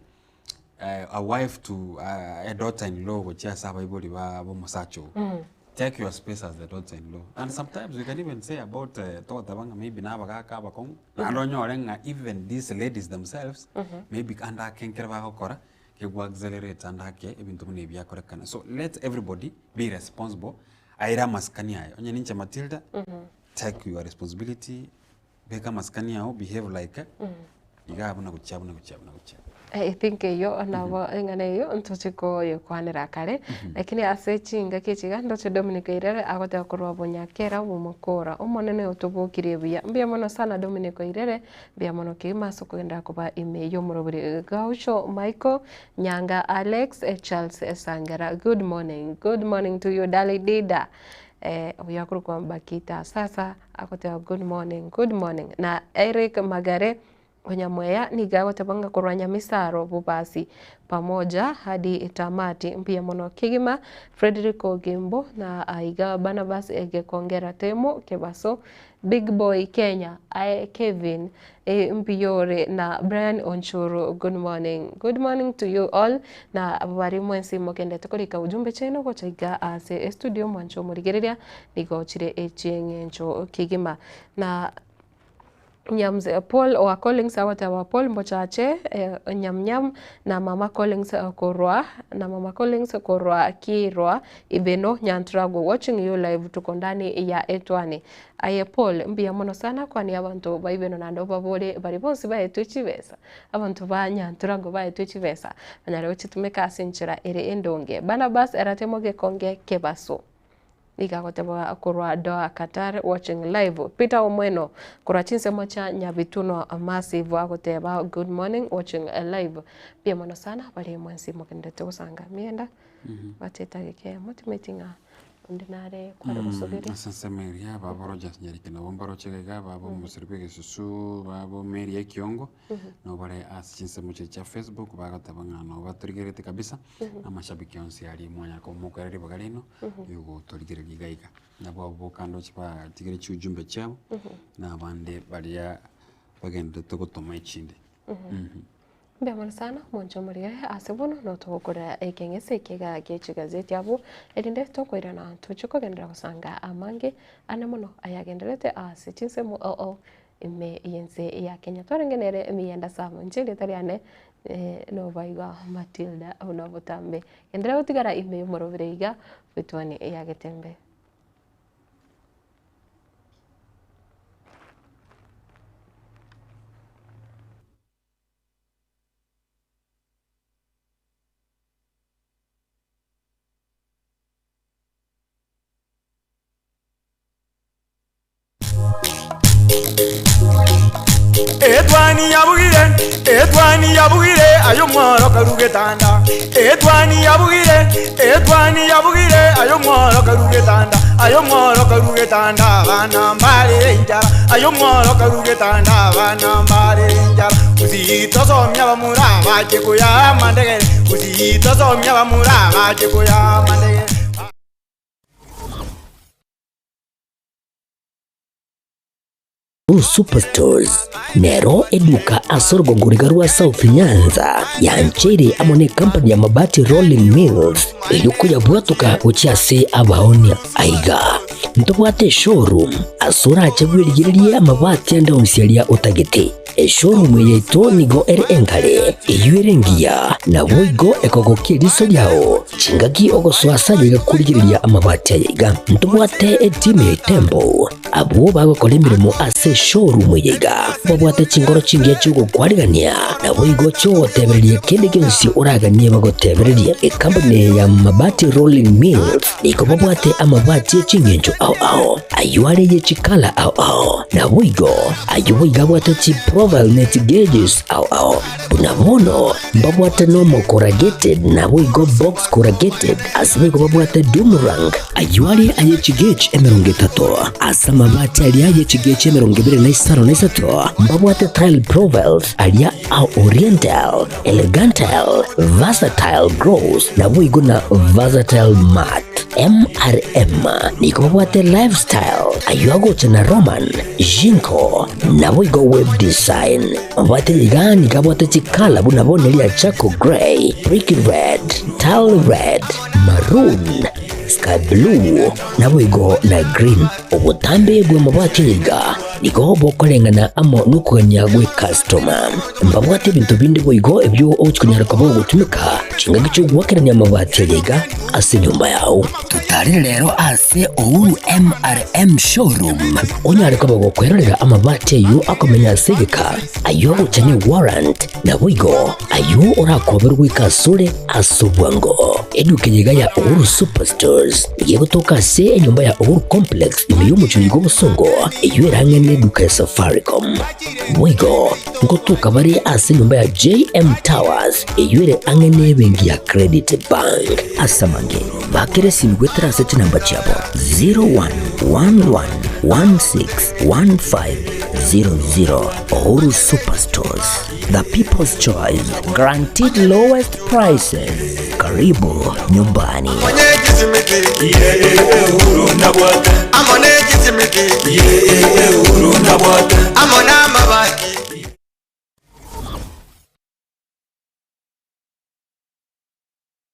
a wife to a daughter in law gochia ase abaibori ba omosacha oo, take your space as the daughter in law. And sometimes we can even say about togoteba ng'a maybe na abagaka abakong'u, naende onyore ng'a even these ladies themselves, maybe ande ake nkere bagokora, kegwa accelerate ande ake ebinto buna ebi biakorekana. So let everybody be responsible, aire amasikani aye, onye ninche Matilda, take your responsibility, Beka amasikani ao, behave like iga abwo na gochia abwo na gochia abwo na gochia abwo. I think eyio nabo eng'ana eyio ntoche koyekwanera kare, lakini ase chingaki echi iga ndoche Dominic Oirere agoteba korwa Bonyakera Bomokora, Omonene otobokirie buya. Mbuya mono sana Dominic Oirere, mbuya mono kegima ase okogenderera koba ime y'omorobori. Gaucho Michael, Nyanga Alex, Charles Sangera, good morning, good morning to you Dali Dida. Oyo akorokwa Bakita Sasa agoteba good morning, good morning. Na Eric Magare. Onyamweya nigo agoteba ng'a korwa Nyamisaro Bobasi pamoja hadi tamati mbuya mono kegima Fredrick Ogembo na aiga Barnabas Egekongera Temo Kebaso Big Boy Kenya aye Kevin mbuya ore na Brian Onchuru good morning good morning to you all na bari mwensi mogendete korika ujumbe chiaino gocha iga ase estudio mwanche omorigereria nigo chire echieng'encho kegima na Nyamz Paul owa Collins agoteba Paul mbochache nyam nyam na mama Collins korwa na mama Collins korwa Kirwa Ibeno Nyantrago watching you live tuko ndani ya Etwani. Aye Paul mbuya mono sana kwani abanto ba Ibeno naende obabore baria bonsi baetwe chibesa abanto ba Nyantrago baetwe chibesa banyare gochitumeka ase enchera ere endonge. Barnabas eratemo gekonge kebaso. Nigo agoteba korwa Doha Qatar watching live. Peter Omweno korwa chinsemo chia Nyabitunwa Massive agoteba good morning watching live. Mbuya mono sana bare mwensi mogenderete gosanga mienda bate etageka eyemo timanyeti ng'a onde nare kware gosogeria. Ase ensemo eria baba Rogers Nyariki nabo mbaroche iga iga, baba omoseri bwa egesusu, baba Mary Ekiongo, nabo bare ase chinsemo chiria chia Facebook bagoteba ng'a nabo batorigerereti kabisa, na amashabiki onsi aria mwanyara koba mokoera ribaga riaino, rigotorigereria iga iga. Nabo abwo boka ndoche batigire chiujumbe chiabo, na abande baria bagendererete gotoma echinde. Mbuya mono sana mwanche omorere ase bono notogokorera ekeng'ese ekiga gie chigazeti abwo erinde tokoirana toche kogenderera gosanga amange ane mono ayagendererete ase chinsemo ao ao ime y'ense ya Kenya. Twarenge nere emiyanda Sam inche erieta riane nobaigwa Matilda buna botambe. Genderera gotigara ime y'omorobere iga bw'etuoni ya Getembe. Etwani yabugire, etwani yabugire, aye omworo karu getanda. Etwani yabugire, etwani yabugire, aye omworo karu getanda. Aye omworo karu getanda, abana mbarere enchara. Aye omworo karu getanda, abana mbarere enchara. Gusii tosomia abamura bache koyaa amandegere, gusii tosomia abamura bache koyaa amandegere. Uhuru Superstores nero eduka ase orogongo riga rwa South Nyanza yancheire amo ne company ya Mabati Rolling Mills eyio koyabwatoka gochia ase abaonia. Aiga ntobwate eshowroom ase orache bwerigererie amabati ande onsi aria otagete. Eshowroom eye yaito nigo ere enkare, eyio ere engiya, naboigo ekogokia eriso riao chingaki ogosoa ase aye iga korigereria amabati aya iga. Ntobwate etimu ya Itembo Abwo bagokora emeremo ase eshowroom eye iga babwate chinkoro chingiya chi'ogokwarigania, naboigo chi'ogotebereria kende gionsi oraganie bagotebererie. Ekampuni eye ya Mabati Rolling Mills nigo babwate amabati e ching'encho ao ao, ayio are ye chikala ao ao, naboigo ayio boigo abwate chiprofile ne chigauges ao ao. Buna bono mbabwate nomo corrugated naboigo box corrugated, ase boigo babwate doom rank, ayio are aye chigauge 30, ase amabati aria aye chigauge 25, mbabwate tile profiles aria a oriental, elegantal, versatile gloss, naboigo na versatile matte. MRM nigo babwate lifestyle, ayio agocha na Roman, Jinko, naboigo web design. Obwate iga nigo abwate chikala buna bono eria charcoal grey, brick red, tile red, maroon, sky blue, naboigo na green. Obotambe bw'amabati aya iga nigo bokoreng'ana amo nokogania gw'ecustoma. Mbabwate ebinto binde boigo ebio ogochi konyara koba ogotumeka chingaki chi'ogoakerania amabati aya iga ase enyomba yao. Totarere rero ase Uhuru MRM Showroom onyare koba gokwerorera amabati ayio akomenya ase egeka, ayio agocha ne warrant, naboigo ayio orakoberwe goika asore ase obwango. Eduka eye iga ya Uhuru Superstores nigo egotoka ase enyomba ya Uhuru Complex ime y'omochie oiga obosongo, eyio ere ang'e neduka ya Safaricom. Boigo ngotoka bare ase enyomba ya JM Towers eyio ere ang'e nebenki ya Credit Bank. Ase amange, bakera esimi goetera ase chinamba chiabo 01111615. 00. Uhuru Superstores, the people's choice, guaranteed lowest prices. Karibu nyumbani.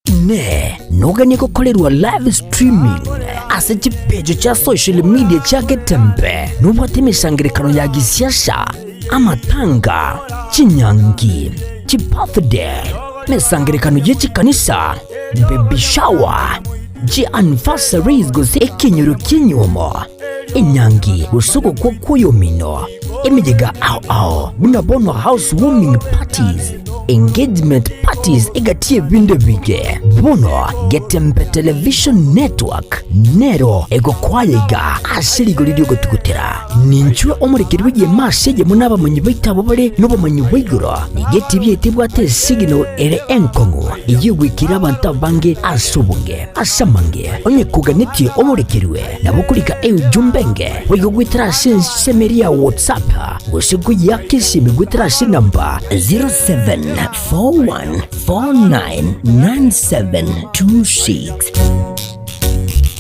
Inee! Noganie gokorerwa live streaming ase chipeji chia social media chia Getembe? Nobwate emesangerekano ya gisiasa, amatanga, chinyangi, chibirthday, emesangerekano ye chikanisa, baby shower, chianniversaries gose ekenyoro ki'enyuomo, enyangi gose ogokwa kw'oyomino, emeyega ao ao buna bono house warming parties, engagement parties egati y'ebinto ebinge. Bono Getembe Television Network nero egokoaya iga ase rigori ri'ogotugutera. Ninchwe omorekeri bw'egeema ase eyemo n'abamanyi baito abwo bare nobomanyi bwa igoro. Nigo etibi yaito ebwate esignal ere enkong'u eyio egwekire abanto abange ase obonge. Ase amange, onye koganetie omorekerwe, nabo okorika eujumbe enge boigo goetera ase ensemo eria ya WhatsApp gose koyeaka esimi goetera ase enamba 0741499726.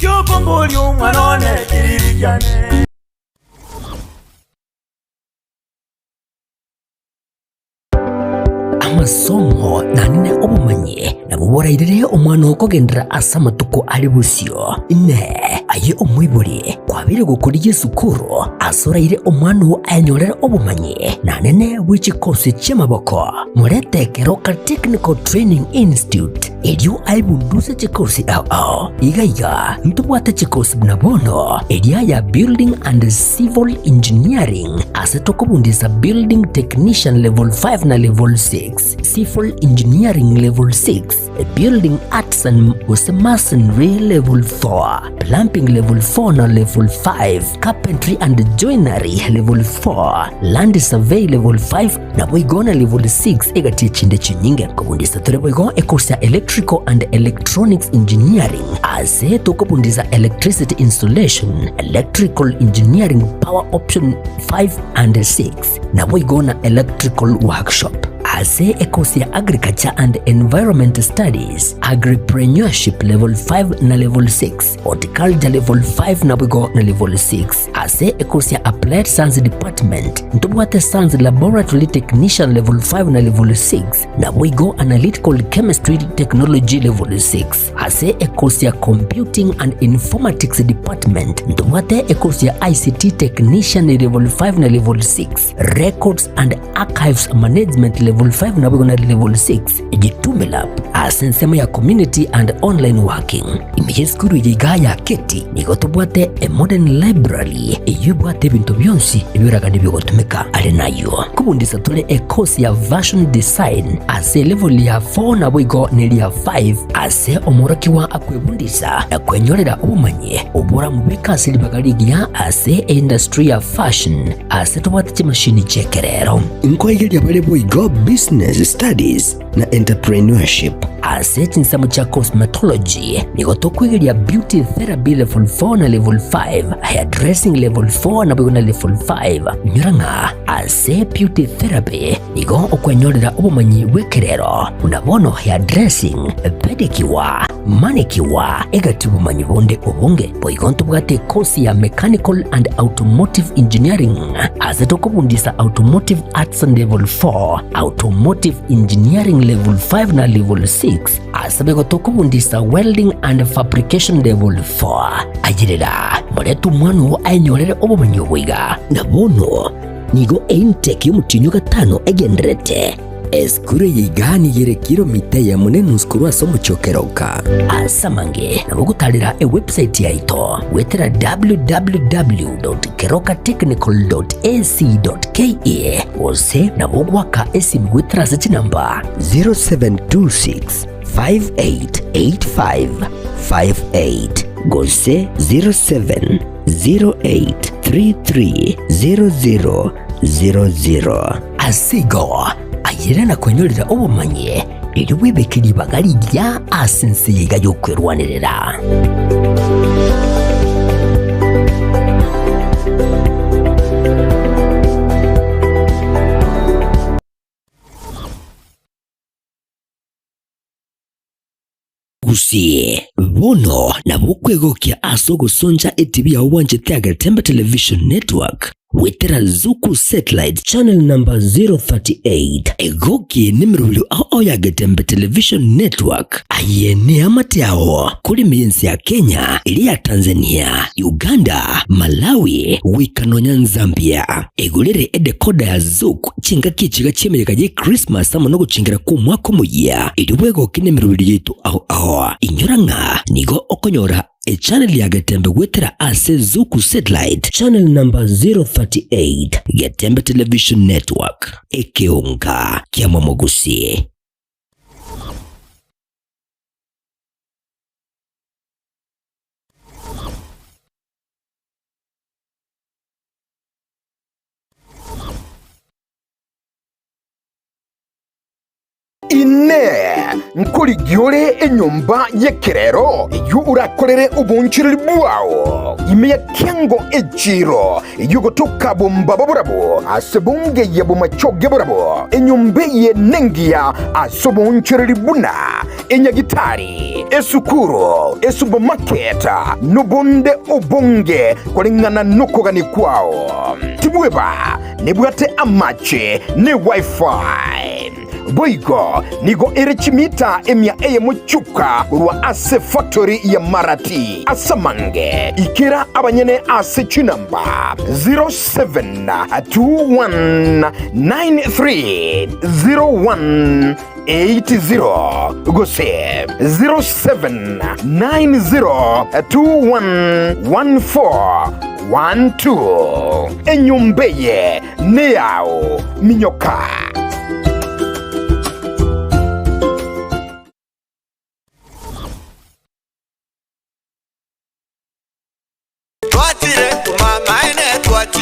Kiokomboria omwana one kiriri kiane. Amasomo naende obomanyi nabwo borairere omwana oo kogenderera ase amatuko are bosio. Inee! Aye omoibori, kwabeire gokorigia esukuru ase oraire omwana oo ayenyorere obomanyi naende bwe chikosi chi'amaboko? Morete Keroka Technical Training Institute erio aebunduse chikosi ao ao. Iga iga ntobwate chikosi buna bono eria ya Building and Civil Engineering ase tokobundisa Building Technician Level 5 na Level 6, Civil Engineering Level 6, Building Arts and gose Masonry Level 4, Plumbing Level 4 na Level 5, Carpentry and Joinery Level 4, Land Survey Level 5 Naboigo na level 6 egati echinde chinyinge. Kobundisa tore boigo ecourse ya Electrical and Electronics Engineering ase tokobundisa Electricity Installation, Electrical Engineering Power Option 5 and 6 naboigo na Electrical Workshop. Ase ecourse ya Agriculture and Environment Studies, Agripreneurship level 5 na level 6, Horticulture level 5 naboigo na level 6. Ase ekosi ya Applied Science Department ntobwate Science Laboratory Technician Level 5 na Level 6, naboigo Analytical Chemistry Technology Level 6. Ase ekosi ya Computing and Informatics Department ntobwate ekosi ya ICT Technician Level 5 na Level 6, Records and Archives Management Level 5 naboigo na Level 6. Jitume Lab ase ensemo ya Community and Online Working. Ime y'esukuru eye iga ya Keti nigo tobwate a modern library eyio ebwate ebinto bionsi ebioragani bigotumeka. Are nayio kobundisa tore e course ya Fashion Design ase elevel ya 4 naboigo neria 5 ase omworokigwa akwebundisa na kwenyorera obomanyi oboramobeke ase ribaga rigiya ase eindustry ya fashion ase tobwate chimashini chi'ekerero. Nkoigeria bare boigo Business Studies na Entrepreneurship. Ase chinsemo chia Cosmetology nigo tokoigeria Beauty Therapy Level 4 na Level 5, Hairdressing Level 4 naboigo na Level 5. Inyora ng'a ase Beauty Therapy nigo okwenyorera obomanyi bw'ekerero buna bono hairdressing, pedicure, manicure, egati obomanyi bonde obonge. Boigo ntobwate ekosi ya Mechanical and Automotive Engineering ase tokobundisa Automotive Arts Level 4, Automotive Engineering Level 5 na Level 6 ase boigo tokobundisa Welding and Fabrication Level 4. Ayerera, morete omwana oo aenyorere obomanyi obo iga. Na bono nigo eintake y'omotienyi o gatano egendererete. Esukuru eye iga nigo ere kilomita eyemo na enusu korwa ase omochie o Keroka. Ase amange nabo ogotarera ewebsite yaito goetera www.kerokatechnical.ac.ke gose nabo ogoaka esimi goetera ase chinamba 0726 588558 gose 0708330000. Ase igo, ayere na kwenyorera obomanyi, erio bwebeke ribaga rigiya ase ense eye iga y'okwerwanerera. Gusii, bono nabo okwegokia ase ogosoncha etibi yao bwanchete ya Getembe Television Network goetera Zuku Satellite Channel number 038. Egoki nemerobio ao ao ya Getembe Television Network. Aye neamate ao kore ense ya Kenya, eria ya Tanzania, Uganda, Malawi, goika nonya Zambia. Egorere edecoder ya Zuku chingaki echiga chi'emeyega ye Christmas amo nogochingera kw'omwaka omoyia, erio bwegoke nemerobio yaito ao ao. Inyora ng'a nigo okonyora echannel ya Getembe goetera ase Zuku Satellite channel number 038, Getembe Television Network, ekeonga kia Momogusi. Inee! Nkorigia ore enyomba y'ekerero eyio orakorere oboonchoreria bwao ime ya kiango echiiro eyio egotoka bombaba borabwo ase bongeye bomachoge borabwo? Enyomba eye nengiya ase oboonchoreria buna enyagitari, esukuru, esupermarket, nobonde obonge koreng'ana nokogania kwao. Tibweba nebwate amache ne wifi. Boigo nigo ere chimita emia eyemo chioka korwa ase factory ya Marati. Ase amange ikera abanyene ase chinamba 07219301 80 gose 0790211412. Enyomba eye neyao, minyoka.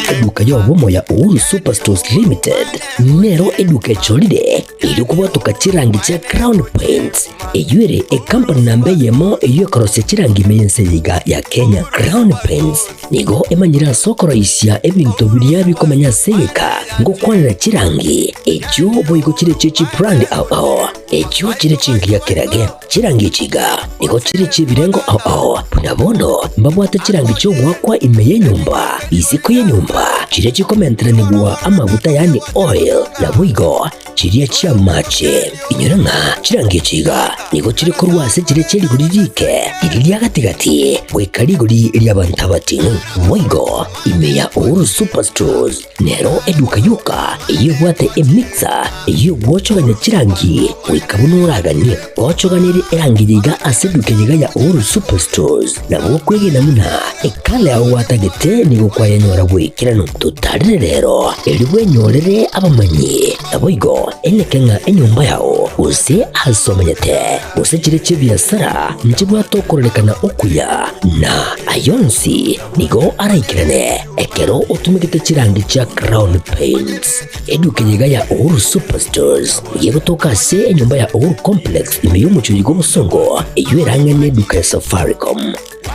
Eduka y'obomo ya Uhuru Superstores Limited nero eduka echorire erio kobwatoka chirangi chia Crown Paints eyio ere ekampani namba eyemo eyio ekorosia chirangi ime y'ense eye iga ya Kenya. Crown Paints nigo emanyire ase okoroisia ebinto biria bikomenya ase egeka ngokwanera chirangi echio boigo chire chie chibrand ao ao echio chire chingiya kerage. Chirangi echi iga nigo chire chi'ebirengo ao ao, buna bono mbabwate chirangi chi'ogoakwa ime y'enyomba, isiko y'enyomba, chiria chikomenteranigwa amaguta yaani oil, naboigo chiria chi'amache. Inyora ng'a chirangi echi iga nigo chire korwa ase chiria chie rigori riike, riria ria gati-gati, goika rigori ri'abanto abating'u. Boigo ime ya Uhuru Superstores Nero eduka yoka eyio ebwate emixer eyio egwochogania chirangi goika buna oraganie. Ochoganerie erangi eye iga ase eduka eye iga ya Uhuru Superstores. Nabo okwegena buna ekala yao gwatagete nigo kwayenyora goikeranu. Totarere rero erio bwenyorere abamanyi. Naboigo eneke ng'a enyomba yao gose ase omenyete gose chire chi'ebiasara nchibwate okororekana okuya na ayonsi Nigo araikerane ekero otumegete chirangi chia Crown Paints. Eduka eye iga ya Uhuru Superstores nigo egotoka ase enyomba ya Uhuru Complex ime y'omochie oyo bw'obosongo eyio erang'ane eduka ya Safaricom.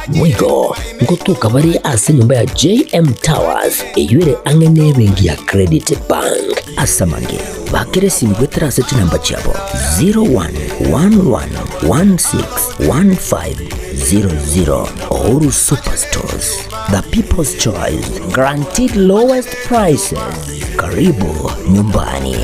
Boigo ngotoka bare ase enyomba ya JM Towers eyio ere ang'e n'ebenki ya Credit Bank. Ase amange, bakera esimi goetera ase chinamba chiabo 0111161500. Uhuru Superstores, the people's choice, guaranteed lowest prices. Karibu nyumbani.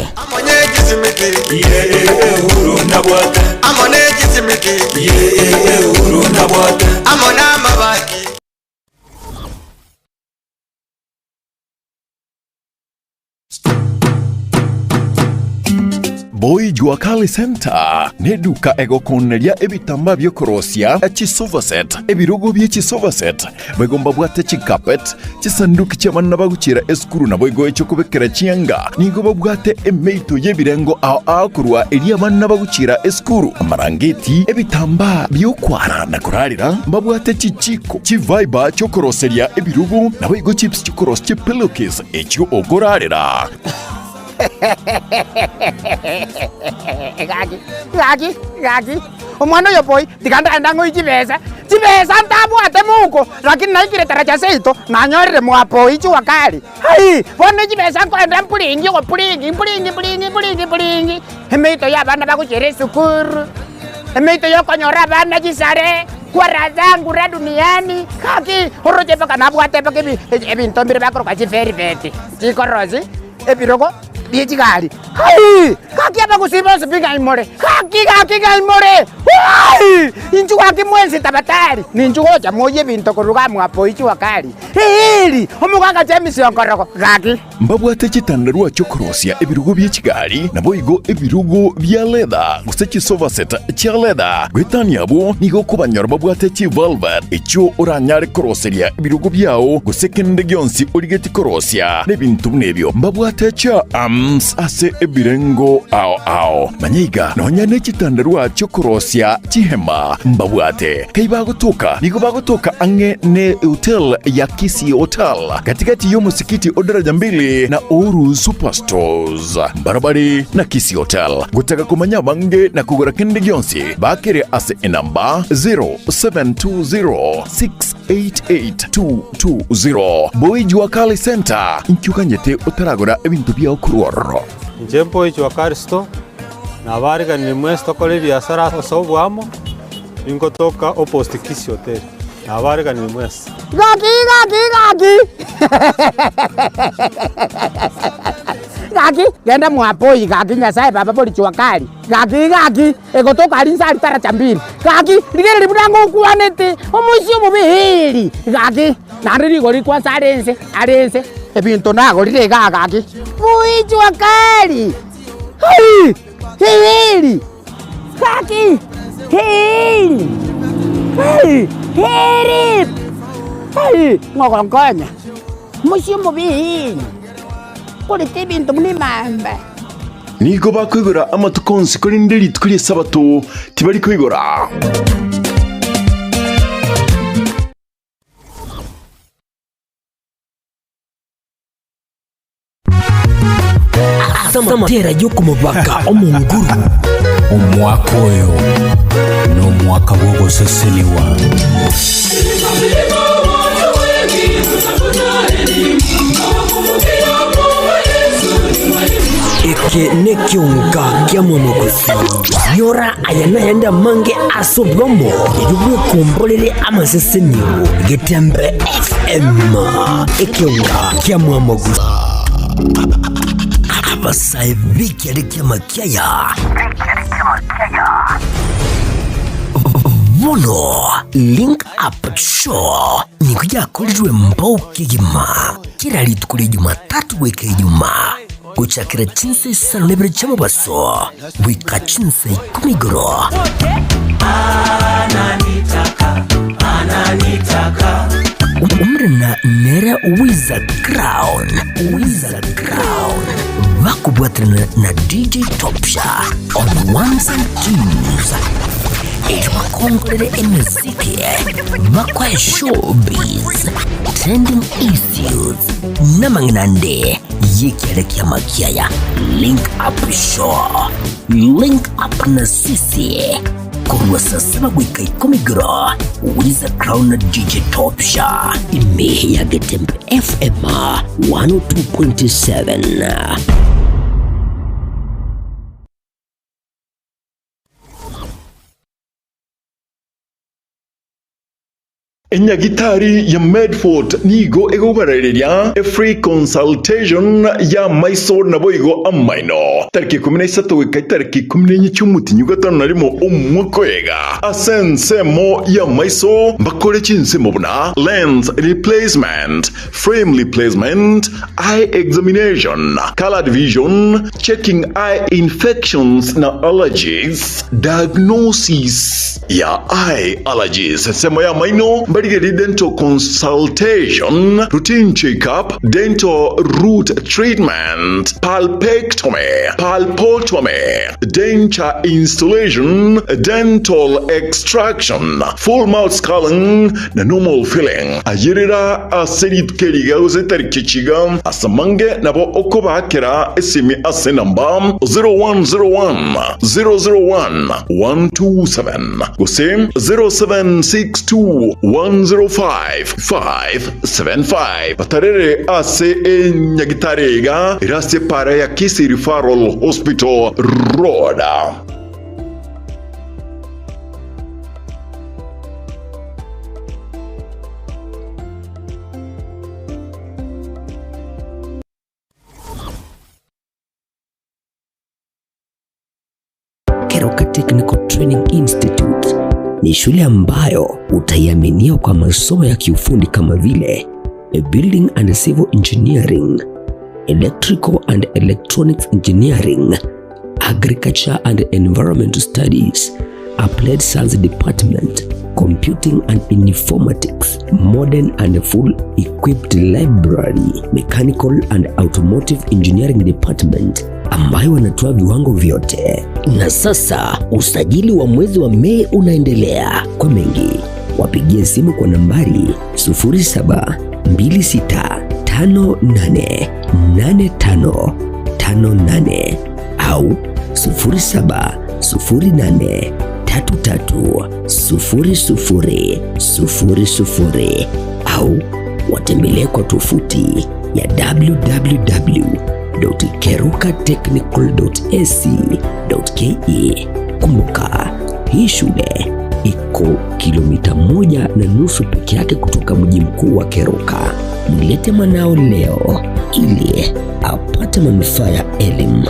Boy Jua Kali Center neduka egokoneria ebitambaa biokorosia chisofa set, ebirogo bie chisofa set, boigo mbabwate chicarpet, chisanduki chi'abana bagochiera esukuru naboigo echiokobekera chianga. Nigo babwate emeito y'ebirengo ao ao korwa eria abana bagochiera esukuru, amarangeti, ebitambaa biokwara na korarera, mbabwate chichiko, chiviber chiokoroseria ebirogo, naboigo chips chiokorosia chipillowcase echio okorarera. Gaki, gaki, gaki, omwana oyo boy, tiga ndagenda ng'oe chibesa, chibesa ntabwate mouko, lakini naikire taraja seito, nanyorire mwapoi jua kali. Hai! Bono chibesa nkoenda mpuringi ogopuringi mpuringi mpuringi mpuringi mpuringi, emeito ya abana bagochiera esukuru. Emeito y'okonyora abana chisare, kwara zangu ra duniani, gaki oroche mpaka nabwate mpaka ebi ebinto mbire bakoroka chivelvet, chikorosi, ebirogo bie chigari. Hai! Gaki abagusii bonsi pi ng'ai more? Gaki gaki ng'ai more? Woi! Inchuo gaki mwensi tabatari, ninchu gocha moyie ebinto korwa iga mwapo ichua kari. Eeri! Omogaka James Onkorogo, gaki. Mbabwate chitandarua chi'okorosia ebirugo bie chigari, naboigo ebirugo bia leather, gose chisofa set chia leather. Goetania abwo nigo okobanyora babwate chivelvet echio oranyare koroseria ebirugo biao, gose kende gionsi origetie korosia nebinto buna ebio. Mbabwate chia arms ase ebirengo ao ao. Manya iga, nonya ne chitandarua chi'okorosia chihema mbabwate. Kai bagotoka? Nigo bagotoka ang'e ne hotel ya Kisii Hotel. Gatigati y'omosikiti o Daraja Mbili na Uhuru Superstores, mbarabare na Kisii Hotel. Gotaka komanya abange na kogora kende gionsi, bakere ase enamba 0720688220. Boy Jua Kali Center, inki oganyete otaragora ebinto biao korwa ororo? Inche Boy Jua Kali Store, nabariganirie mwensi tokore ebiasara ase oboamo, ningotoka opposite Kisii Hotel. Nabariganirie mwensi. Gaki, gaki, gaki! Gaki, genda mwapoi gaki Nyasaye baba bori jua kali. Gaki, gaki, egotoka aria inse aria taracha mbili. Gaki, rigereria buna ngokwanete, omoisia omobe eeri. Gaki, naende rigori kwansa are inse, are inse, ebinto nagorire igaa gaki. Boi jua kali! Hai! Eeri! Gaki! Eeri! Hai! Eeri! Hai! Ng'ogonkonya, omochie omobe eeri, korete ebinto buna emamba. Nigo bakoigora amatuko onsi, korende rituko ri'Esabato tibari koigora. Ase amatera y'okomobaka Omonguru. Omwaka oyo nomwaka bw'ogosesenigwa. Eke nekionga kia mwamogosi. Nyora aya nayande amange ase obwamo erio bwekomborere amasesenio Getembe FM ekionga kia mwamogusi. Abasae b'ekiare ki'amakiaya bono Link Up Show nigo yakorirwe mbao kegima kera rituko ria Jumatatu goika Ijumaa gochakera chinsa isano na ibere chi'omobaso goika chinsa ikomi igoro. Omorena nere Wiza Crown, Wiza Crown, bakobwaterana na DJ Topsha on ones and twos. Erio bakongorere emeziki, bakoe showbiz, trending issues, namang'ina ande y'ekiare ki'amakiaya. Link Up Show, Link Up na sisi korwa saa saba goika ikomi igoro, Wiza Crown na DJ Topsha ime ya Getembe FM 102.7. Enyagitari ya Medford nigo egobarereria efree consultation y'amaiso naboigo amaino, tariki 13 goika etariki 14 chi'omotinyi gatano na rimo omwaka oyega. Ase ensemo y'amaiso mbakore chinsemo buna lens replacement, frame replacement, eye examination, colored vision, checking eye infections na allergies, diagnosis ya eye allergies, ensemo y'amaino, mbarigerie dental consultation, routine check-up, dental root treatment, pulpectomy, pulpotomy, denture installation, dental extraction, full mouth scaling, na normal filling. Ayerera ase rituko eri iga gose etariki echi iga, ase amange nabo okobaakera esimi ase enamba 0101 001 127 gose 0762 105 575. Batarere ase enyagitari iga ere ase epaara ya Kisii Referral Hospital Road. Keroka Technical Training Institute ni shule ambayo utaiaminia kwa masomo ya kiufundi kama vile Building and Civil Engineering, Electrical and Electronics Engineering, Agriculture and Environmental Studies, Applied Science Department, Computing and Informatics, Modern and Full Equipped Library, Mechanical and Automotive Engineering Department ambayo wanatoa viwango vyote. Na sasa usajili wa mwezi wa Mei unaendelea. Kwa mengi wapigie simu kwa nambari 0726588558 au 0708330000 au watembelee kwa tovuti ya www.kerukatechnical.ac.ke. Kumbuka, hii shule iko kilomita 1.5 peke yake kutoka mji mkuu wa Keroka. Mlete mwanao leo ili apate manufaa ya elimu.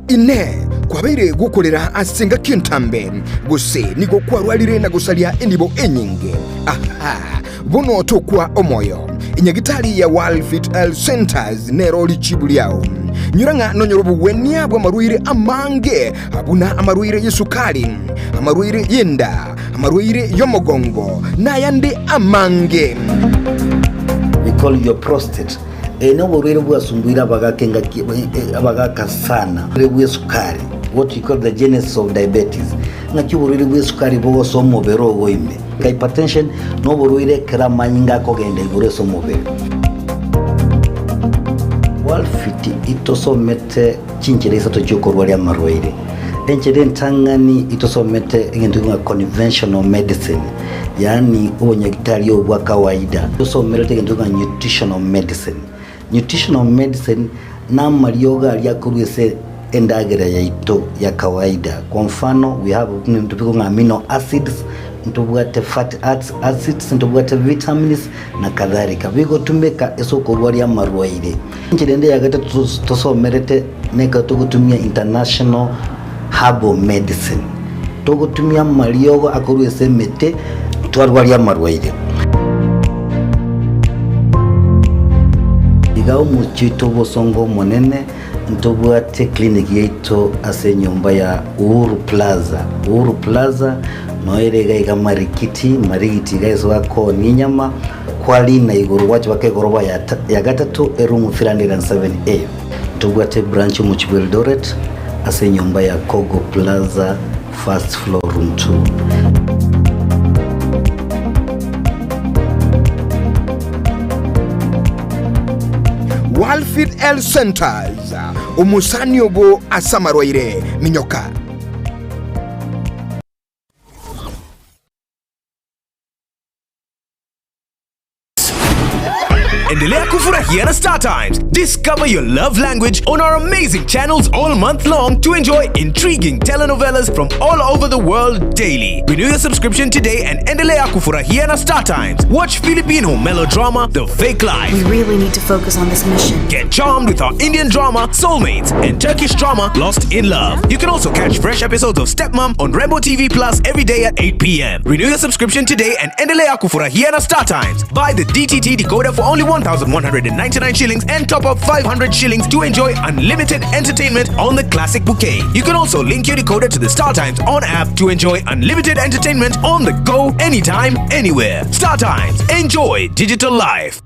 Inee! Kwabeire gokorera ase engaki entambe, gose nigo kwarwarire na gosaria enibo enyinge? Aha! Bono tokwa omoyo. Enyagitari ya World Health Centers nero richibu riao. Nyora ng'a nonyore obogwenia bw'amarwaire amange, buna amarwaire y'esukari, amarwaire y'enda, amarwaire y'omogongo, na ayande amange. We call your prostate. Eye noborwaire bwasumbuire abagaka engaki abagaka sana. Oborwaire bw'esukari, what we call the genesis of diabetes. Ng'aki oborwaire bw'esukari bogosoa omobere ogo ime. Hypertension noborwaire ekero amanyinga akogenda igoro ase omobere. Worldfit itosomete chinchera isato chiokorwaria amarwaire. Enchera entang'ani itosomete egento ng'a conventional medicine, yaani obonyagitari obo bwa kawaida. Tosomerete egento ng'a nutritional medicine. Nutritional medicine namariogo aria akorwa ase endagera yaito ya kawaida. Kwa mfano we have ebinto bikong'a ng'a amino acids, ntobwate fatty acids, ntobwate vitamins na kadhalika. Bigotumeka ase okorwaria amarwaire. Enchera ende ya gatato tosomerete nekero togotumia international herbal medicine. Togotumia amariogo akorwa ase emete twarwaria amarwaire. Iga omochie oito obosongo omonene ntobwate clinic yaito ase enyomba ya Uhuru Plaza. Uhuru Plaza noyo ere iga iga Marikiti, Marigiti iga ase bakoonia enyama, kwarina igoro gwacha mpaka egoroba ya gatato eroom 307A. Ntobwate branch omochie bwa Eldoret ase enyomba ya Kogo Plaza first floor room 2. Walfit Health Centers, omosani obo ase amarwaire, minyoka. Endelea kufurahia na Star Times. Discover your love language on our amazing channels all month long to enjoy intriguing telenovelas from all over the world daily. Renew your subscription today and endelea kufurahia na Star Times. Watch Filipino melodrama The Fake Life. We really need to focus on this mission. Get charmed with our Indian drama Soulmates and Turkish drama Lost in Love. You can also catch fresh episodes of Stepmom on Rainbow TV Plus every day at 8 p.m. Renew your subscription today and endelea kufurahia na Star Times. Buy the DTT decoder for only 1,199 shillings and top up 500 shillings to enjoy unlimited entertainment on the classic bouquet. You can also link your decoder to the Star Times on app to enjoy unlimited entertainment on the go anytime, anywhere. Star Times, enjoy digital life.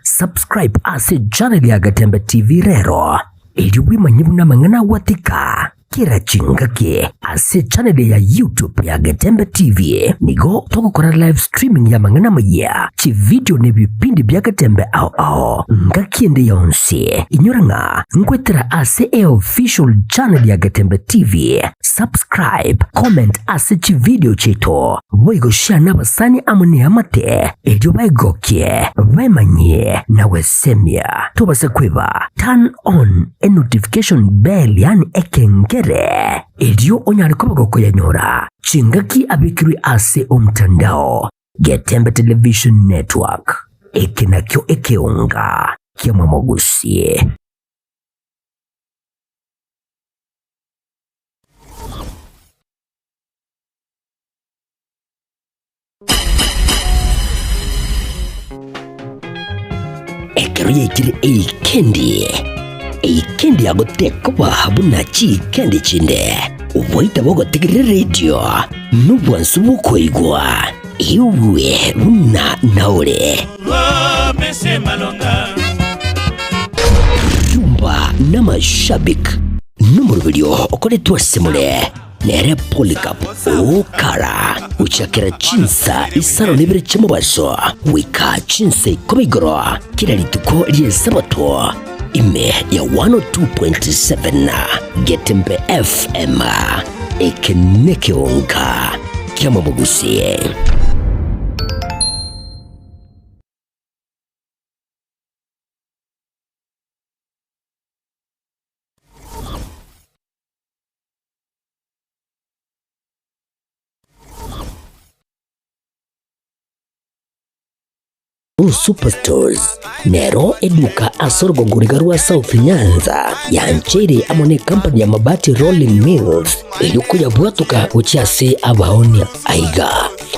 Subscribe ase channel ya Gatembe TV rero erio bwemanye buna amang'ana agwatika. Kera chingaki ase channel ya YouTube ya Getembe TV nigo togokora live streaming y'amang'ana amayia, chividio na ebipindi bia Getembe ao ao ngaki ende yonsi. Inyora ng'a nkwetera ase eofficial channel ya Getembe TV. Subscribe, comment ase chividio chiaito, boigo share nabasani amo neamate erio baegokie, bemanyie na gwesemia. Tobasa kweba turn on enotification bell yaani ekengere, erio onyare koba gokoyanyora chingaki abekirwe ase omtandao. Getembe Television Network, eke nakio ekeonga ki'amamogusie. Ekero yaikire eikendi, eikendi yagotekoba buna chiikendi chinde, oboita bogotegerera eredio nobwansu bw'okoigwa, igwe buna naore. Rumba n'amashabik nomoroberio okoretwe ase more. Nere Polycarp okara gochakera chinsa isano na ibere chi'omobaso goika chinsa ikomi igoro kera rituko ri'Esabato ime ya 102.7 Getembe FM. Eke nekeonka ki'amabogusie. Superstores nero eduka ase orogongo riga rwa South Nyanza yancheire amo ne company ya Mabati Rolling Mills erio koyabwatoka gochia ase abaonia. Aiga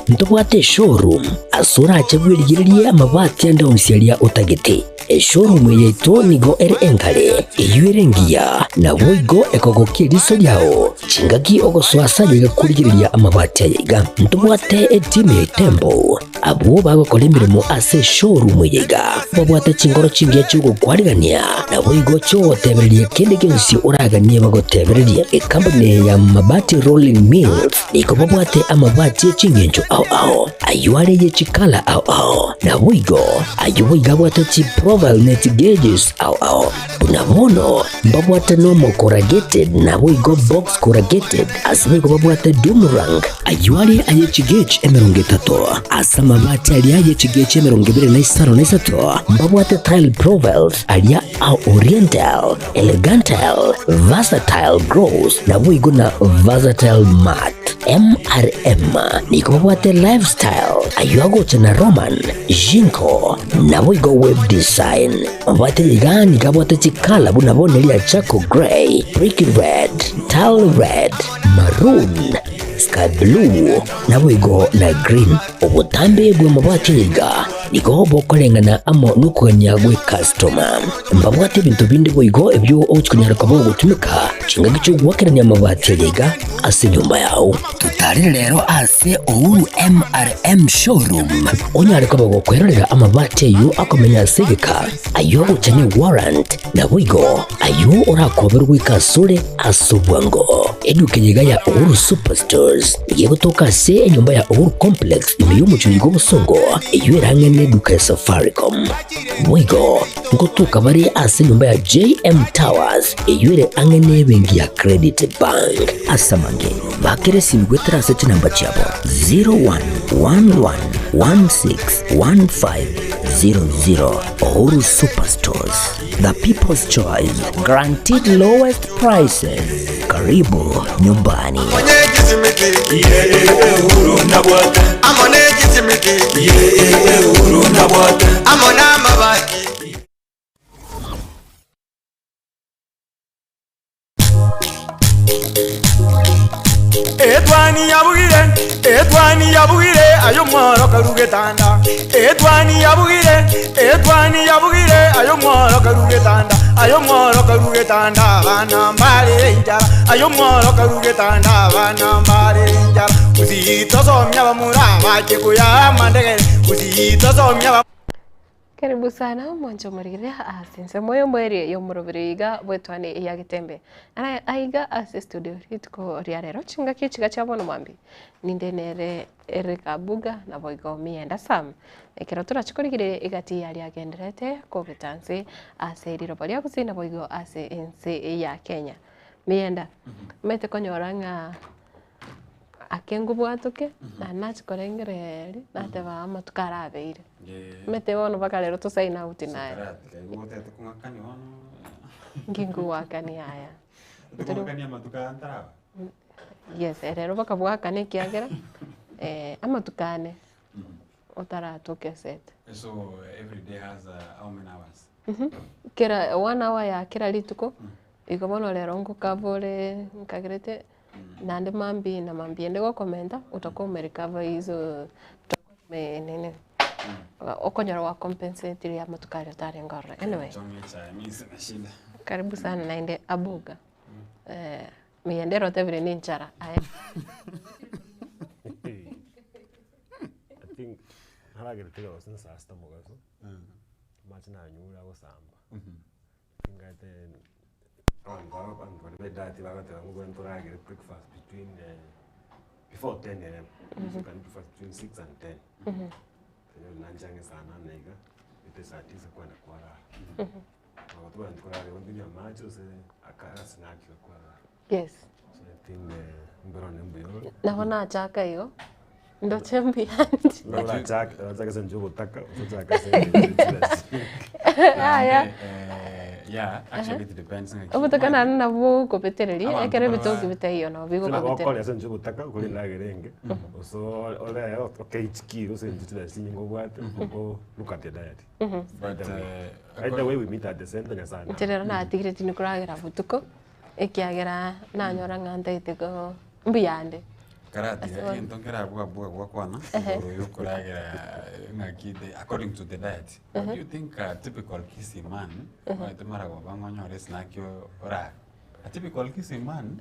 ntobwate eshowroom ase orache bwerigererie amabati ande onsi aria otagete. Eshowroom yaito nigo ere enkare, eyio ere engiya, naboigo ekogokia eriso riao chingaki ogosoa ase ayaiga korigereria amabati ayaiga. Ntobwate etimu ya Itembo, abwo bagokora emeremo ase eshowroom eye iga, babwate chinkoro chingiya chi'ogokwarigania, naboigo chi'ogotebereria kende gionsi oraganie bagotebererie. Ekampuni eye ya Mabati Rolling Mills nigo babwate amabati e chingencho ao ao, ayio are ye chikala ao ao, naboigo Ayio boigo abwate chiprofile ne chigeges ao ao. Buna bono mbabwate normal corrugated naboigo box corrugated ase boigo babwate doom rank. Ayio are aye chigauge 30 ase amabati aria aye chigauge 23 mbabwate tile profiles aria a oriental, elegantal, versatile gloss naboigo na versatile matte. MRM nigo babwate lifestyle ayio agocha na Roman, Jinko naboigo web design. Mabwate iga nigo abwate chikala buna bono eria charcoal grey, brick red, tile red, maroon, sky blue naboigo na green. Obotambe bw'amabwate iga nigo bokoreng'ana amo nokogania gw'ekastoma. Mbabwate ebinto binde boigo ebio ogochia konyara koba ogotumeka chingaki chi'ogoakerania amabati aya iga ase enyomba yao. Totarere rero ase Uhuru MRM Showroom onyare koba gokwerorera amabati ayio akomenya ase egeka, ayio agocha ne warrant, naboigo ayio orakoberwe goika asore ase obwango. Eduka eye iga ya Uhuru Superstores nigo egotoka ase enyomba ya Uhuru Complex ime y'omochie oyo bw'obosongo eyio ere ang'e neduka ya Safaricom. Boigo ngotoka bare ase enyomba ya JM Towers eyio ere ang'e nebenki ya Credit Bank. Ase amange, bakere esimi goetera ase chinamba chiabo 0111161500. Uhuru Superstores, the people's choice, guaranteed lowest prices. Karibu nyumbani. Etwani yabugire, etwani yabugire, aye omworo karu getanda. Etwani yabugire, etwani yabugire, aye omworo karu getanda. Aye omworo karu getanda, abana mbare enchara. Aye omworo karu getanda, abana mbare enchara. Gusii tosomia abamura abache koya amandegere, gusii tosomia. Karibu sana omwancho omorigereria ase ensemo y'omoerio y'omoroberi iga bw'etwani ya Getembe. Ara aiga ase estudio rituko ria rero chingaki chiga chia bono mwambia ninde nere Eric Abuga naboigo Mienda Sam. Ekero torache korigereria egati yaria agendererete kobeta nse ase riroba ria Gusii naboigo ase ense ya Kenya. Mienda, omanyete konyora ng'a Ake nkobwatoke, naende nachia korengereria, nateba amatuko arabeire. Omanyete bono mpaka rero to sign out naye. Nki nkogoakania yaya. Yes, rero mpaka bwakane ekiagera, amatuko ane otaratoka esete. So every day has how many hours? Kera one hour ya kera rituko, igo bono rero ngokaba ore nkagerete. Naende mambia na mambia ende gokomenta otoka omerecover hizo nini okonyora gwa compensate amatuko aria otarenge ororo anyway. Karibu sana naende Abuga meyende ere otebire ne enchara aye. I think naragerete gose na saa sita mogaso, amache nanyure agosamba. Tingate abanto aba abanto baria ba ediet bagoteba ng'a obwenerete oragere breakfast between before 10 am, so you can eat breakfast between 6 and 10. Onye nanche ang'e saa nane iga, ete saa tisa kwenda kwarara. Nabo tobwenereti korara igo onywe amache gose aka agasnack iga kwarara. Yes. So I think mbere one mbuya ore. Nabo nachaka igo, ndoche mbuyande. Orachake orachake ase enchera ogotaka gose ochake ase enchera chibesa. Yaya. Yeah, actually it depends ng'aki. Obotaka naende nabo bogokobetereria, Abanto ekero bara- ebitoki bitaiyo nabo Nabo bigokobetereria. okoria ase enchera ogotaka okore endagera enge, gose oree okei chikiro ase enchera chibesa chinyinge obwate, oko look at your diet. But, Either way, either way we meet at the center Nyasaye Inche rero natigire tindi koragera botuko, Ekiagera nanyora ng'a ntaete ko mbuyande. Karatiga Ase- egento nkerabua bua gwakwana Ehe. igoro yokoragera ng'aki the according to the diet. What do you think a typical Kisii man omanyete maragoba ng'a onyore esnaki orare. A typical Kisii man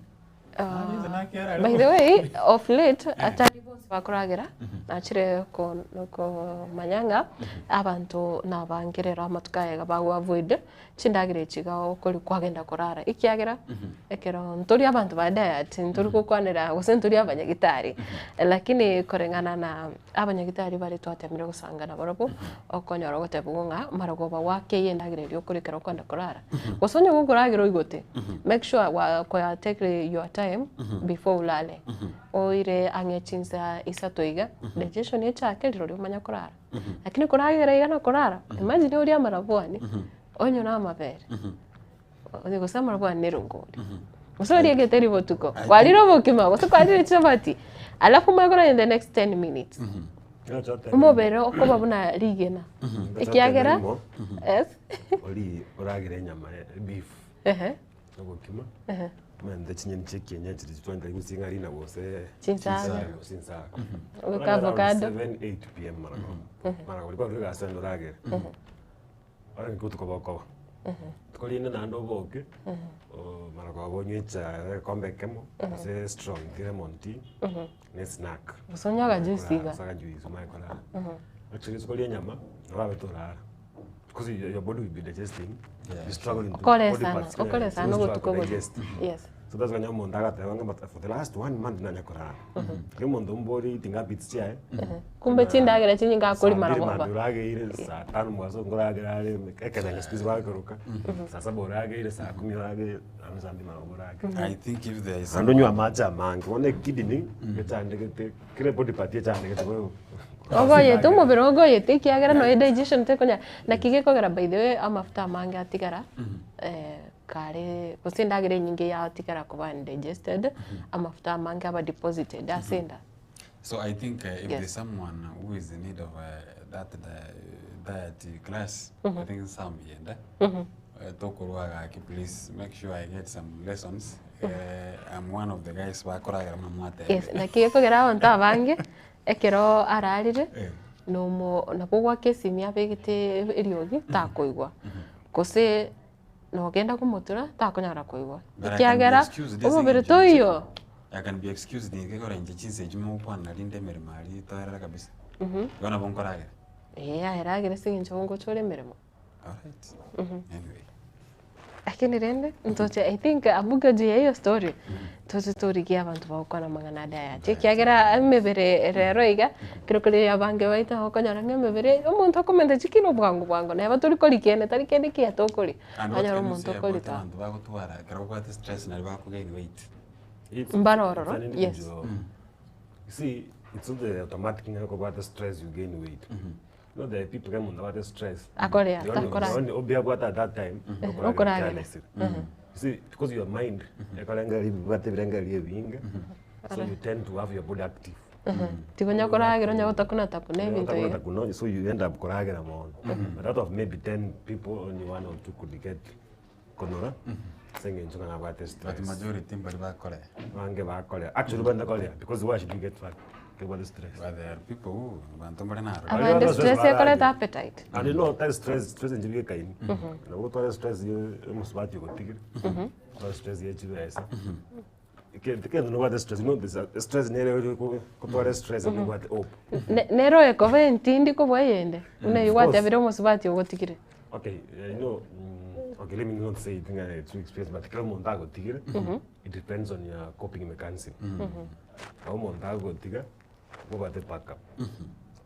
nari esnaki arare By the way, of late atari bonsi bakoragera nachire ko- komanya ng'a abanto nabange rero amatuko aya iga bago avoid Chindagera echi iga okori kwagenda korara, ekiagera ekero ntori abanto ba diet ntori gokwanera gose ntori abanyagitari, lakini koreng'ana na abanyagitari baria twatemire gosanga nabarobwo, okonyora ogotebiwa ng'a marogoba gwakei endagera eria okori ekero okogenda korara. Gose onye gokoragera oigote, make sure gwa kwa take your time before olale, oire ang'e chinsa isato iga, digestion echake rirorio omanye korara. Lakini koragera iga na korara, imagine orie amarabwani, onywe na amabere, onye gose amarabwani na erongori, gose orie egeteri botuko, kwarire obokima gose kwarire chichabati, alafu omanye korara in the next ten minutes, omobere okoba buna rigena, ekiagera yes. Orie oragere enyama beef. Ehe. Obokima, Ehe. omanyete chinyeni chia ekienyeji riria twanchete gusii ng'a rinagu gose Chinsaga. gose chinsaga. Obeke Oragere around avocado. 7, 8 pm maragoba. Maragoba riria kwarure egasi naende oragere. Oragere obotuko bokoba. Rituko rinde naende oboke, maragoba onywe echae egekombe ekemo, gose strong tea lemon tea, na esnack. Gose onywe akajuice iga. Gose akajuice omanye korara. Actually rituko ria enyama, nabo orabete orara. Because your, your body will be digesting, be struggling to Okore body sana, parts, okore yeah, sana so obotuko struggle boria. digest. Yes. So that's why omonto agateba ng'a but for the last one month nanya korara. Ekero omonto ombori eating habits chiaye, Kumbe chindagera chinyinge akori saa mbili maragoba. mambia orageire, saa tano mogaso nkoragera are, ekenyanya siku hizi bagokoroka, saa saba orageire, saa kumi orageire, naende saa mbili maragoba oragere. I think if there is Naende onywe amache amange, bono ekidney, gechandegete, kera ebody part echandegete bono. Ogoyete omobere ogoyete ekiagera nonya digestion tekonya naki gekogera by the way amafuta amange atigara kare gose endagera enyinge yatigara koba undigested, amafuta amange aba deposited ase enda. So I think if Yes. there's someone who is in need of that diet class, I think Sam yenda. Tokorwa gaki please make sure I get some lessons. I'm one of the guys bakoragera buna mwatebire. Yes, naki gekogera abanto abange Ekero ararire, nomo nabo ogwaka esimi abegete eriogi takoigwa, gose nogenda komotura takonyara koigwa, But I can be ekiagera excused ase omobere eng'encho inche- toiyo. I can be excused nigo ekero inche chinsa echio mogokwana rinde emeremo aria toerere kabisa. Igo nabo nkoragera. Ee aye ragera ase eng'encho ngocha ore emeremo. Alright. Anyway. Lakini rende ntoche I think abuga juu ya hiyo story toche torigie abanto bagokwana amang'ana ande aya ache ekiagera emebere rero iga ekero kore abange baito okonyora ng'a emebere omonto okomenta chikilo bwango bwango neba tori koria kende tari kende kiya tokoria And okonyora what can you omonto say about okorita abanto bagotwara ekero babwate stress nari bakogain weight? It's- Mbare ororo, it's an yes. individual. You see, it's not the automatic ng'a okobwata stress you gain weight. You know there are people kero omonto abwate stress. Akorea, The only- takora. the only obi abwate at that time, okoragera okoragera. ekianesire. You see, because your mind, ekorengereria bibwate ebirengererio ebinge, so you tend to have your body active. Tiga onya koragera onya gotakuna takuna ebinto iga. Takuna, so you end up koragera mono. But out of maybe 10 people, only one or two could get konora, ase eng'encho ng'a nabwate stress. But majority mbari bakorea. Abange bakorea. Actually bande korea, because why should you get fat? Kebwate stress. But there are people who, abanto mbare naro. Abande stress ekoreta appetite. And you know, that stress, stress enchibwekaini. Nabo otware stress ya omosubati ogotigire, otware stress ya chibesa. Ekento kende nobwate stress, you know there's a stress nere ore kotwara stress nobwate hope. Ne- Nero ekoba entindi kobua eyende, buna eywo Of course. gwatebire omosubati ogotigire. Okay, you know, okay, let me not say it ng'a through experience, but kera omonto agotigire, it depends on your coping mechanism. Nabo omonto agotiga, obwate backup.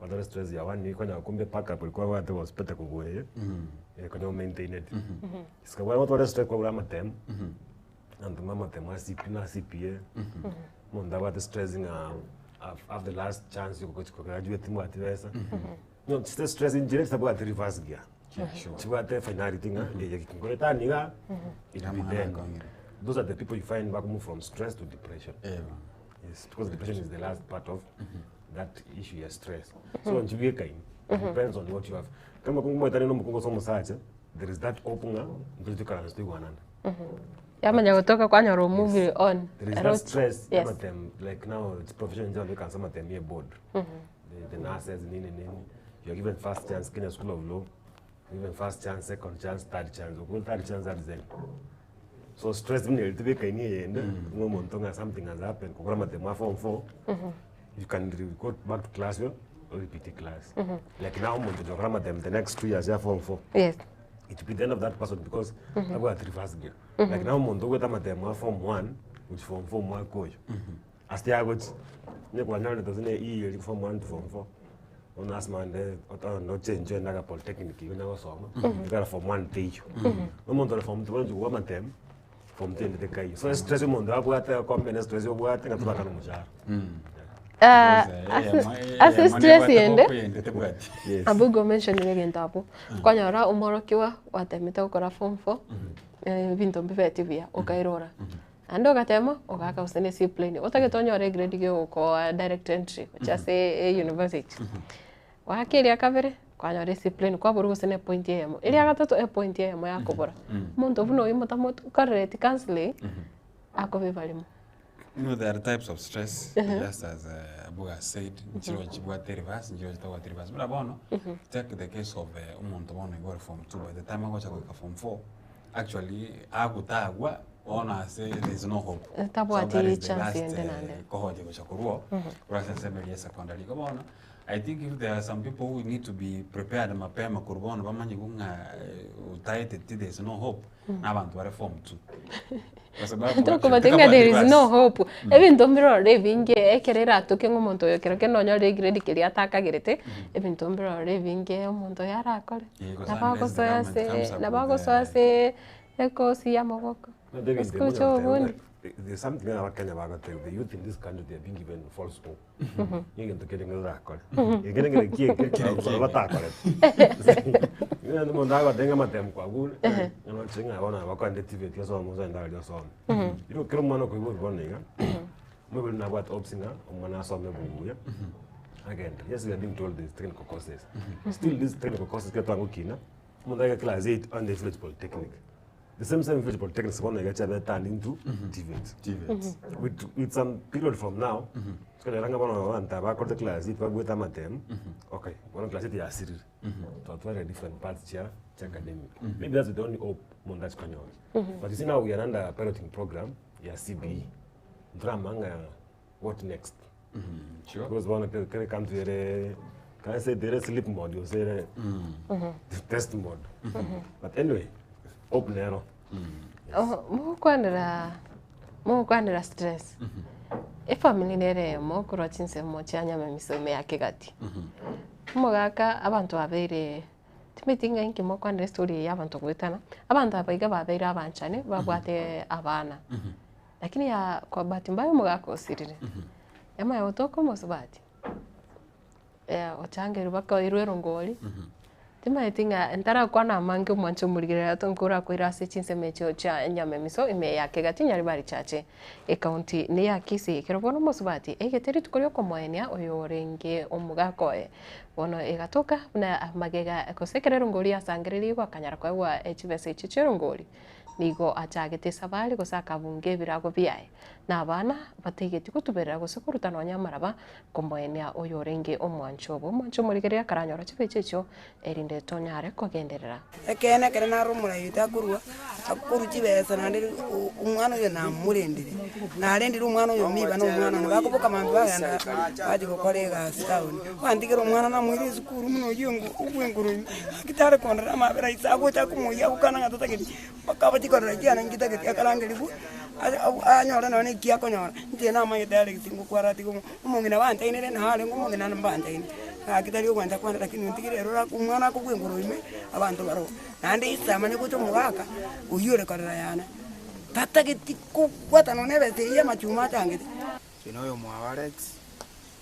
Otore stress ya one week okonyora kumbe backup oria kwabwate was better kobua eye, konya omaintaineti. Isika bwana otware stress kwabura amatemu, Abanto bamatemo ase CP na CPA, omonto abwate stress ng'a have have the last chance yo gochi kograduate timbwati besa. No chise stress nchire chitabwati reverse gear. Chibwate finality ng'a eye nkorete ande iga, it will be then. Those are the people you find bakomove from stress to depression. Yes, because depression is the last part of that issue ya stress. So nchibwekaini, depends on what you have. Kama omokungu na omokungu ase omosacha, there is that hope ng'a ntoche toikaranse toigwanane. Yamanya gotoka kwanyora o move on. There is Ero that stress yes. y'amatemu like now it's profession nje abanto amatemu ye board. The, the nurses nini nini. You are given first chance Kenya School of Law. Given first chance, second chance, third chance. Okwo third chance that is end. So stress buna eri tebekaini eyende ng'a omonto ng'a something has happened kogora amatemu a form 4 you can re- go back to class yo repeat class. Like now omonto okora amatemu the next 2 years ya form 4. Yes. It will be the end of that person because abwate reverse gear. Like now omonto ogwete amatemo a form 1 gochi form 4 omwaka oyo. Ase agochi onye kwanyorete gose ne E eri form 1 to form 4 bono lasima ande ochenche ogende aka polytechnic igo onya gosoma ekero form 1 teiyo. Omonto ore form 2 bono ochi kogwa amatemo form 2 ende tekaiyo. So estress omonto abwate akombe na estress obwate ng'a torakane omochara. Ase stress ende, abwo igo omentionire egento abwo, okonyora omworokigwa gwatemete gokora form four, ebinto mbibeti buya, okairora. Naende ogatema, ogaka gose na C plain, otagete onyore egrade ya ogokoa direct entry gochia ase euniversity. Goaka eria kabere, kwanyora C plain, kwaborwa gose na epoint eyemo, eria gatato epoint eyemo yakobora. Omonto buna oywo motamokorereti counselling, akoba ebarimo. You know there are types of stress just as Abuga has said, nchire chibwate reverse, nchire chitabwati reverse. Buna bono, take the case of omonto bono iga ore form two, by the time agocha goika form four, actually agotagwa bono ase there is no hope. So Tabwati that is the chance last, ende naende. cohort egocha korwa korwa ase ensemo eria ya secondary. Igo bono, I think if there are some people who need to be prepared mapema korwa bono bamanye ng'a otaeteti there is no hope, na abanto bare form two. Kwa sababu Tokobatia ng'a there is no hope. Ebinto mbirore ebinge ekero eratoke ng'a omonto oyo kero kende onyore egrade keria atakagerete, ebinto mbirore ebinge omonto oyo arakore. Eh, gose Nabo unless the agosoa government ase comes up nabo with agosoa ase ekosi ya amaboko, No, David, gose gocha obondi. There's something that Abakenya bagoteba, the youth in this country they are being given false hope. Egento kere ng'a orakore. Ekere ng'a ki eke, barabwo batakorete. Ng'a omonto agoteba ng'a amatemu kwagure, ng'a noche ng'a bono abakorente TVET osome osende aria osome. Ero kera omwana okoiborwa bono iga, omoibori nabwate hopes ng'a omwana asome buya, agende. Yes we are being told there's technical courses. Still these technical courses ekero twagokina, omonto aike class eight aende village polytechnic. The same same village polytechnics bono iga chiabe turned into TVETs. TVETs. With some period from now, tokonyora ng'a bono abanto aba bakorete class eight babuete amatemu, okay, bono class eight yasirire. Twatwarire different parts chia chia academic. Maybe that's the only hope omonto achia konyora. But you see now we are under a piloting program ya CBE. Ntoramanya ng'a what next. Sure. Because bono kere country ere. Kare ere sleep mode gose ere test mode. But anyway, hope nero. Mogokwanera mogokwanera stress, efamiri nere eyemo korwa chinsemo chia nyamemiso ime ya kegati. Omogaka abanto babeire timanyeti ng'a inki mokwanera estory eye ya abanto goetana, abanto aba iga babeire abanchani babwate abana. Lakini ya kwa bahati mbaya omogaka osirire, yamanya gotoka omosubati. Ochangerwe mpaka oirwe erongori, timanyeti ng'a ntarakwana amange omwanche omorigereria nkorakoira ase chinsemo echio chia nyamemiso ime ya kegati nyaribari chache ecounty ne ya Kisii. Ekero bono omosubati aigete rituko ria okomoenia oyo orenge omogaka oye, bono egatoka buna magega gose ekero erongori yasangererigwe akanyara koegwa chibesa echio chia erongori, nigo achagete esabari gose akabunga ebirago biaye, na abana bataigeti gotuberera gose koruta nonya amaraba Komoenia oyorenge omwancho obo, omwancho omorigereria akaranyora chibeche echio, erinde tonyare kogenderera. Ekeene ekero nare omorai takorua, akorua chibesa naende omwana oyo namorendire, narendire omwana oyo omiba na omwana one, bakoboka mambia bagenda bachia gokora egasi town. Bantigera omwana namoire esukuru buna oyio obwenkuru oyio, gaki tare kondora amabera ise agocha akomoyia agokana ng'a totageti. Mpaka abache korora kiane nkitagete akarangerigwa, anyore nonya eki akonyora, inche namanyete Alex ngokwara atiga omong'ina banchainire nao arenge omong'ina mbanchaine, gaki tari ogwancha kwane lakini ontigire ere ore omwana akogwa engoro ime, abanto baroo. Naende ise amanye gocha omogaka, oywo ore korora yane, tatageti kobwata nonya ebesa eywo ya amachuma achangete. Inche na oyomwabo Alex,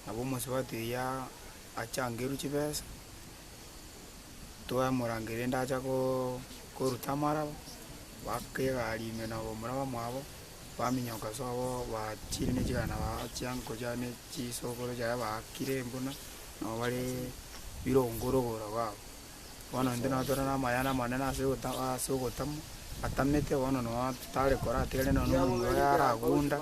nabo omosubati oyio achangerwe chibesa. Twamorangeria rende acha koruta amaraba, baaka egari ime na abamura bamwabo, baminyoka sobo bachire ne chigari na chianko chiaye ne chisokoro chiaye baakire embuna, nabo bare birongoro igoro iga abwo. Bono intwe nabo tore na amayani amanene ase ase ogotama, atamete bono noo totare kora atigare nonya na omomura oye aragunda.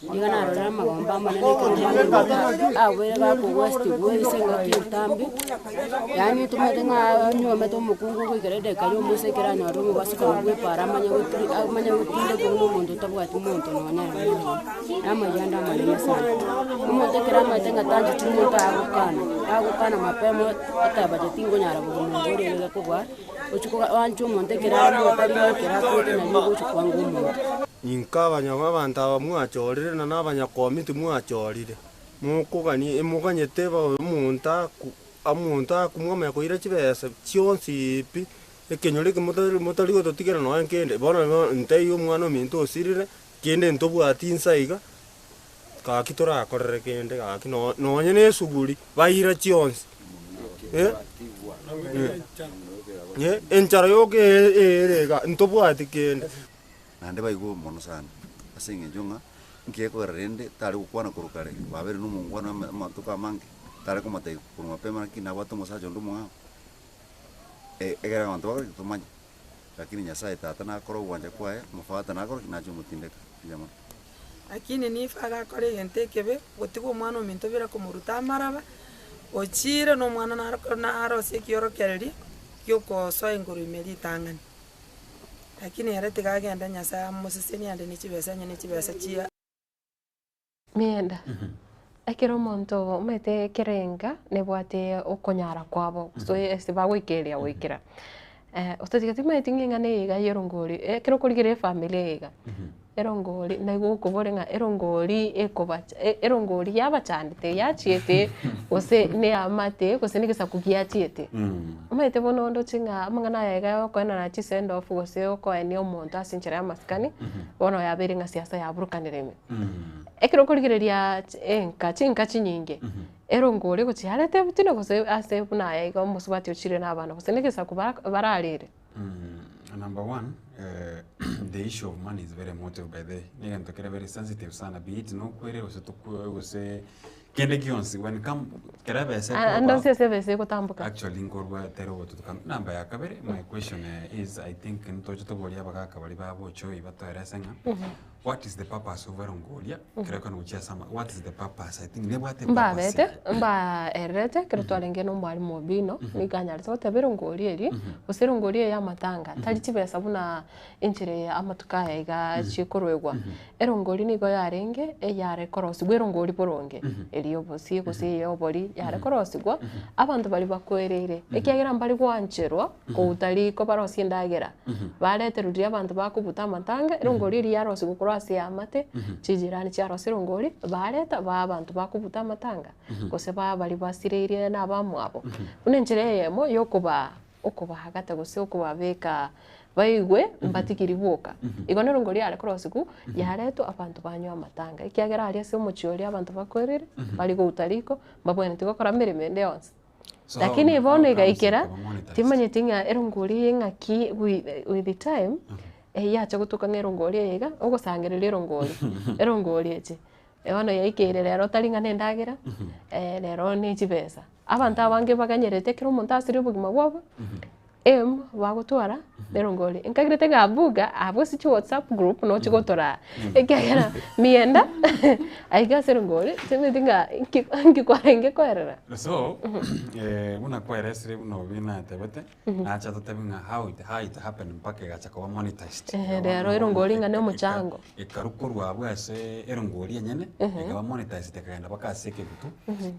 Nigo narorire amagombo amanene ekero mwana abeire gakogwestigwa ase engaki entambe, yaani tomanyete ng'a onyuomete omokungu goikera edageka ya omoisa ekero anyorire omobasukano bwa epara amanye gotiri amanye gotindekwa buna omonto otabwati monto nonya noyomo. Na amayanda amanene sana. Omonto ekero amanyete ng'a tancheti monto agokana, agokana mapema oteba aye tingonyara bogima obo ore iga kobua, ochia koba oanche omonto ekero are otari ekero akwete nario ogochia kwanga omonto. Inka abanto aba mwachorire na nabanyakomiti mwachorire, mokogania emoganyete babe omonto aku omonto aku mwamanya koira chibesa chionsi pi, ekenyoro eke motari motari gototigera nonya nkende. Bono bono ntaiyo omwana ominto osirire, kende ntobwati insa iga, gaki torakorere kende gaki no nonye na esuguri baira chionsi eh, eh, enchara yoka ere iga ntobwati kende. Naende baigwe mono sana, ase eng'encho ng'a inki gekogera rende tare gokwana korwa kare, babeire na omongwana ame amatuko amange, tare komotebia korwa mapema lakini nabwate omosacha onde omong'ao, egere abanto bakore ki? Tomanye. Lakini Nyasaye Tata nakore ogwancha kwaye, omofata nakore ki? Nache omotindeka. Mbuya mono. Lakini nifa agakora egento ekebe, gotiga omwana ominto bire komoruta amaraba, ochiire na omwana naro narosie ekiorokererio giokosoa engoro ime ritang'ani. Lakini ere tiga agende Nyasae amosesenie ande ne chibesa onye ne chibesa chia. Mienda, ekero omonto omanyete ekerenga nebwate okonyara kwabo gose ase bagoikeria goikera, gose timanyeti ng'a eng'ana eye iga ya erongori, ekero okorigereria efamiri eye iga, erongori naigo okobore ng'a erongori ekobacha erongori yabachandete yachiete gose ne eamate gose na egesaku giachiete. Omanyete bono ndoche ng'a amang'ana aya iga ya okoenana chisend off gose okoenia omonto ase enchera ya amasikani, bono yabeire ng'a siasa yaburukanire ime. Ekero okorigereria enka chinka chinyinge, erongori gochia yareta ebitina gose ase buna aya iga omosubati ochire na abana gose na egesaku bararere. Number one, the issue of money is very emotive by the way, na egento kere very sensitive sana be it nokwere gose tokwe gose kende gionsi when come kera ebesa Ande ekorwa onsi ase ebesa egotamboka. Actually nkorwa tere ogotutuka. Number ya kabere, my question is I think ntoche toborie abagaka baria ba bochoi batoerese ng'a what is the purpose of erongoria ekero ekero gochia ase ama what is the purpose I think nebwate epurpose Mbabete, yaye. mbaererete ekero twarenge na omwalimu Obino, nigo anyarete goteba erongori eria, gose erongori eye ya amatanga, tari chibesa buna. enchera eye amatuko aya iga chikorwegwa, erongori nigo yarenge eyare korosigwa erongori boronge, eria ya obosie gose eya obori yare korosigwa, abanto baria bakwereire, ekiagera mbari gwancherwa kouta riko barosie endagera, bareterwa riria abanto bakobuta amatanga, erongori eria yarosigwa korwa ase eamate, chijirani chiarosia erongori, bareta baa abanto bakobuta amatanga, gose baa baria basireirie na abamwabo. Buna enchera eyemo ya okobaa okobaagata gose okobabeka baigwe mbatigiri boka. Igo nerongori yare korosigwa yaretwa abanto banywa amatanga ekiagera aria ase omochie oria abanto bakwerire bari gouta riko mbabwenereti gokora meremo ende yonsi. So how Lakini how bono comes egaikera ekaba monetized? timanyeti ng'a erongori eye ng'aki with the time yacha gotoka ng'a erongori eye iga ogosangereria erongori erongori eche Bono yaikeire rero tari ng'a nendagera, rero ne chibesa. Abanto abange baganyerete ekero omonto asire obogima bwabo, aim bagotwara nerongori. Nkagerete ng'a abuga abwo ase chiwhatsapp group nochi gotoraa, ekiagera mienda aiga ase erongori timanyeti ng'a nki nki kwarenge koerera. So, buna kwaeresire buna obi natebete, nacha totebi ng'a how it, how it happened mpaka egacha koba monetized. Ehe, rero erongori ng'a na omochango. Ekarwa korwa abwo ase erongori enyene, ekaba monetized ekagenda mpaka ase ekegutu,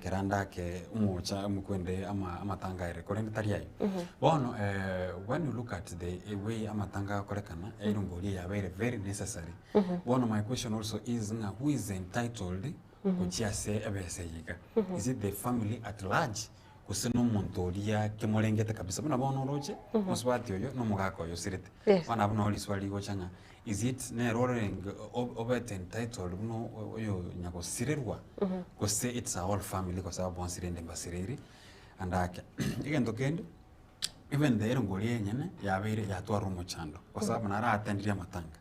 kera ndake omocha omokwende ama amatanga aere korende tari ayio. Bono when you look at the way amatanga agokorekana, erongori eye yabeire very necessary. Bono my question also is ng'a who is entitled gochia ase ebesa eye iga? Is it the family at large gose nomonto oria kemorengete kabisa buna bono oroche, mosubati oyo na omogaka oyo osirete. Yes. Bono abwo noo riswali rigocha ng'a is it nere orenge obete entitled buna oyo nyagosirerwa gose it's a whole family gose aba bonsi rende mbasireiri ande ake. Egento kende, even the erongori enyene yabeire yatwarire omochando kwa sababu naro atendirie amatanga,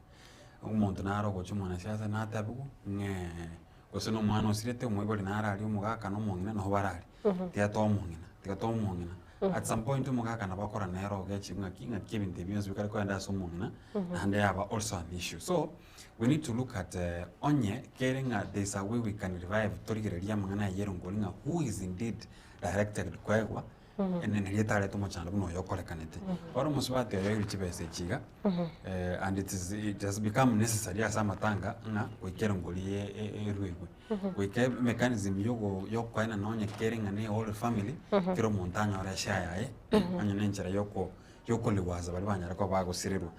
omonto naro ogocha omwanasiasa natebiwa ng'ee gose na omwana osirete omoibori naro aria omogaka na omong'ina nabo barari, tiga toe omong'ina, tiga toe omong'ina. At some point omogaka nabo akora nere ogechi ng'aki ng'aki ebinto ebi bionsi bikare kogenda ase omong'ina naende yaba also an issue. So, we need to look at onye kere ng'a there is a way we can revive torigererie amang'ana aya ya erongori ng'a who is indeed directed koegwa ene nari etarete omochando buna oyo okorekanete. Bono omosubati oyo oirwe chibesa echi iga, and it is it has become necessary ase amatanga ng'a goika erongori erwegwe. Goika emechanism yogo yokoenana onye kere ng'a ne whole family, kera omonto anyore eshare yaye, onye na enchera yoko yokoliwaza baria banyare koba bagosirerwa.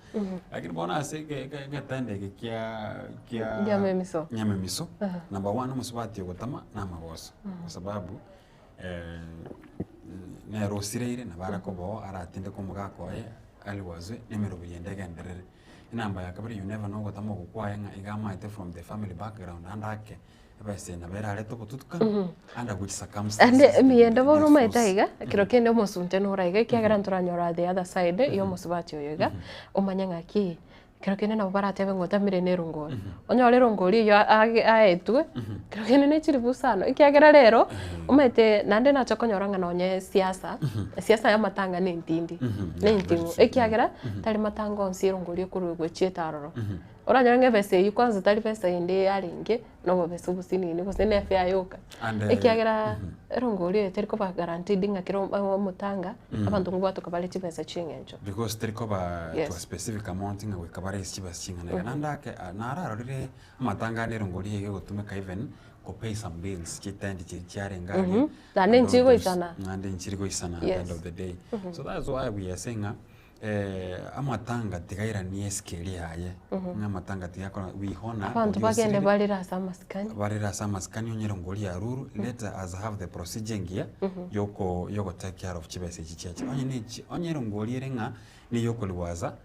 Lakini bono ase ege ege egetendo eke kia kia Nyamemiso. nyamemiso, number one omosubati ogotama na amagoso, kwa sababu nere osireire nabo arakoba oo aratindeke omogaka oye aliwazwe na emeroberi ende egenderere. Enamba ya kabere you never know ogotama oko kwaye ng'a iga amaete from the family background ande ake ebesa eye nabo erarete obotutukano under which Ande circumstances emeyendo bono omanyete aiga, ekero kende omosunte nore aiga ekiagera ntoranyora the other side ya omosubati oyo iga, omanye ng'aki Ekero kende nabo baratebe ng'a otamire na erongori, onyore erongori eywo aetwe, ekero kende ne chilifu isano, ekiagera rero, omanyete naende nacha konyora ng'a nonye siasa, esiasa ya amatanga na entindi, na enting'u, ekiagera tari matanga onsi erongori ekorwa echiete aroro. Oranyore ng'a ebesa eywo kwanza tari besa ende yarenge. Na obobesa obosinini gose na efare yoka, And, ekiagera erongori eye teri koba guaranteed ng'a kera omotanga, abanto ngobwatoka bare chibesa chi'eng'encho. Because teri koba to a Yes. specific amount ng'a goika bare ase chibesa ching'ana iga. Naende ake nararorire amatanga ande erongori eye egotumeka even ko pay some bills chitendi chiria chiarenge aria. Naende And all nchiri those- goisana. Naende nchiri goisana at the end Yes. of the day. So that's why we are saying ng'a amatanga tiga airanie esike eria yaye, ng'a amatanga tiga akora we honor Abanto oria bagende osirire, barere ase amasikani. barere ase amasikani onye erongori yarurwe, let us have the procedure engiya yoko yoko take care of chibesa echi chiacha. Onye ne echi onye erongori ere ng'a neyokoriwaza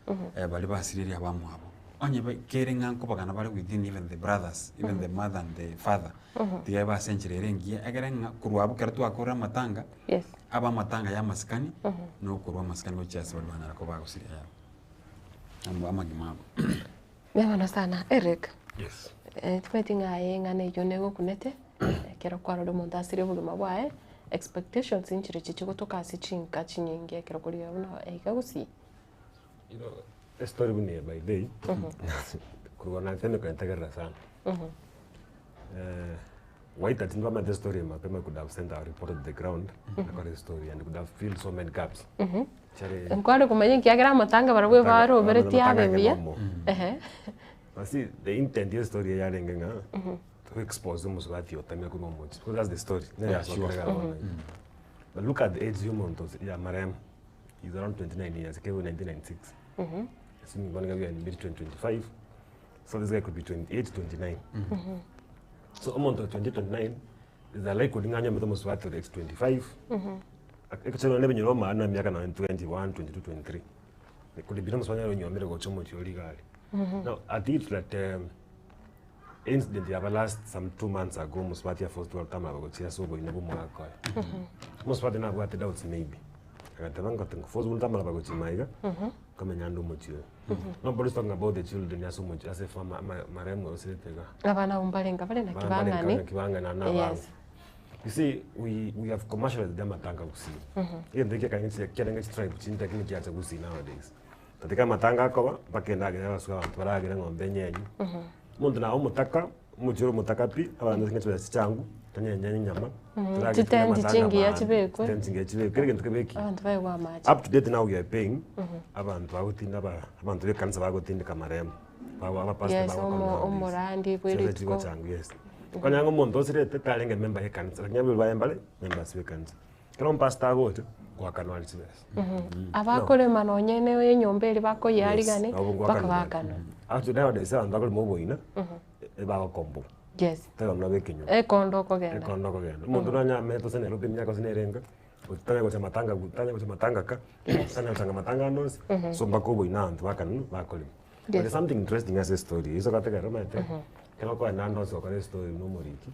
baria basiririe abamwabo, onye ba kere ng'a nkobagana bare within even the brothers, even the mother and the father, tiga ebe ase enchera ere engiya egere ng'a korwa abwo ekero twakorire amatanga, Yes. Abe amatanga y'amasikani, na okorua amasikani gochia ase baria banyara koba bagosiria ayabo amo amagima abo. Mbuya mono sana Eric. Yes. Timanyeti ng'a aye eng'ana eyio negokunete, ekero kwarora omonto asirie obogima bwaye, expectations nchirochio chigotoka ase chinka chinyinge ekero korigia buna iga gusii. You know, estory buna eye by the way, korwa nacha ntegerera sana. Waita tindwamanyete story mapema could have sent a report to the ground akore story and could have filled so many gaps. Chare Nkware komanya ekiagera amatanga barabwo Amatanga- ebaroberetie amatanga abe buya. nomo. Ehe. But see, the intent ye story yarenge ng'a to expose omusubati otamire korwa omochie because that's the story. Nere Yeah, sure. yasokerega bono. But look at the age y'omonto ya marehemu. He's around 29 years, came in 1996. Assuming bono we are in mid 2025. So this guy could be 28, 29. So omonto 2029 is a likely ng'a anyomete omosubati ore age 25. Ekero nebe nyora omwana emiaka nonye 21, 22, 23. Could be nomosubati onyore onyomire gocha omochie oria iga aria. Now at it that incident yaba last some 2 months ago omosubati aforced gotamera gochia ase oboina bwa omogaka oye. Omosubati nabwate doubts maybe. Agateba ngote force gotamera gochia maiga, nkomenya ande omochie oyo. Nobody's talking about the children ase omochie ase efama marehemu osirete iga. Abana abwo mbarenga bare naki bang'ani. Kibang'ani na abana. Yes. You see, we have commercialized amatanga gusii. Egento eke ekanisa kiarenge chitribe chinde lakini kiacha gusii nowadays. Katika amatanga akoba, mpaka endagera yabasuka abanto baragere eng'ombe enyenyi. Omonto naye omotaka, omochie ore omotaka pi, abanto nigo chibesa chichangu, tanyenye enyama, toragere Chitenti amatanga chingiya maambia, chibekwe. chitenti chingiya chibekwe, kera egento kebekire. Abanto baegwe amache. Up to date now we are paying, abanto bagotinda aba abanto ba ekanisa bagotindeka marehemu. Bago abapastor Yes, bagokora nowadays. omorandi bwe Chibesa rituko. chigochangu, yes. Okonyora ng'a omonto osirete tarenge member ya ekanisa, lakini abaibori baye mbare members ba ekanisa. Ekero omopastor agocha, goakanwa are chibesa. Abakorema nonye ne enyomba eria bakoyearigani, Nabo mpaka ngoakanwa bare. baakanwa. Actually nowadays abanto bakorema oboina, ebagokomboa. Yes. Tari bamura ba ekenyoro. Ekondo okogenda. Ekondo okogenda. Omonto nonye amanyete ase Nairobi emiaka gose nerenga, tanya gocha matanga tanya gocha matanga ka, tanya gochanga matanga ande onsi, so mpaka oboina abanto bakanwa bakorema. But there's something interesting ase estory eye, ase ogotegerera omanyete, ekero okoenda ande onsi gokora estory buna omoriki,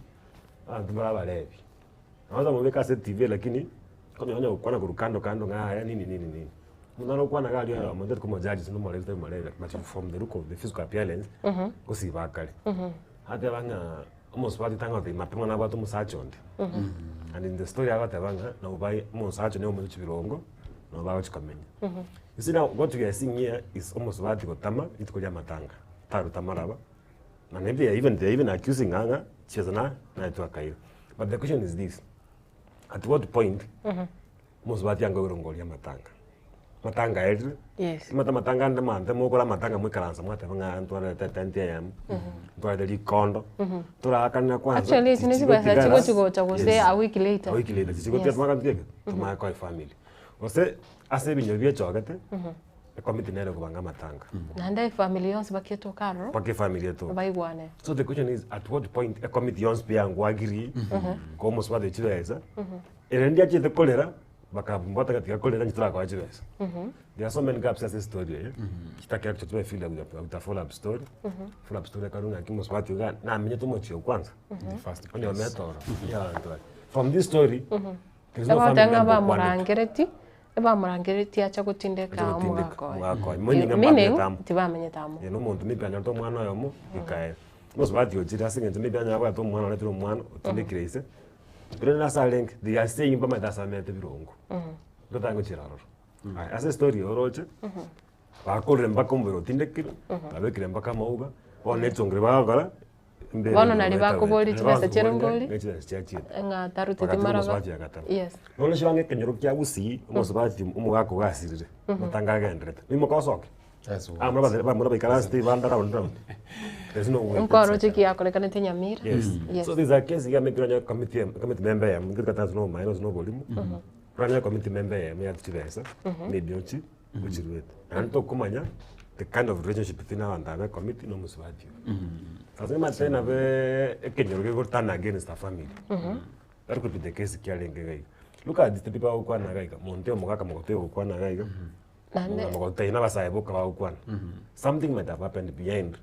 abanto mbare abarebi. Nabosa mobeke ase etv lakini, okonyora onye gokwana korwa kando kando ng'a yaya nini nini nini. Omonto nare gokwana iga aria oyomo ntari komojaji ase nomorebi tari morebi but from the look of the physical appearance, gosiba akare. Ateba ng'a omosubati tanga gotebia mapema nabwate omosacha onde. And in the story agoteba ng'a nabo bai omosacha nigo omochie chibirongo, nabo bagochi komenya. You see now what we are seeing here is omosubati gotama rituko ria amatanga, taruta maraba, and maybe they are even they are even accusing her ng'a chiesa na naetwe akaira. But the question is this, at what point omosubati anga oirongo oria amatanga? Amatanga aerire, Yes. omanyete amatanga ande mante mokore amatanga moikaransa mwateba ng'a ntwarete etent eyemo, ntwarete rikondo, torakanera kwanza, Actually, echi ne chibesa chichigotigara- chigochi gocha gose Yes. a week later. A week later, chichigotiga Yes. tumaka ntoki tumanye koa efamily. Gose ase ebinyoro biechogete, ekomiti nere ekobanga amatanga. Naende efamily yonsi bakietoka aroro, Mpaka efamily etoke. baigwane. So the question is, at what point ekomiti yonsi pi yangwagiri, koa omosubati chibesa, ere ndiachete korera, bakambwata tiga korera inche torakoa chibesa. There are so many gaps ase estory eye, chitakera gocha chibe filled with a, with a follow up story. Follow up story ekarwa ng'aki omosubati iga namenyete omochie oo kwanza, In the first onye place. omete oro, ya abanto baria. From this story, there is no family Ebagoteba ng'a member okwanete. bamorangereti, ebamorangereti acha gotindeka Acha gotindeka omogaka oye. omogaka oye. Meaning Meaning, mbamenyete amo. tibamenyete amo. Eh, na omonto maybe anyorete omwana oyomo, ekaera. Omosubati ochire ase eng'encho maybe anyare abwate omwana oretire omwana, otindekire ise, rende nase arenge, they are saying mbamaete ase amenyete birongo. Totari gochiera ororo. Aya, ase estory eye oroche, bakorire mpaka omobere otindekire, babekire mpaka amauga, bono nechongeri bagokora, embere Bono nari igoro bakoboria baeta- chibesa chiare bakoboria ngori, ne chibesa chiachiete. ng'a taruteti Bagatiga maraba. omosubati agatama. Yes. Bono chibange ekenyoro kia gusii, omosubati omogaka ogasirire, matanga agenderete, oimoke osoke. Abamura babe- abamura baikaransete ibanda round round. There's no way. Nkwaroche ki yakorekanete Nyamira. Yes. Yes. So there's a case iga maybe oranyore committee committee member eyemo, nkeri tari nobomaene gose noborimo, oranyore committee member eyemo yatwa chibesa, maybe ochi ochiruete. Naende tokomanya the kind of relationship between abanto aba ecommittee na omosubati oyo. Sasa omanyete nabeee ekenyoro gegoturn against a family. That could be the case kiarenge iga iga. Look at the people bagokwana iga iga, monto omogaka mogote ogokwana iga iga, Naende mogote na abasae boka bagokwana. Something might have happened behind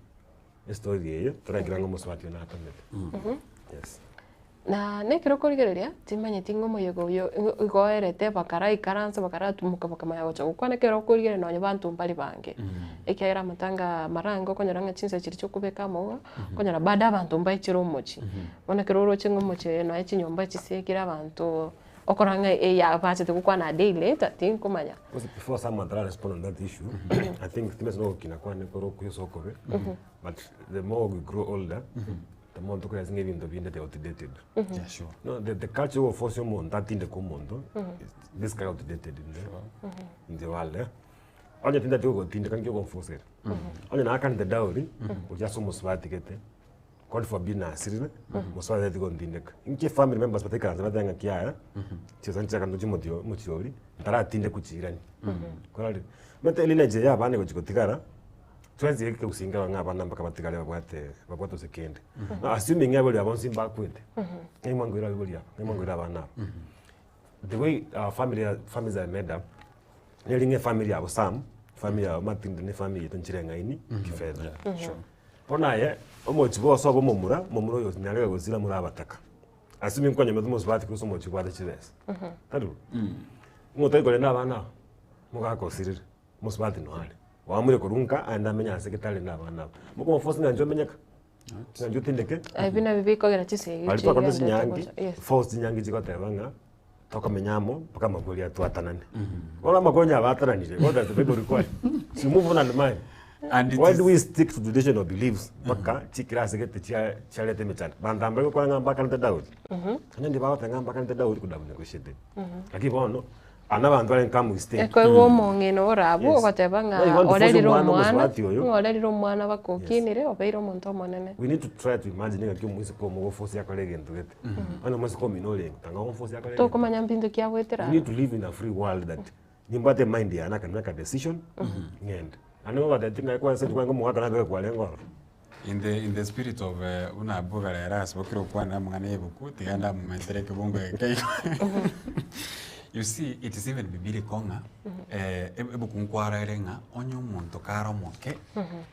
estory eye, torakira ng'a omosubati oyo natomete. Yes. Na nekero okorigereria, timanyeti ng'a omoyega oyo igo igoerete bakaraikaransa bakaratumuka bakamanya gocha gokwana ekero okorigereria nonye banto mbari bange. Ekiagera amatanga mara ange okonyora ng'a chinsa chiria chia okobeka amauga, okonyora bado abanto mbaichire omochie. Bono ekero oroche ng'a omochie oyo nonye chinyomba chisiekire abanto, okora ng'a eya bachete gokwana a day later, tinkomanya. Because before someone tara respond on that issue, I think timanyeti nogokina kwane kore okuya ase okobe, but the more we grow older, The more tokoresia ng'a ebinto binde they outdated. Mhm. Yeah, sure. No, the, the culture yo goforce omonto atindeke omonto Mhm. is basically outdated in the, Mhm. in the world eh. Onye tindati gogotindeka nki ogonfosera. Onye naakanete dowry, gochia ase omosubati gete, God forbid nasirire, mosubati tari gontindeka. Inki efamily members bataikaranse batebe ng'a yaya, chibesa nchiakanete chimotio omochiori, ntaratindekwa chiirani. Korarire. Omanyete elineage ya abana egochi gotigara, twensi ekegusii nkero ng'a abana mpaka batigare babwate babwate gose kende. Now assuming ng'a abaibori aba bonsi mbakwete, ng'ai mwangoira abaibori aba, ng'ai mwangoira abana aba. The way our family are families are made up, neri ng'a efamily yabo Sam, efamily yabo Martin na efamily yaito nchire eng'aini kifedha. Sure. Bono aye, omochie bwa osobe omomura, omomura oyo onyarire gosira more abataka. Assuming kwanyomete omosubati gose omochie obwate chibesa, tari bo? Ng'o otari korenda abana aba, mogaka osirire, omosubati noyo are, oamure korwa nka aende amenye ase gete arende abana aba. Mokomoforce ng'a inche omenyeka, ng'a inche otindeke. Ebi nabio bikogera chisegi Baria twakorete chigenderete chinyangi, gocha, yes. force chinyangi chigoteba ng'a tokomenya amo mpaka amakweri atwatanane. Bono amakweri onye abatananire, what does the bible require? So move on and marry. And it Why is- do we stick to traditional beliefs mpaka chikirasi gete chia chiareta emechando? Banto aba bagokwana ng'a mbakanete dowry. Onye ndi bagoteba ng'a mbakanete dowry could have negotiated. Lakini bono, aba nabanto bare come we stay. Ekoigwa omong'ina ore abwo Yes. ogoteba Now you ng'a want to force orerire omwana omwana, omosubati oyo. ng'a orerire omwana baka okinire obeire omonto omonene. We need to try to imagine ng'aki omoiseke omogoforce akore egento gete. Onye omoiseke omino orenge, tanga ogoforce akore egento. Tokomanya mbinto ki agoetera We need to live in a free world that nimbwate emind yane I can make a decision ng'ende. Naende ngobatebia ng'a kwansa inche kwange omogaka nabeke kwarenge ororo. In the, in the spirit of eh, buna abwo rero ase bokire gokwana amang'ana ya ebuku, tiga ndamomentere ekebungo eke igo. You see, it is even biblical ng'a eh, eb- ebuku nkwarore ng'a onye omonto kare omoke,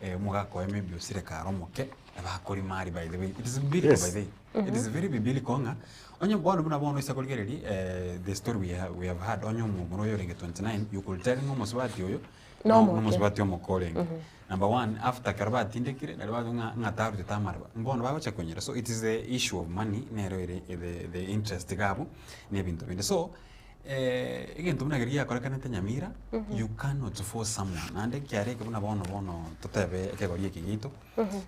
eh, omogaka oye maybe osire kare omoke, abakorima aria by the way, it is biblical Yes. by the way. It is very biblical ng'a onye bono buna bono ase korigereria the story we have, we have had onye omomura oyo orenge 29 you could tell ng'a omosubati oyo No no omoke. nomosubati omoke orenge. Number one, after ekero batindekire nario babe ng'a ng'a tarutete amaraba, mbono bagocha konyora so it is the issue of money nero ere the the interest iga abwo na ebinto binde. So egento buna keria giakorekanete Nyamira, you cannot force someone naende ekiara eke buna bono bono totebe ekegori eke giaito,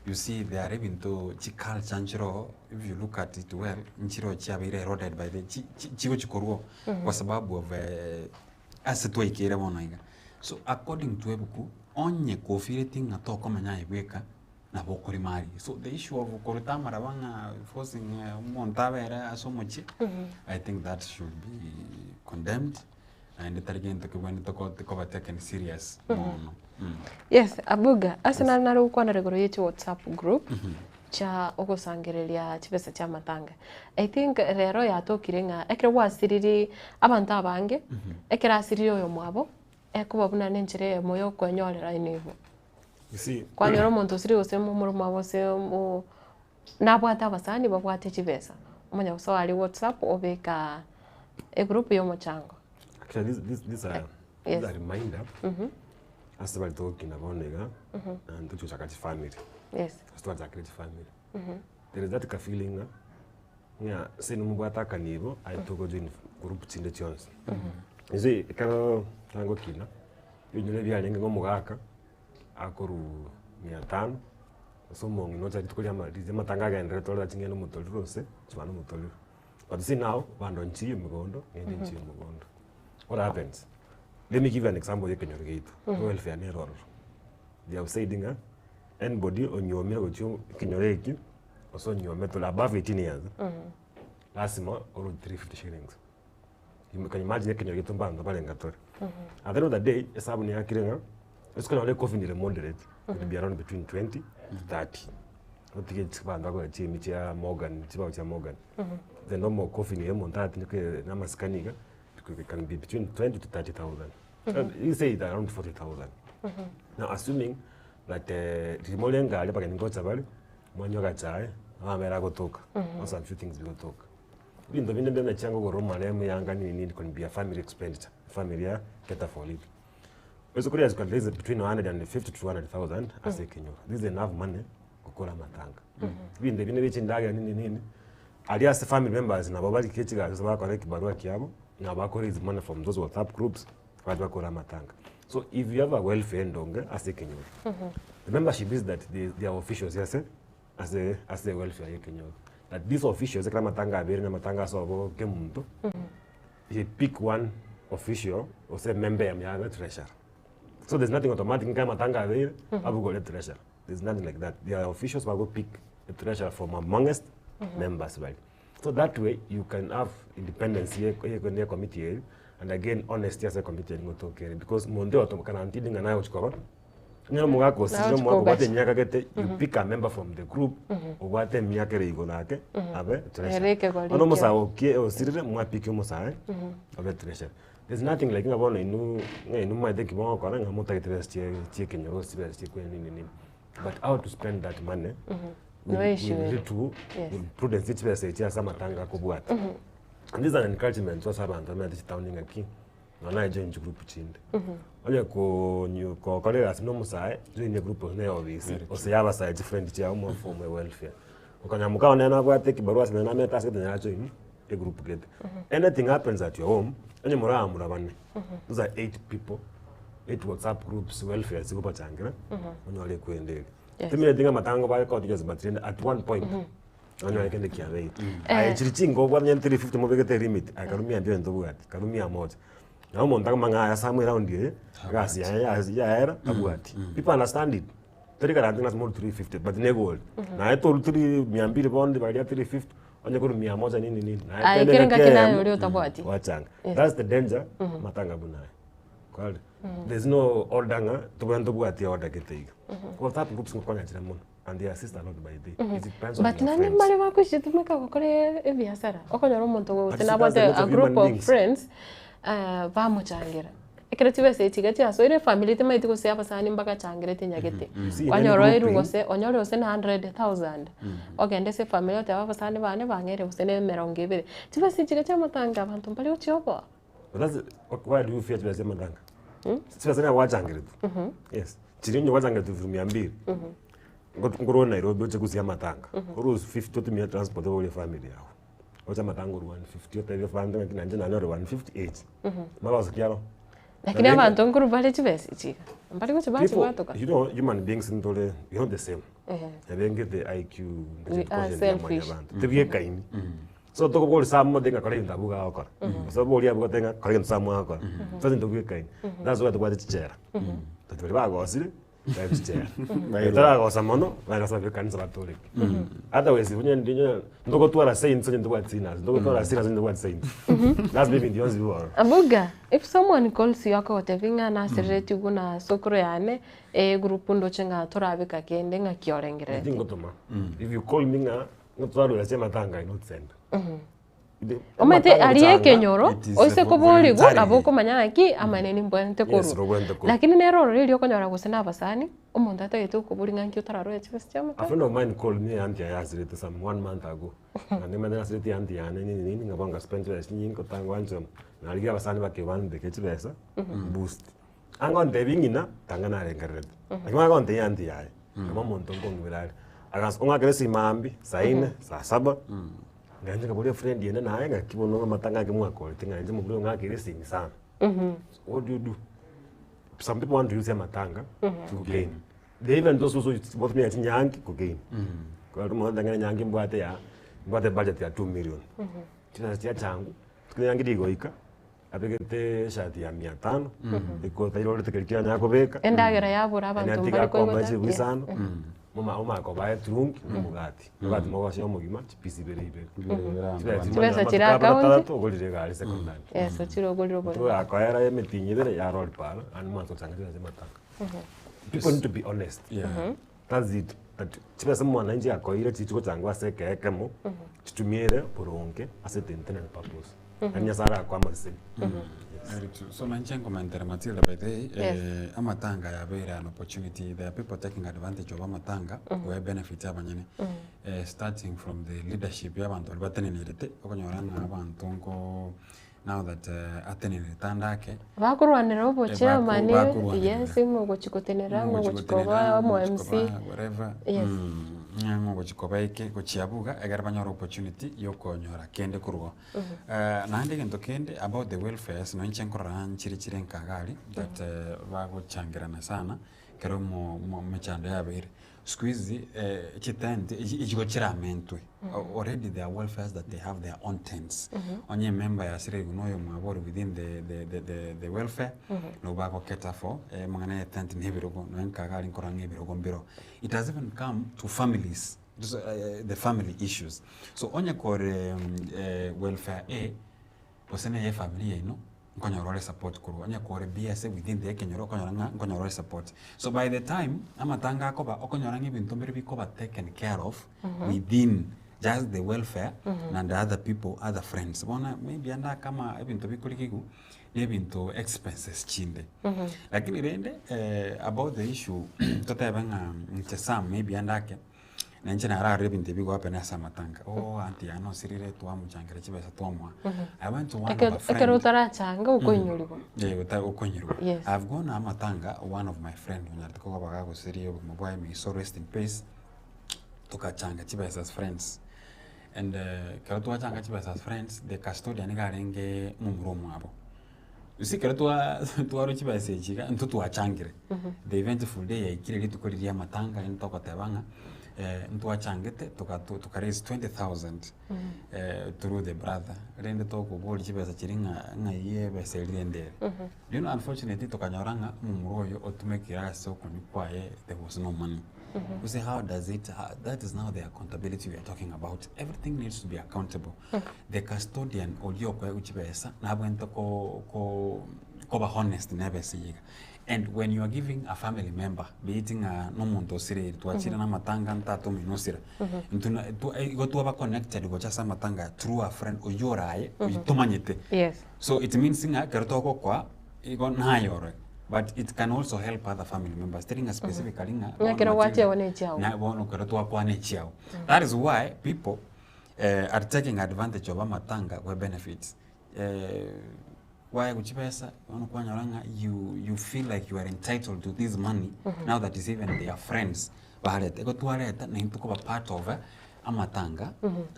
you see there are ebinto chiculture nchiroo if you look at it well, nchiroo chiabeire eroded by the chi chi chigochi korwa oo kwa sababu of ase twaikeire bono iga. So according to ebuku, onye kofireti ng'a tokomenya aye bweka, nabo okorima aria. So the issue of koruta amaraba ng'a forcing omonto abere ase omochie, I think that should be condemned, naende tari gento kebwenerete ko koba taken serious mono. Yes, Abuga, ase nare nare gokwanera igoro ye chiwhatsapp group, chia ogosangereria chibesa chia amatanga. I think rero yatokire ng'a ekero gwasiriri abanto abange, ekero asirire oyomwabo, ekoba buna na enchera eyemo ya okwenyorera enibo. You see, Kwanyora omonto osirire gose momura omwabo gose omo nabwate abasani babwate chibesa, omanya gosoa aria whatsapp obeka egroup ya omochango. Actually, this, this, this, a, Yes. this a reminder ase bari togokina bono iga na tochochaka chifamily Yes. ase twachakire chifamily there is that ka feeling ng'a ng'a ase nimobwate akanibo aye togojoin group chinde chionsi you see ekero tangokina ebinyoro ebiarenge ng'a omogaka akorwa mia tano ase omong'ina ocha rituko ria ama riria amatanga agenderete orore ching'ende omotoriro ase chibande omotoriro. But you see now, bando nchiyo mogondo, ng'ende nchiyo mogondo. What happens? Let me give you an example ya ekenyoro giaito. Welfare nere ororo. They have said ng'a anybody onyuomire gochia ekenyoro eki, gose onyuomete ore above 18 years, lasima orue 350 shillings. You can imagine ekenyoro giaito mbanto barenga tore. At the end of the day, esabu neyakire ng'a, ase okonyora ecoffin ere moderate, it will be around between 20 to 30. Otige abanto bakogora chiemi chia Morgan, chibao chia Morgan. The normal coffin eye omonto aratindeke na amasikani iga, it can be between 20 to 30,000. You say it around 40,000. Now assuming that riria more aria abageni ngocha bare, mwanywa agachae, amabere agotoka, those are few things bigotoka. Ebinto binde mbire chianga okogora omaremu yanga nini nini can be a family expenditure, efamily ya cater for it. Ase koria you can raise between 150 to 200,000 ase ekenyoro. This is enough money gokora amatanga. Ebinto ebi nebe chindagera nini nini, aria ase family members nabo barike chigasi ase bakora ekibarua kiabo, nabo bako raise money from those whatsapp groups, bache bakore amatanga. So if you have a welfare endonge ase ekenyoro, the membership is that they, they are officials ase. ase ase ewelfare ya ekenyoro. That these officials ekero amatanga abeire na amatanga ase obo kemunto, you pick one official gose emember eyemo yabe treasurer. So there's nothing automatic ekero amatanga abeire, abugore treasurer. There's nothing like that. There are officials bago pick a treasurer from amongst members baria. So that way you can have independence ye ye ye committee eri and again honesty ase committee eri ngotoka ere because monto oyo guarantee ng'a naye ogochi koba onye omogaka osirire Naye ochi omogaka obwate kogacha. emiaka gete you pick a member from the group obwate emiaka ere igoro ake abe treasurer. Ere ekegori Bono omosae ekio. okie osirire mwapickia omosae abe treasurer. There's nothing like ng'a bono inwe ng'a inwe momanyete nki mogokora ng'a motagete besa chia chia ekenyoro gose chibesa chia ekwene nini nini. But how to spend that money No with, issue with ere. little Yes. with prudence ye chibesa echi ase amatanga akobwata. And this is an encouragement ase abanto bamenyete chitown ng'aki nonya naye join chigroup chinde. Onye konyu gokora egasi na omosae join egroup gose na eofisi gose ya abasae chifriend chiago moform ewelfare. Okonyora moka one nabwate ekibarua ase nonye namete ase gete ajoini egroup gete. Anything happens at your home, onye moraamura bane, those are 8 people, 8 whatsapp groups, welfare chigobachangira, onyore ekwenda eria. Yes. Timanyeti ng'a amatango bagekoti gose but rende at one point, onyore kende kiabeire. Aye Eh. chiri chingobwa onye 350 mobegete elimit, aye karumia mbia onye tobwati, karumia moja. Nabo omonto akomanya ng'a aya ase amo eround eye, egasi yaye yasi yaera, tabwati. People understand it. Tari garanti ng'a ase more 350 but negori. Naye toru three mia mbili bono baria 350, onye korwa mia moja nini nini. Naye Aye, tende kere ngaki ngaki naye eyemo, oria otabwati. gwachanga. Yes. That's the danger, matanga buna aya. Kware. There's no order ng'a tobwenerete tobwatie order gete iga. WhatsApp groups ngokonya chire mono and they assist a lot by the way. It depends on But your naende friends. mbare bagochitumeka gokora ebiasara, okonyora omonto But gose see, that's nabwate the a nature of group human of beings. friends, bamochangera. Ekero chibesa echi iga chiasoire efamiri temaeti gose abasani mbagachangerete nyagete. You see, in any Kwanyora oirwe grouping- gose onyore gose na 100,000, ogende ase efamiri otebe abasani bane bang'eire gose na emerongo ebere. Chibesa echi iga chiamatanga abanto mbare gochia oboa. But that's ok, why do you fear chibesa chiamatanga? Chibesa nigo gwachangeretwe. Yes. Chiria onye gwachangeretwe elfu mia mbili, nkorwa Nairobi oche gusii amatanga, orusie 50 otumie transport oborie efamiri yago. Oche amatanga orue 150 otebie abanto ng'aki nainche nanyore 150 each. Magoso ki aro? Lakini abanto nkorwa bare chibesa echi iga, mbari gochia People, bachibwatoka. you know, human beings ntore, we are not the same. Ehe. Ebengete IQ, We are quotient ya selfish. mwanyabanto. Tebwekaini. So tokobori samo ng'a kora ebinto abwo iga agokora. Gose obori abwo gote ng'a kora egento samo agokora. So intwe tobwekaini. That's why tobwate chichera. Toti baria bagosire, bae chichera. Baria taragosa mono, baye ase ekanisa batoreke. Otherwise onye ndi onye ntogotwara saints onye ntobwati sinners, ntogotwara sinners onye ntobwati saints. Lazima ebinto bionsi bibe ororo. Abuga, if someone calls you akogotebia ng'a nasereretigwe buna sokoro yane, egroup ndoche ng'a torabeka kende ng'aki orengereretie. Tingotoma. If you call me ng'a ngotwarwa ase amatanga I not send. Omanyete Amatanga aria gochanga, ekenyoro, it is oise a koborigwa voluntary. nabo okomanya ng'aki amanene mbwenerete Yes, korwa. nobwenerete korwa. Lakini nere ororo erio okonyora gose na abasani, omonto atagete gokoboria ng'a nki otararore chibesa chia A amatanga. friend of mine called me auntie aye asirete some one month ago. Naende nimanyete nasireti auntie yane nini nini ng'a bono nga spend chibesa chinyinge otanga gwanchera narigia abasani bake bambeke chibesa boost. Anga ontebie ng'ina tanga narengererete. Lakini bono agontebia auntie yaye, kama omonto nkong'ibera are. Agas ong'akere esimi maambia, saa ine, saa saba, Ngacha nkaboria efriend ende naye ng'aki bono amatanga ake mwakorete ng'a inche mobere ong'akeire esimi sana. What do you do? Some people want to use amatanga to gain. They even those who botumia chinyangi ku gain. Kore omonto ng'a enyangi mbwate ya mbwate budget ya 2 million. Chibesa chia changu, enyangi rigoika. Abegete eshati ya mia tano, ekoti airorete keria kianyara kobeka. Endagera yabora abanto Ene mbare atiga koigota. akomba chibu Yes. isano, moma omanye kobaa eturungi na omogati. Omogati mogosia omogima chipisi ibere ibere. Chibesa Chibesa chire amatuko abere account. atarato ogorire egari second hand. Yes, ochire ogorire oboremo. Togakoera emitinyi ibere yarori para, naende mwanse gochanga chibesa chia amatanga. People need to be honest. That's it. But chibesa mwananchi akoire chichi gochangwa ase ekee ekemo, chitumiere boronge ase the intended purpose. Naende Nyasaye arakoe amaseseni. Very true. So nanche nkomentera Matilda by the way, eh, amatanga yabeire an opportunity. There are people taking advantage of amatanga mm benefit abanyene. Eh, starting from the leadership ya abanto baria batenenerete, okonyora ng'a abanto nko now that eh, atenenerete ande ake, Bakorwanera obochairman, Eh, bakorwanerera. yes, ng'a ogochi gotenera, ng'a Ng'ogochi ogochi koba gotenera, omo ng'ogochi MC. koba whatever, Yes. ng'a ng'ogochi koba eke, gochia buga egere banyore opportunity ya okonyora kende korwa oo. Naende egento kende about the welfares nonye inche nkorora nchire chire nka iga aria that bagochangerana sana ekero omo- omo- emechando yabeire. Siku hizi eh, chitent ichigo chiramentwe Already there are welfares that they have their own tents. Onye emember yasire igwe na oyomwabo ore within the, the, the, the, the welfare, nabo bagoketa for eh, amang'ana ya tent na ebirogo, nonya nkaga aria nkorora ng'a ebirogo mbiro. It has even come to families, just, eh, the family issues. So onye kore eh, welfare A, gose neye efamiri yaino, nkonyora ore support korwa onye kore B ase within the ekenyoro okonyora ng'a nkonyora ore support. So by the time amatanga akoba okonyora ng'a ebinto mbire bikoba taken care of within just the welfare and other people, other friends. Bono maybe ande ake ama ebinto bikorigigwa na ebinto expenses chinde. Lakini rende about the issue totebe ng'a inche Sam maybe ande ake. Na inche nararore ebinto ebi goapena ase amatanga, oh aunty yane osirire twamochangera chibesa twamoa. I went to one of Ekero a friend. ekero otarachanga okoinyorigwa. Eh, ota okoinyorigwa. Yes. I've gone amatanga one of my friend onyarete koba gagosiria obogima bwaye may his soul rest in peace, tokachanga chibesa as friends. And ekero twachanga chibesa as friends, the custodian niga arenge momura omwabo. You see ekero twa twarwa chibesa echi iga, intwe twachangire, the eventful day yaikire rituko riria amatanga rende togoteba ng'a ntwachangete togato toka raise 20,000 through the brother, rende tokoboria chibesa chiria ng'a ng'ai ebesa eria rende ere. Do you know unfortunately tokanyora ng'a omomura oyo otumekire ase okonywa kwaye there was no money. You see how does it, that is now the accountability we are talking about, everything needs to be accountable. The custodian oria okoegwa chibesa nabwenerete ko ko koba honest na ebesa eye iga. And when you are giving a family member, be it ng'a na omonto osirire, twachire na amatanga ntata omino osira, intwe na twa igo twaba connected gocha ase amatanga aya through a friend oywo oraye, oywo tomanyete. Yes. So it means ng'a ekero togokoa, igo naye ore, but it can also help other family members, teri ng'a specifically ng'a Ng'a ekero gwachiagwa na echiao. Na bono ekero twakwana echiao. That is why people are taking advantage of amatanga gwe benefits. Kwaegwa chibesa, bono kwanyora ng'a you, you feel like you are entitled to this money now that is even their friends bareta. Igo twareta naintwe tokoba part of amatanga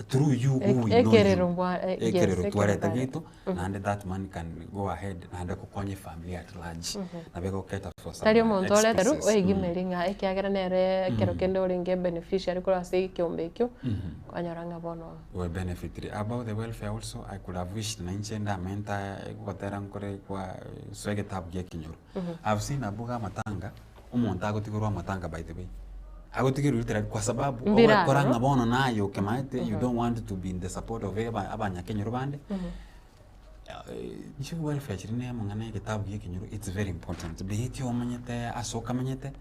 through you who we know you. Ekerero bwa- yes, Ekerero ekerero twareta bareta. gieto, naende that money can go ahead naende gokonya efamily at large. Nabo egoketa for some Tari omonto oreterwe expenses. oigimeri ng'a ekiagera nere ekero kende orenge beneficiary korwa ase ekeombe ekio, kwanyora ng'a bono. We benefitire. About the welfare also, I could have wished na inche ndamenta gotera nkore kwa soa egetabu gia ekenyoro. I've seen abwo ga amatanga, omonto agotigerwa amatanga by the way. Agotigerwa literally kwa sababu Mbira ogokora aroro. ng'a bono naye okemaete you don't want to be in the support of aba abanyakenyoro bande. Inche welfare chiri na amang'ana ya egetabu gia ekenyoro it's very important. Be it omanyete ase okamenyete,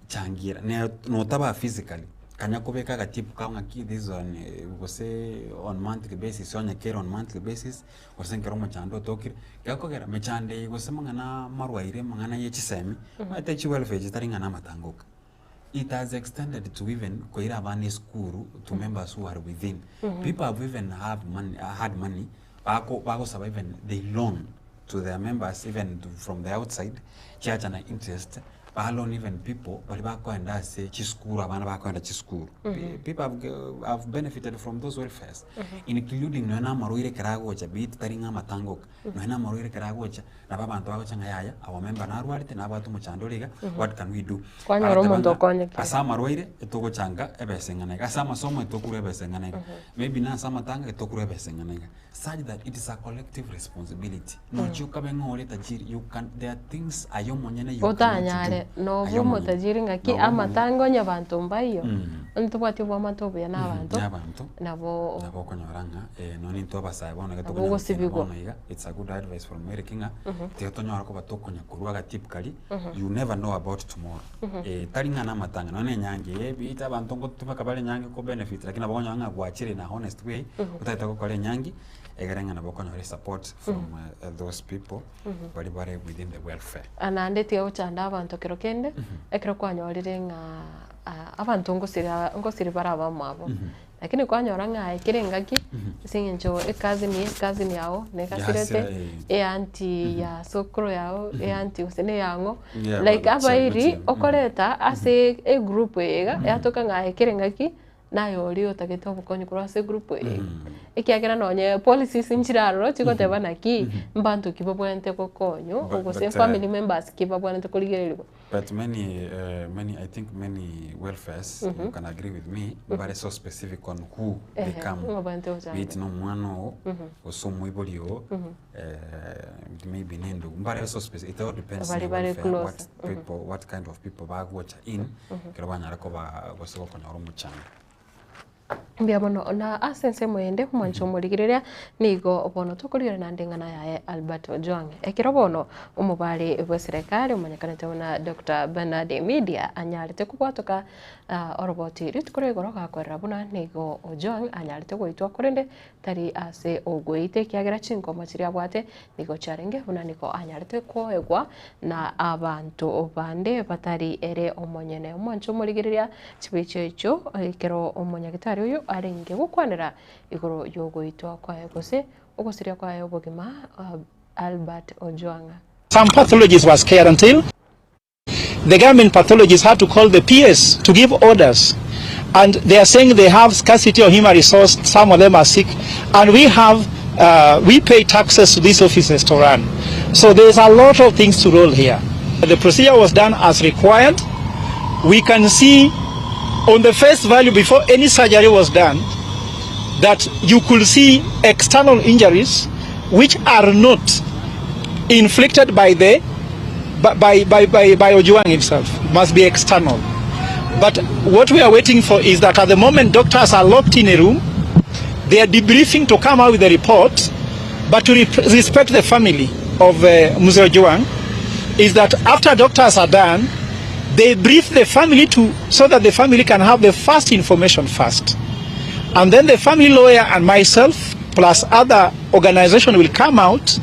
changira ne notaba physically, kanya kobeka agatip kao ng'aki this on gose on monthly basis onye kere on monthly basis, gose ekero omochando otokire, gekogera mechando eye gose amang'ana amarwaire amang'ana ya chisemi, omanyete chiwelfare echi tari ng'a na amatanga oka. It has extended to even koira abana esukuru to members who are within. People have even have money, had money bako bagosaba even they loan to their members even to from the outside chiacha na interest ba loan even people baria bakoenda ase chisukuru abana bakoenda chisukuru. People have, have benefited from those welfares including nonya na amarwaire ekero agocha be it tari ng'a amatanga oka. Nonya na amarwaire ekero agocha, nabo abanto bagocha ng'a yaya, our member narwarete, nabwate omochando ore iga, what can we do? Kwanyora Bagateba omonto ng'a okonyekire. Ase amarwaire, etogochanga ebesa eng'ana iga, ase amasomo etokorwa ebesa eng'ana iga, maybe na ase amatanga etokorwa ebesa eng'ana iga. Such that it is a collective responsibility. Nochia okabe ng'a ore tajiri, you can, there are things aye omonyene you cannot do. Otanyare, noba Aye omonyene. omotajiri ng'aki Noba omonye- amatanga onye abanto mbaiyo, onye tobwati oboamate obuya na abanto, Na abanto. nabo Nabo okonyora ng'a nonya nintwe abasae bono iga Nabo tokonyara gokina ogosibigwa. bono iga, it's a good advice from Eric ng'a tiga tonyore koba tokonya korwa agatip karia, you never know about tomorrow. Tari ng'a na amatanga, nonya na enyangi eye ebiita abanto ngotumeka bare enyangi ko benefit lakini nabo okonyora ng'a gwachire in a honest way, otagete gokora enyangi, egere ng'a nabo okonyora esupport from those people baria bare within the welfare. Ah, naende tiga gochanda abanto kero kende, ekero kwanyorire ng'a abanto ngosira ngosiri bare abamwabo. Lakini kwanyora ng'a aye kera engaki, ase eng'encho ecousin ye ecousin yago negasirete, Yasira, eh. eaunty ya sokoro yago, eaunty gose na eyang'o, Yeah, like gochia- abairi gochia, okoreta ase egroup eye iga, yatoka ng'a aye kera engaki, naye oria otagete obokonyi korwa ase egroup eye iga. Ekiagera nonye policies nchire aroro chigoteba naki, mbanto ki babwenerete gokonywa, But- gose but, family members ki babwenerete korigereriwa. But many, uh, many, I think many welfares, mm -hmm. you can agree with me, mm -hmm. bare so specific on who they come. Be it no omwana oo, gose omoibori oo, eh, maybe nendugu. Mbare so specific, it all depends Bari na bare welfare, close. what people, what kind of people bagocha in, ekero banyara koba gose gokonyora omochando. Mbuya mono na ase ensemo ende omwancho omorigereria nigo bono tokorigereria naende eng'ana yaye Albert Ojwang. Ekero bono omobari bw'eserekari omanyekanete buna Doctor Bernard Media anyarete kobwatoka oroboti rituko ria igoro gakorera buna nigo Ojwang anyarete goitwa korende tari ase ogoita ekiagera chinkoma chiria abwate nigo chiarenge buna nigo anyarete koegwa na abanto bande batari ere omonyene. Omwanche omorigereria chibicha echio ekero omonyagitari oyo arenge gokwanera igoro y'ogoitwa kwaye gose ogosiria kwaye obogima Albert Ojwang'a. Some pathologists were scared until The government pathologists had to call the PS to give orders. And they are saying they have scarcity of human resource. Some of them are sick. And we have, uh, we pay taxes to these offices to run. So there's a lot of things to roll here. The procedure was done as required. We can see on the face value before any surgery was done that you could see external injuries which are not inflicted by the by, by, by, by Ojuang himself, must be external. But what we are waiting for is that at the moment doctors are locked in a room, they are debriefing to come out with a report, but to re respect the family of uh, Mzee Ojuang, is that after doctors are done, they brief the family to so that the family can have the first information first. And then the family lawyer and myself plus other organization will come out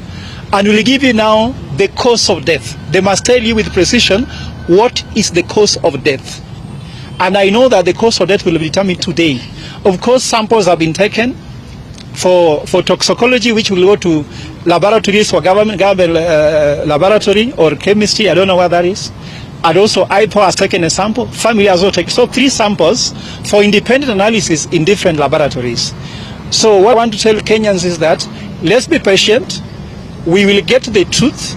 and will give you now the cause of death. They must tell you with precision what is the cause of death. And I know that the cause of death will be determined today. Of course, samples have been taken for, for toxicology, which will go to laboratories for government, government uh, laboratory or chemistry. I don't know what that is. And also, IPO has taken a sample. Family has also taken. So, three samples for independent analysis in different laboratories. So, what I want to tell Kenyans is that let's be patient. We will get the truth.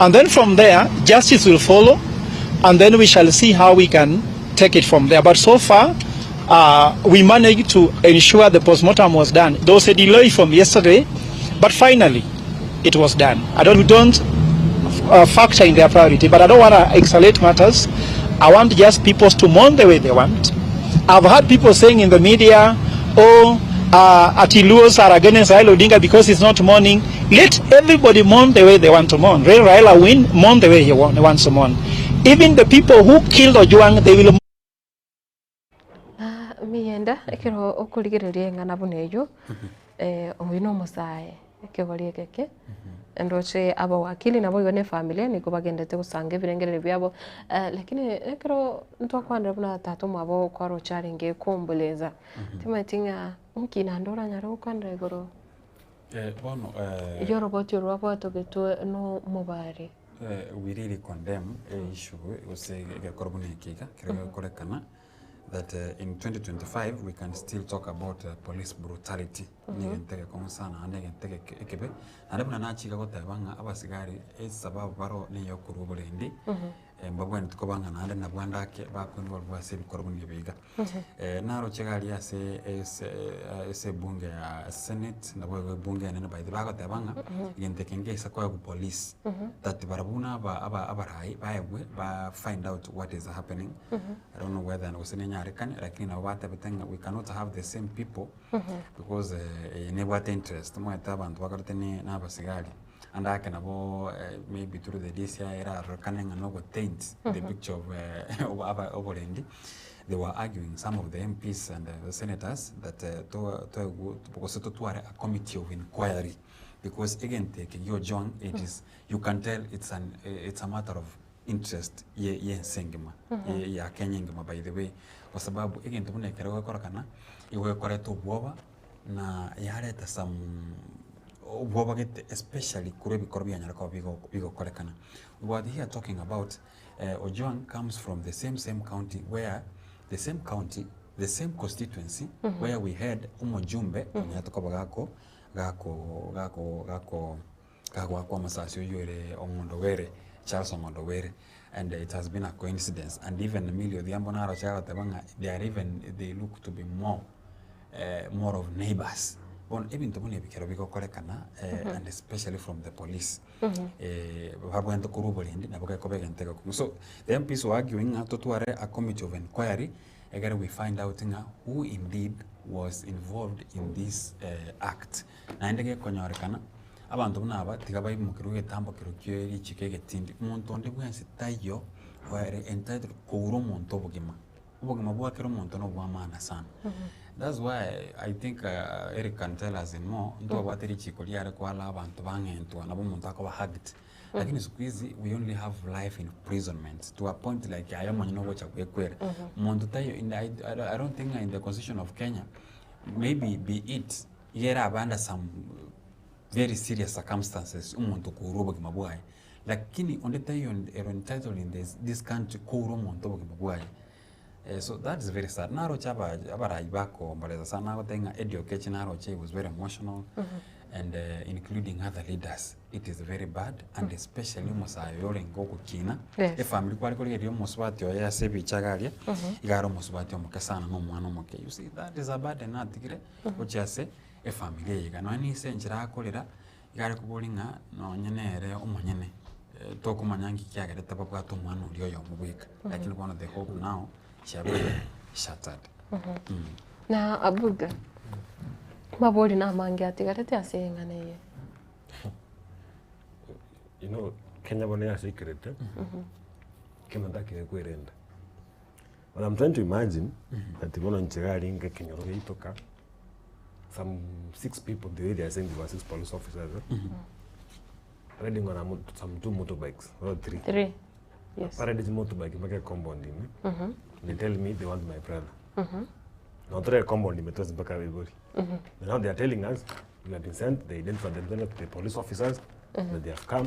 And then from there, justice will follow. And then we shall see how we can take it from there. But so far, uh, we managed to ensure the postmortem was done. There was a delay from yesterday, but finally, it was done. I don't, we don't uh, factor in their priority, but I don't want to escalate matters. I want just people to mourn the way they want. I've heard people saying in the media, oh, uh, Atiluos are against Raila Odinga because he's not mourning. Let everybody mourn the way they want to mourn. Let Raila win, mourn the way he want, wants to mourn. Even the people who killed Ojwang, they will Na miyenda ekero okorigereria eng'ana buna eywo, oyio na omosae ekegori egeke, ndoche abawakili naboigo na efamiri nigo bagendete gosanga ebirengererio biabo, lakini ekero ntwakwanire buna tata omwabo kwaroche arenge koomboleza, timanyeti ng'a nki naende oranyare gokwanera igoro Bono yoroboti orwo rwabwatogetwe na omobari. We really condemn issue gose egekoro buna eke iga kero gegokorekana that in 2025 we can still talk about police brutality na egento egekong'u sana naende egento egeke ekebe naende buna nachika goteba ng'a abasigari esababu baro niyo okorwa oborendi mbabwenereti koba ng'a naende nabwo ande ake bakoinvolvwa ase ebikorwa buna ebi iga. Naroche iga aria ase ase ase ebunge ya senate nabo igo ebunge enene by the way bagoteba ng'a egento eke ngeisa koegwa police that barabwo buna aba aba abarai baegwe ba find out what is happening I don't know whether gose nenyarekane lakini nabo batebete ng'a we cannot have the same people because eye nebwate interest omanyete abanto bakorete ne na abasigari ande ake nabo maybe through the D_C_I erarorekane ng'a nogo taint the picture of aba oborendi. They were arguing some of the M_Ps and the senators that to toegwe gose totware a committee of inquiry because egento eke gia Ojwang it is you can tell it's an it's a matter of interest ye ye ense engima ye ya Kenya engima by the way kwa sababu egento buna ekero gegokorekana igo gekoreta obwoba na yareta some obwoba gete especially korwa ebikorwa bianyara koba bigo bigokorekana. We are here talking about Ojwang comes from the same same county where the same county the same constituency where we had omojumbe onyarete koba gako gako gako gako gagoakwa amasasi oywo ere Ong'ondo Were. Charles Ong'ondo Were and it has been a coincidence and even Millie Odhiambo naroche agoteba ng'a they are even they look to be more more of neighbours. Bono ebinto buna ebi ekero bigokorekana and especially from the police babwenerete korwa oborendi nabo gekoba egento egekong'u. So the MPs were arguing ng'a totware a committee of enquiry egere we find out ng'a who indeed was involved in this act. Naende gekonyorekana, abanto buna aba tiga baimokerwe egetambo kero kie richiko egetindi, omonto onde bwensi taiyo ore entitled koura omonto obogima. Obogima bwa kera omonto na obwa maana sana. That's why I think Eric can tell us in more, ntwabwate richiko riare koala abanto bang'entwa nabo omonto akoba hugged. Lakini siku hizi we only have life imprisonment to a point like aye omonyene ogocha gwekwera. Omonto taiyo in I I don't think in the constitution of Kenya maybe be it iga erabe under some very serious circumstances omonto kourwa obogima bwaye, lakini onde taiyo ere entitled in this this country koura omonto obogima bwaye. So that is very sad. Naroche aba abarai bakoomboresa sana nagotebia ng'a Eddy Okechi naroche he was very emotional and including other leaders it is very bad and especially omosae oyo orenge ogokina, Yes. efamiri kware korigereria omosubati oye ase ebicha iga aria, iga are omosubati omoke sana na omwana omoke. You see that is a burden atigire gochia ase efamiri eye iga. Nonya nise enchera akorera, iga are koboria ng'a nonye nere omonyene tokomanya nki kiagerete babwate omwana oria oyomo bweka, lakini bono the hope now chiabeire shattered. Na abuga, mabori namange atigarete ase eng'ana eye. You know, Kenya bono yasikerete, kende ntakire kwerenda. But I'm trying to imagine that bono inche iga arenge ekenyoro giaito ka, some six people the way they are saying they were six police officers eh, riding on a mot- some two motorbikes or three. Three. Yes. Baride chimotorbike mpaka ecompound ime, they tell me they want my brother. Na tore ecompound ime twensi mpaka abaibori. And now they are telling us we have been sent, they identify themselves to the police officers that they have come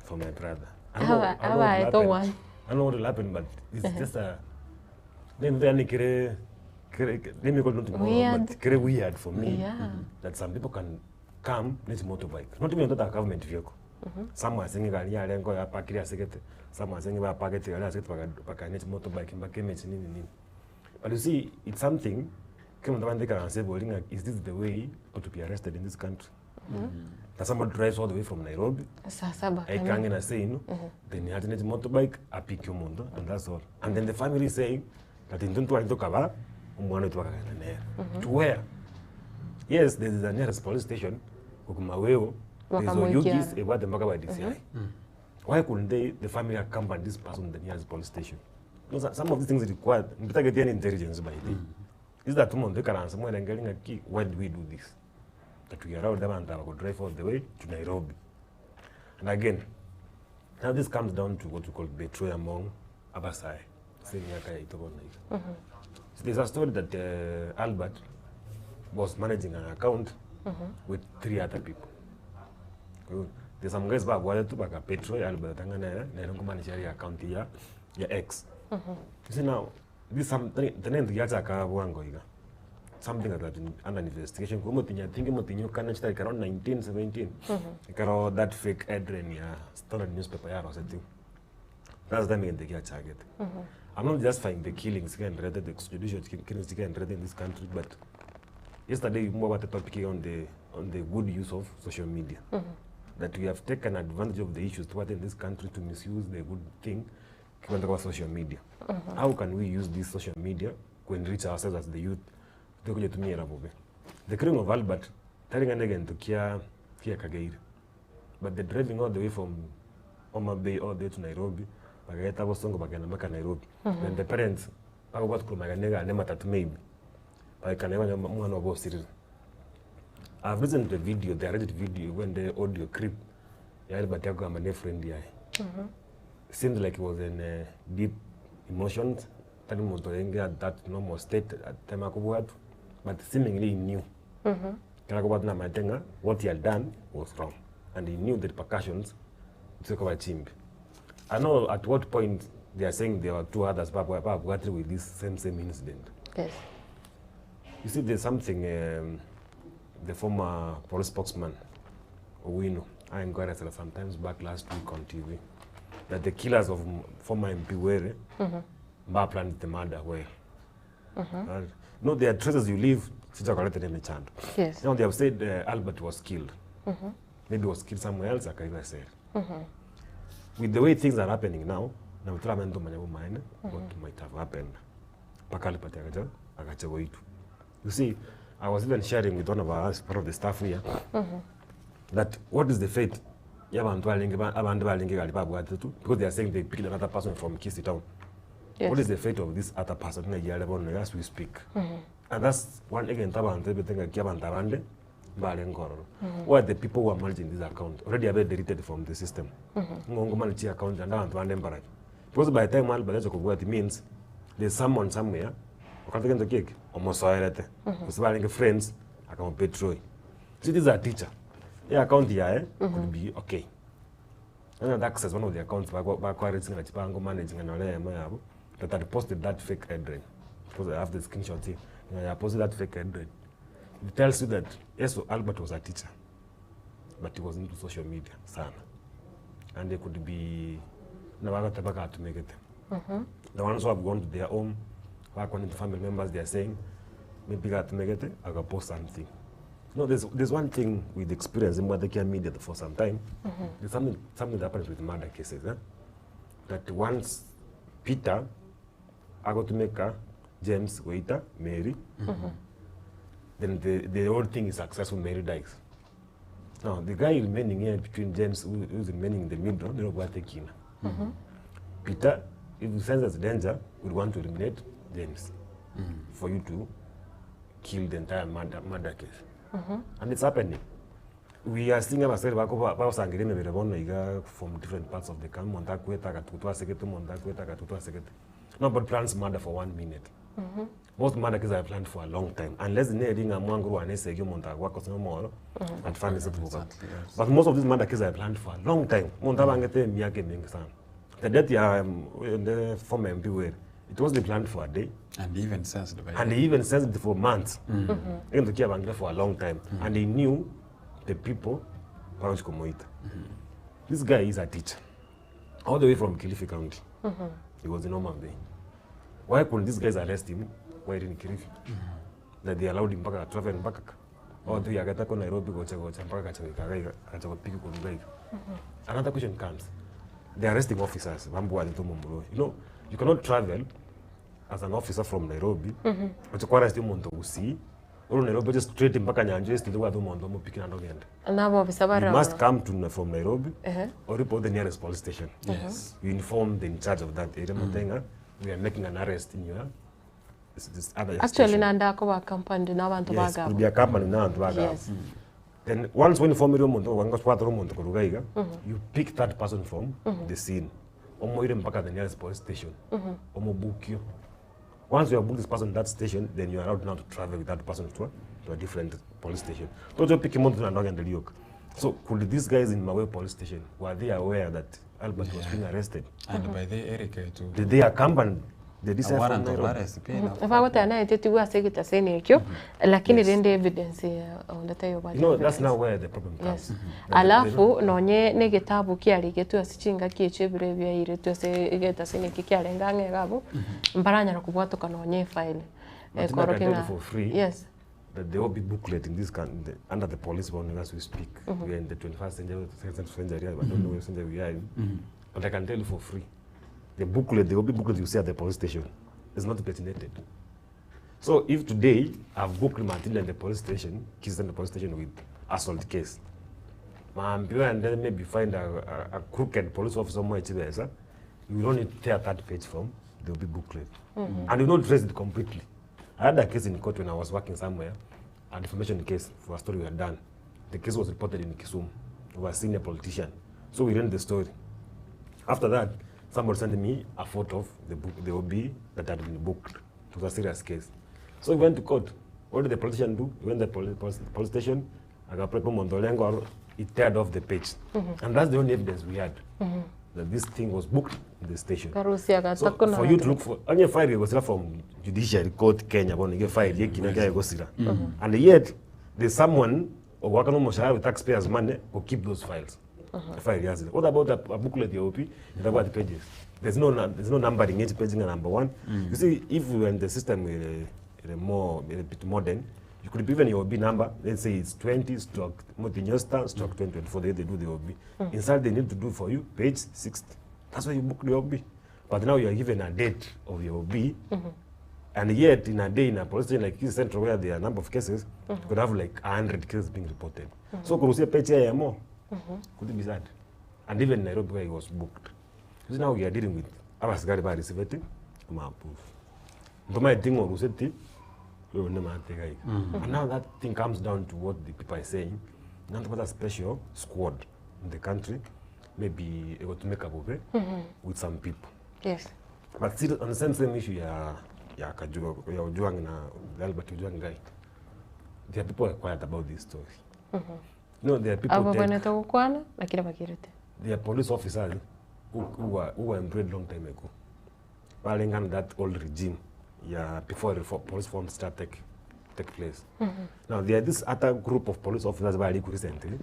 for my brother. I don't know, Aba- I don't know what will abaete happen. one. I don't know what will happen, but it's just a then then kere kere let me call it not tomorrow, Weird. but kere weird for me Yeah. that some people can come with motorbike. Not even that a government vehicle. Some are saying gari yarengo yapakire asegete. Some are saying bapakete gari asegete baka baka net motorbike mpaka emechi nini nini. But you see, it's something kama ndabandika and say, "Bolinga, is this the way to be arrested in this country?" That somebody drives all the way from Nairobi Saa saba aikange kamili. na seino then he had a motorbike apike omonto and that's all and then the family is saying that intwe ntwari tokaba omwana oito bakagenda nere to where yes there is a nearest police station kokumaweo there's Wakamuikiara. Oyugis ebwate mpaka ba DCI why couldn't they the family accompany this person to the nearest police station no, some of these things require mpitageti any intelligence by the is that omonto ekaransa mwerengeri ng'aki why do we do this that we allowed abantu aba drive all the way to Nairobi and again now this comes down to what we call betrayal among abasai ase emiaka yaito bono iga So there's a story that Albert was managing an account with three other people. Kwa hiyo, There's some guys babwate tu baka betray Albert atang'ana ere nere nkomanage ere account ya ya X. You see now this some tenenti giachaka bwango iga something that has been under investigation kwa motinya I think motinyo kana chitari around 1917 ekero that fake headline ya Standard newspaper yarosetiwe that's the time egento giachagete I'm not justifying the killings zigenderete the extrajudicial killings zigenderete in this country but yesterday mwabate topic on the on the good use of social media that we have taken advantage of the issues toward in this country to misuse the good thing kwenda kwa social media how can we use this social media to enrich ourselves as the youth tukuja tumia bobe the killing of Albert tari ng'ane gento kia kia Kageire but the driving all the way from Homa Bay all the way to Nairobi bageta Bosongo bagenda mpaka Nairobi then the parents bakobwata kurumaganega ne matatu maybe baikana banya mwana obo osirire I've listened to the video, the alleged video when the audio clip ya Albert yakugamba ne friend yaye seems like he was in deep emotions tari muntu orenge at that normal state at time akobwatwa but seemingly he knew kera akobwatwa namanyete ng'a what he had done was wrong and he knew the repercussions chikoba chimbe I know at what point they are saying there were two others babwatire with this same same incident Yes. You see, there's something the former police spokesman, Owino, I inquired sometimes back last week on TV. that the killers of former MP Were mba planned the murder well. And, no, there are traces you leave sichakoretera emechando. Yes. Now they have said Albert was killed. Maybe was killed somewhere else akairwa esere. With the way things are happening now, nabo toramanye ntomanya bomaene what might have happened. Mpaka Albert agacha agacha goitwa. You see, I was even sharing with one of our part of the staff here that what is the fate y'abantu barenge ba- abande barenge gari babwatetwe because they are saying they picked another person from Kisii town. Yes. What is the fate of this other person ng'ai are bono iga as we speak? And that's one egento abanto ebete ng'aki abanto abande mbarenge ororo. Who are the people who are managing this account? Already abe deleted from the system. Ng'o ngomanage chiaccount naende abanto bande mbarabwo. Because by the time Albert acha kobua it means there's someone somewhere okorete gento ki eke omosoerete gose barenge friends akamobetray. See this is a teacher, eaccount yaye could be okay. Onye access one of the accounts bako bakoare ching'ana chibango manage ng'a nore eyemo yabo that had posted that fake headline because I have the screenshot here. Ng'a ya posted that fake headline. It tells you that yes Albert was a teacher but he was into social media sana and they could be buna bagoteba gatumegete. The ones who have gone to their home bakwanete family members they are saying maybe gatumegete agapost something. No, there's, there's one thing with experience mbwate kia media for some time. There's something, something that happens with murder cases eh? That once Peter agotumeka James goita Mary, then the, the whole thing is successful, Mary dies. Now, the guy remaining here between James, who, who's remaining in the middle, nero obwate ekina. Peter, if he senses danger, would want to eliminate James for you to kill the entire murder, murder case. And it's happening. We are seeing abasere bako bagosangeria emebere bono iga from different parts of the country, omonto akwete agatutwa asegete, omonto akwete agatutwa asegete. Nobody plans murder for one minute. Most murder cases are planned for a long time unless neri ng'a mwango rwane esegi omonto agwakose omoro and family tubuka. But most of these murder cases are planned for a long time. Omonto abangete emiaka emenge sana. The death ya the former MP Were, it wasn't planned for a day. And he even sensed by And he even sensed it for months. Egento kiabangire for a long time. And he knew the people bagochi komoita. This guy is a teacher. All the way from Kilifi County. He was in Homa Bay. Why couldn't these guys arrest him while in Kilifi? That they allowed him mpaka travel mpaka oh tu yagata ko Nairobi gocha gocha mpaka kacha kagaiga kacha kupiki kurugaiga. Another question comes. The arresting officers bambu to mumuro. You know, you cannot travel as an officer from Nairobi. Oche kwa arrest omonto Gusii. Oro Nairobi just straight mpaka Nyanjui still kwa omonto omopiki naende ogende. Nabobisa You bare must ororo. come to from Nairobi or report the nearest police station. Yes. You inform the in charge of that area, Mutenga, we are making an arrest in your this, this other Actually station. naende akoba accompanied na abanto Yes, bagabo. could be accompanied na abanto bagabo. Yes. Then once when inform omonto ogwatara omonto koruga iga, you pick that person from the scene. Omoire mpaka the nearest police station. Omobukio. Once you have booked this person in that station, then you are allowed now to travel with that person to a different police station. Don't you pick him on to and York. So could these guys in Mawe police station, were they aware that Albert was being arrested? And by the Eric to Did they accompany the A DCI from warrant of Nairobi? arrest pia ina- Ebagoteba naetetigwe ase egetaseni ekio, lakini rende evidence onde taiyo You know, that's now where the problem comes. Yes. That Alafu nonye na egetabu kiarigetwe ase chingaki echio ebiro ebiairetwe ase egetaseni eki kiarenge ang'e iga abwo, mbaranyara kobwatoka nonye efile. But I Ekorokia can tell you ng'a- for free Yes. that there will be booklet in this country, under the police one as we speak. We are in the 21st century, 22nd century, I don't know what century we are in. But I can tell you for free, the booklet, the OB booklet you see at the police station is not patinated. So if today I've booked Matilda in the police station, Kisii in the police station with assault case, maambiwa and then maybe find a crooked police officer somewhere Chibesa, you don't need to tear that page from the OB booklet. And you don't trace it completely. I had a case in court when I was working somewhere, a defamation case for a story we had done. The case was reported in Kisumu. We were senior politician. So we ran the story. After that, somebody sent me a photo of the book, the OB that had been booked. It was a serious case. So we went to court. What did the politician do? He went to the police station, akaprepa Mondolengo, he teared off the page. And that's the only evidence we had, that this thing was booked in the station. Karusia So gatakuna for you to look for onye file igosira from judiciary court Kenya bono ige file yekina kya igosira. And yet there's someone owaka no moshahara with taxpayers money who keep those files. Efile yasira. What about a, a booklet ya OP etabwati pages? There's no, nu- there's no numbering each page ng'a number one. You see, if we were in the system ere, ere more, ere bit modern, you could be given your OB number, let's say it's 20 stroke Mutinyosta stroke 2024, the way they do the OB. Inside they need to do for you page 60. That's why you book the OB. But now you are given a date of your OB, and yet in a day in a police station like East Central where there are a number of cases, you could have like 100 cases being reported. So kurusia page ya more, could it be sad? And even Nairobi where he was booked. You see now we are dealing with abasigari ba received maproof. Ntomaeti ng'a oruseti oyo nemate iga iga. And now that thing comes down to what the people are saying. Nantobwate a special squad in the country, maybe egotumeka bobe with some people. Yes. But still on the same same issue ya ya Kajua ya Ojwang na the Albert Ojwang guy. There are people who are quiet about this story. No, there are people Abwo take, bagwenerete gokwana, lakini bakirete. there are police officers who, who were who were employed long time ago. Barengana that old regime ya before reform, police reform start take take place. Now there are this other group of police officers bari recently.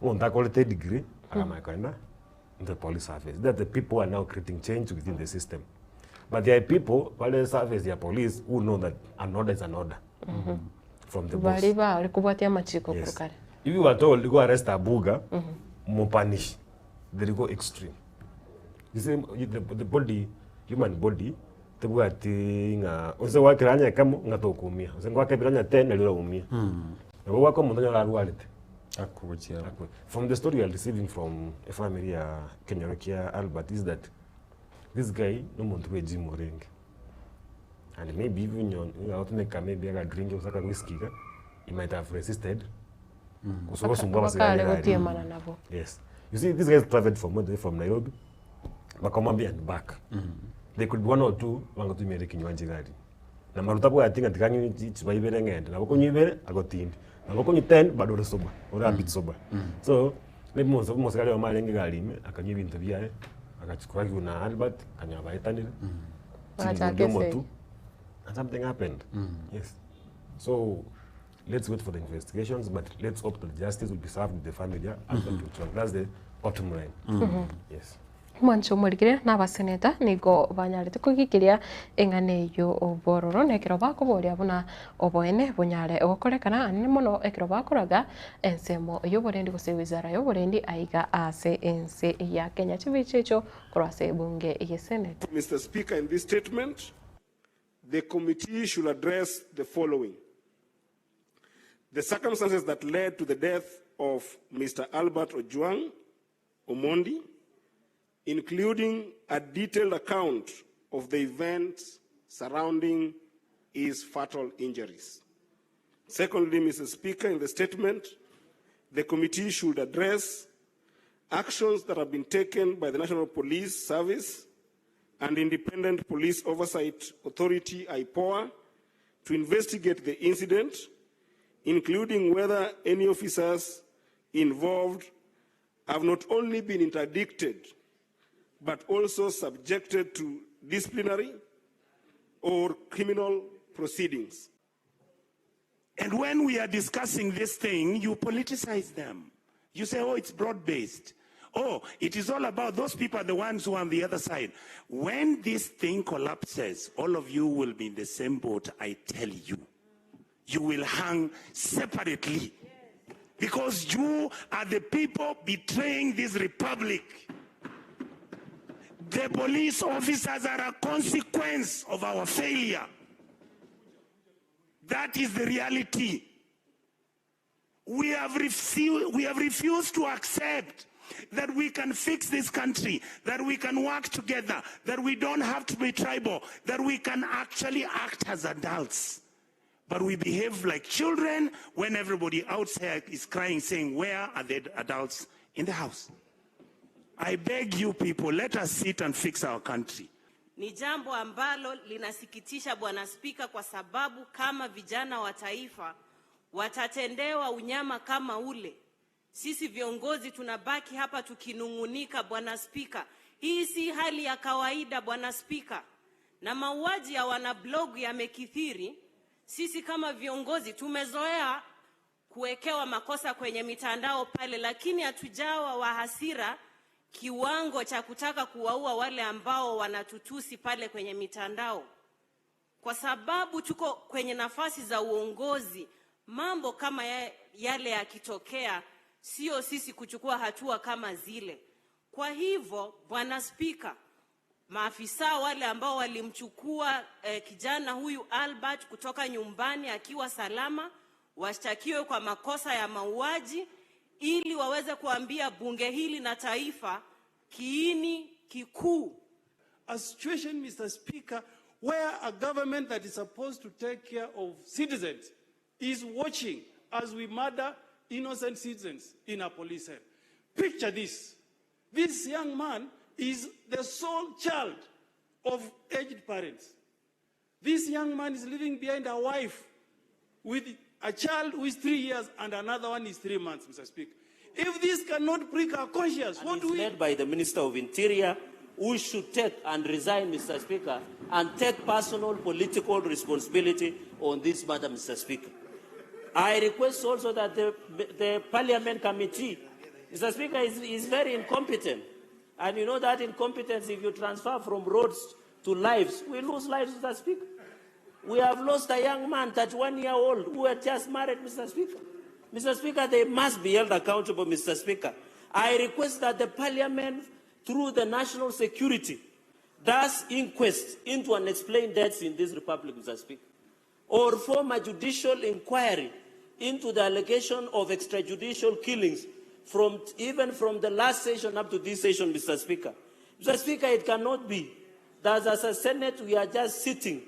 Omonto akorete degree akamanya koenda into the police service. That the people are now creating change within the system. But there are people bare service ya police who know that an order is an order from the boss. Baria bare kobwatia amachiko Yes. korwa kare. If you were told go arrest Abuga, mupunish, they go extreme. You see, the, the body, human body, tebwati ng'a ose gwakera anya ekemo ng'a tokoumia ose ngwakebire anya 10 nari oraumia nabo gwaka omonto onye orarwarete Akwe. From the story we are receiving from a family ya Kenyoro kia Albert is that this guy no omonto bwe gym orenge and maybe even agotumeka maybe aga drink gose aka whisky iga he might have resisted gose gosumbua abasigari Bakare gari. gotiemana nabo. Yes. You see, these guys traveled from all the way from Nairobi, Bakomambi and back. They could be one or two bangotumire kinywaji gari. Na maruta bwati ng'a tiga chiba ibere ng'ende. Nabo konywa ibere agotindi. Nabo konywa 10 bado ore sober, ore a bit sober. So maybe mose omosigari oyomo arenge egari ime akanywa ebinto biaye agachia koragiwa na Albert akanyora baetanire. Bagachaka Chinguru omotu esegi. and something happened. Yes. So let's wait for the investigations, but let's hope that justice will be served with the family ya Albert Ojwang. That's the bottom line. Yes. Omwancho omorikire na abaseneta nigo banyarete kogikiria eng'ana eyio bororo, na ekero bakoboria buna oboene bonyare gokorekana anene mono ekero bakoraga ensemo y'oborendi gose wizara y'oborendi aiga ase ense ya Kenya. Chibicha echio korwa ase ebunge ye Senate. Mister Speaker, in this statement, the committee should address the following. The circumstances that led to the death of Mr. Albert Ojwang Omondi, including a detailed account of the events surrounding his fatal injuries. Secondly, Mr. Speaker, in the statement, the committee should address actions that have been taken by the National Police Service and Independent Police Oversight Authority, IPOA, to investigate the incident, including whether any officers involved have not only been interdicted, but also subjected to disciplinary or criminal proceedings. And when we are discussing this thing, you politicize them. You say, oh, it's broad-based. Oh, it is all about those people are the ones who are on the other side. When this thing collapses, all of you will be in the same boat, I tell you. You will hang separately. Because you are the people betraying this republic. The police officers are a consequence of our failure. That is the reality. We have, refu- we have refused to accept that we can fix this country, that we can work together, that we don't have to be tribal, that we can actually act as adults. But we behave like children when everybody outside is crying, saying, Where are the adults in the house? I beg you people, let us sit and fix our country. Ni jambo ambalo linasikitisha Bwana Spika, kwa sababu kama vijana wa taifa watatendewa unyama kama ule, sisi viongozi tunabaki hapa tukinung'unika. Bwana Spika, hii si hali ya kawaida Bwana Spika, na mauaji ya wanablog yamekithiri. Sisi kama viongozi tumezoea kuwekewa makosa kwenye mitandao pale, lakini hatujawa wa hasira kiwango cha kutaka kuwaua wale ambao wanatutusi pale kwenye mitandao. Kwa sababu tuko kwenye nafasi za uongozi, mambo kama yale yakitokea, sio sisi kuchukua hatua kama zile. Kwa hivyo, Bwana Spika, maafisa wale ambao walimchukua eh, kijana huyu Albert kutoka nyumbani akiwa salama washtakiwe kwa makosa ya mauaji ili waweze kuambia bunge hili na taifa kiini kikuu A situation, Mr. Speaker, where a government that is supposed to take care of citizens is watching as we murder innocent citizens in a police cell. Picture this. This young man is the sole child of aged parents. This young man is leaving behind a wife with a child who is three years and another one is three months, Mr. Speaker. If this cannot prick our conscience, what do we... led by the Minister of Interior, who should take and resign, Mr. Speaker, and take personal political responsibility on this matter, Mr. Speaker. I request also that the, the Parliament Committee, Mr. Speaker, is, is very incompetent. And you know that incompetence, if you transfer from roads to lives, we lose lives, Mr. Speaker. We have lost a young man, 31 year old, who had just married, Mr. Speaker. Mr. Speaker, they must be held accountable, Mr. Speaker. I request that the Parliament, through the national security, does inquest into unexplained deaths in this republic, Mr. Speaker, or form a judicial inquiry into the allegation of extrajudicial killings from even from the last session up to this session, Mr. Speaker. Mr. Speaker, it cannot be that as a Senate we are just sitting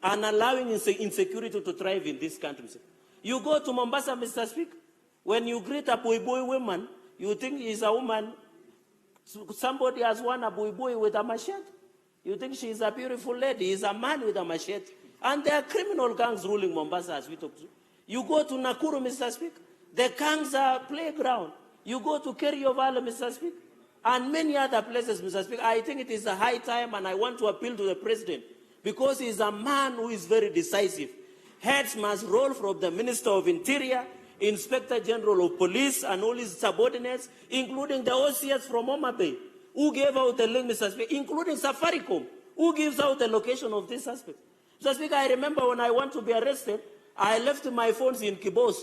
and allowing inse- insecurity to thrive in this country. Mr. You go to Mombasa, Mr. Speaker, when you greet a buibui woman, you think is a woman. Somebody has won a buibui with a machete. You think she is a beautiful lady. He's a man with a machete. And there are criminal gangs ruling Mombasa as we talk to. You go to Nakuru, Mr. Speaker, the gangs are playground. You go to Kerio Valley, Mr. Speaker, and many other places, Mr. Speaker. I think it is a high time, and I want to appeal to the president because he is a man who is very decisive. Heads must roll from the Minister of Interior, Inspector General of Police, and all his subordinates, including the OCS from Homa Bay, who gave out the link, Mr. Speaker, including Safaricom, who gives out the location of this suspect. Mr. Speaker, I remember when I want to be arrested, I left my phones in Kibos.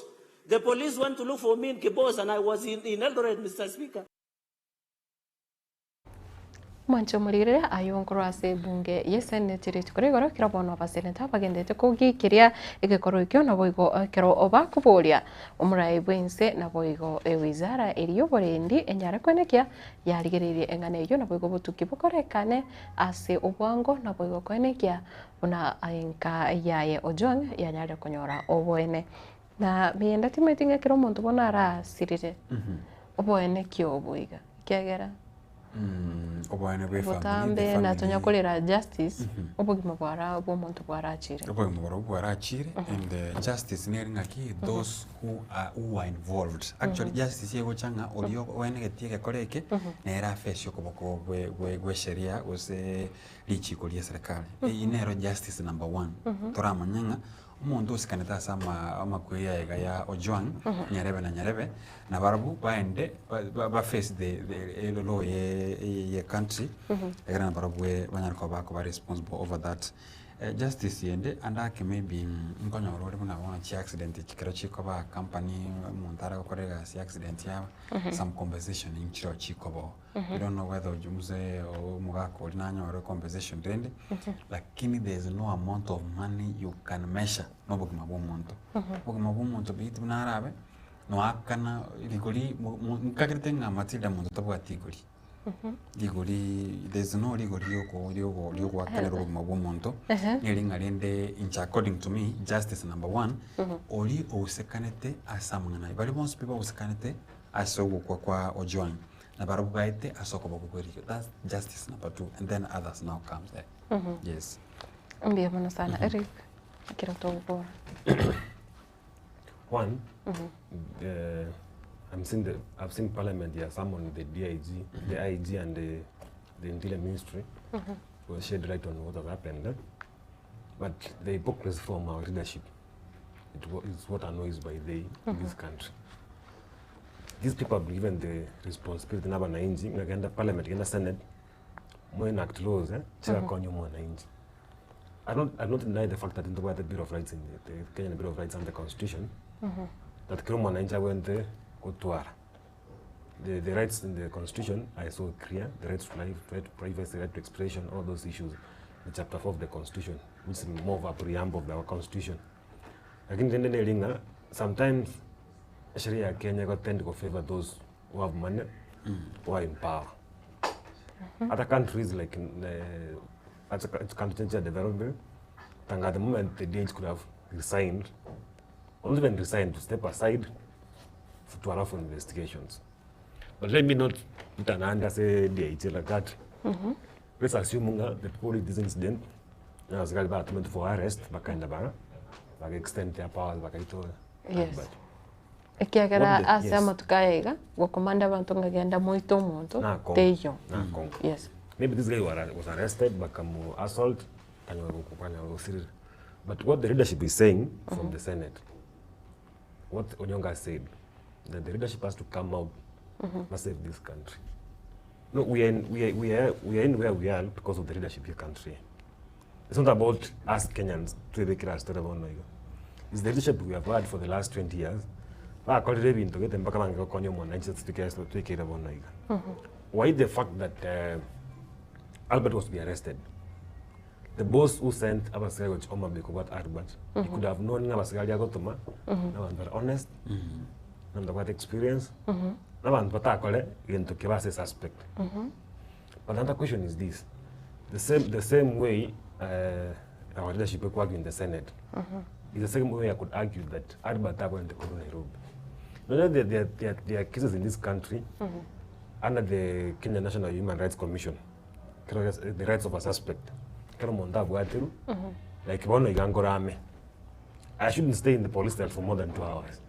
The police went to look for me in Kibos, and I was in, in Eldoret, Mr. Speaker. Mwanche omorigerere ayio nkorwa ase ebunge y'eseneti rituko rigoro ekero bono abaseneta bagendete kogiikeria egekorwa ekio naboigo ekero bakoboria omorai bw'ense naboigo ewizara eria y'oborendi enyare koenekia yarigereirie eng'ana eyio naboigo obotuki bokorekane ase obwango naboigo koenekia buna enka yaye Ojwang yanyarire konyora oboene. Na miyenda timanyeti ng'a ekero omonto bono arasirire oboene ki obo iga ekiagera Oboene bwe family, the botambe family. natonya korera justice obogima bwara bwa omonto bwarachire. Obogima borobwo bwarachire and uh, justice nere ng'aki those who are, who are involved actually justice egocha ng'a oria oenegetie egekora eke nere afesie okoboko gwe gwe gwe sheria gose richiko ria serikali eyio nero justice number one toramanye ng'a omonto osikanete ase ama amakweri aye iga ya Ojwang Nyarebe na Nyarebe nabarabwo baende ba ba ba face the the law ye ye country ekero nabarabwo banyare koba bakoba responsible over that. Justice ende ande ake maybe nkonyora ore buna bono chiaccident echi ekero chikoba company omonto are gokora egasi accident yaba some compensation nchireo chikoba oo. We don't know whether oyo mzee omogaka oria nanyore compensation rende lakini there is no amount of money you can measure na obogima bwa omonto. Obogima bwa omonto bit buna arabe noakana rigori mo mo nkagerete ng'a Matilda monto tabwati rigori. Rigori there is no rigori rioko riogo riogoakanera obogima bwa omonto neri ng'a rende inche according to me justice number one oria ousekanete ase amang'ana ayio baria bonsi pi bausekanete ase ogokwa kwa Ojwang na barabwo baete ase okoboko kwe riiko that's justice number two and then others now comes there yes. Mbuya mono sana Eric ekero togokora. One, I'm seeing the, I've seen Parliament ya summoned the DIG, the IG and the, the Interior Ministry to shed light on what has happened. Eh? But the hypocrisy from our leadership, it is what annoys by the in this country. These people have been given the responsibility na abananchi ng'a genda parliament, genda senate, mo enact laws eh, chigakonya omwananchi. I don't, I don't deny the fact that ntobwate bill of rights in the, the Kenyan Bill of Rights and the constitution, that kera omwananchi abwenerete gotwara. The, the rights in the constitution are so clear, the rights to life, right to privacy, right to expression, all those issues in chapter 4 of the constitution, which is more of a preamble of our constitution. Lakini rende neri ng'a sometimes esheria ya Kenya ego tend go favor those who have money, who are in power. Other countries like uh, other countries are developing, tanga at the moment the DH could have resigned, or not even resigned, to step aside to allow for investigations. But let me not put an under say DH like that. Let's assume nga the people with this incident, abasikari batumete for arrest, bakaenda bara, baka extend their powers, bakaitoa. Yes. But Ekiagera What the- ase yes. amatuko aya iga, gokomanda abanto ng'a genda moite omonto, Nakongo. teiyo. Nakongo. Yes. Maybe this guy was arrested, bakamu assault, kanywa gosirira. But what the leadership is saying from the Senate, what Onyonga said, that the leadership has to come out and save this country. No, we are, in, we, are, we, are, we are in where we are because of the leadership of the country. It's not about us Kenyans twebekera ase tore bono igo. It's the leadership we have had for the last 20 years. Bakorire ebinto gete mpaka bange gokonya omwananchi twikere bono iga. Why the fact that Albert was to be arrested? The boss who sent abasigari gochia Homa Bay kobwata Albert, he could have known ng'a abasigari agotoma, na abanto bare honest, na abanto babwate experience, na abanto batakore egento kebe ase suspect. But another question is this, the same way our leadership ekwargue in the Senate, is the same way I could argue that Albert abwenerete korwa Nairobi. You know, there are cases in this country under the Kenya National Human Rights Commission, kero the rights of a suspect. Kero omonto abwaterwe, like bono iga nkorame. I shouldn't stay in the police cell for more than 2 hours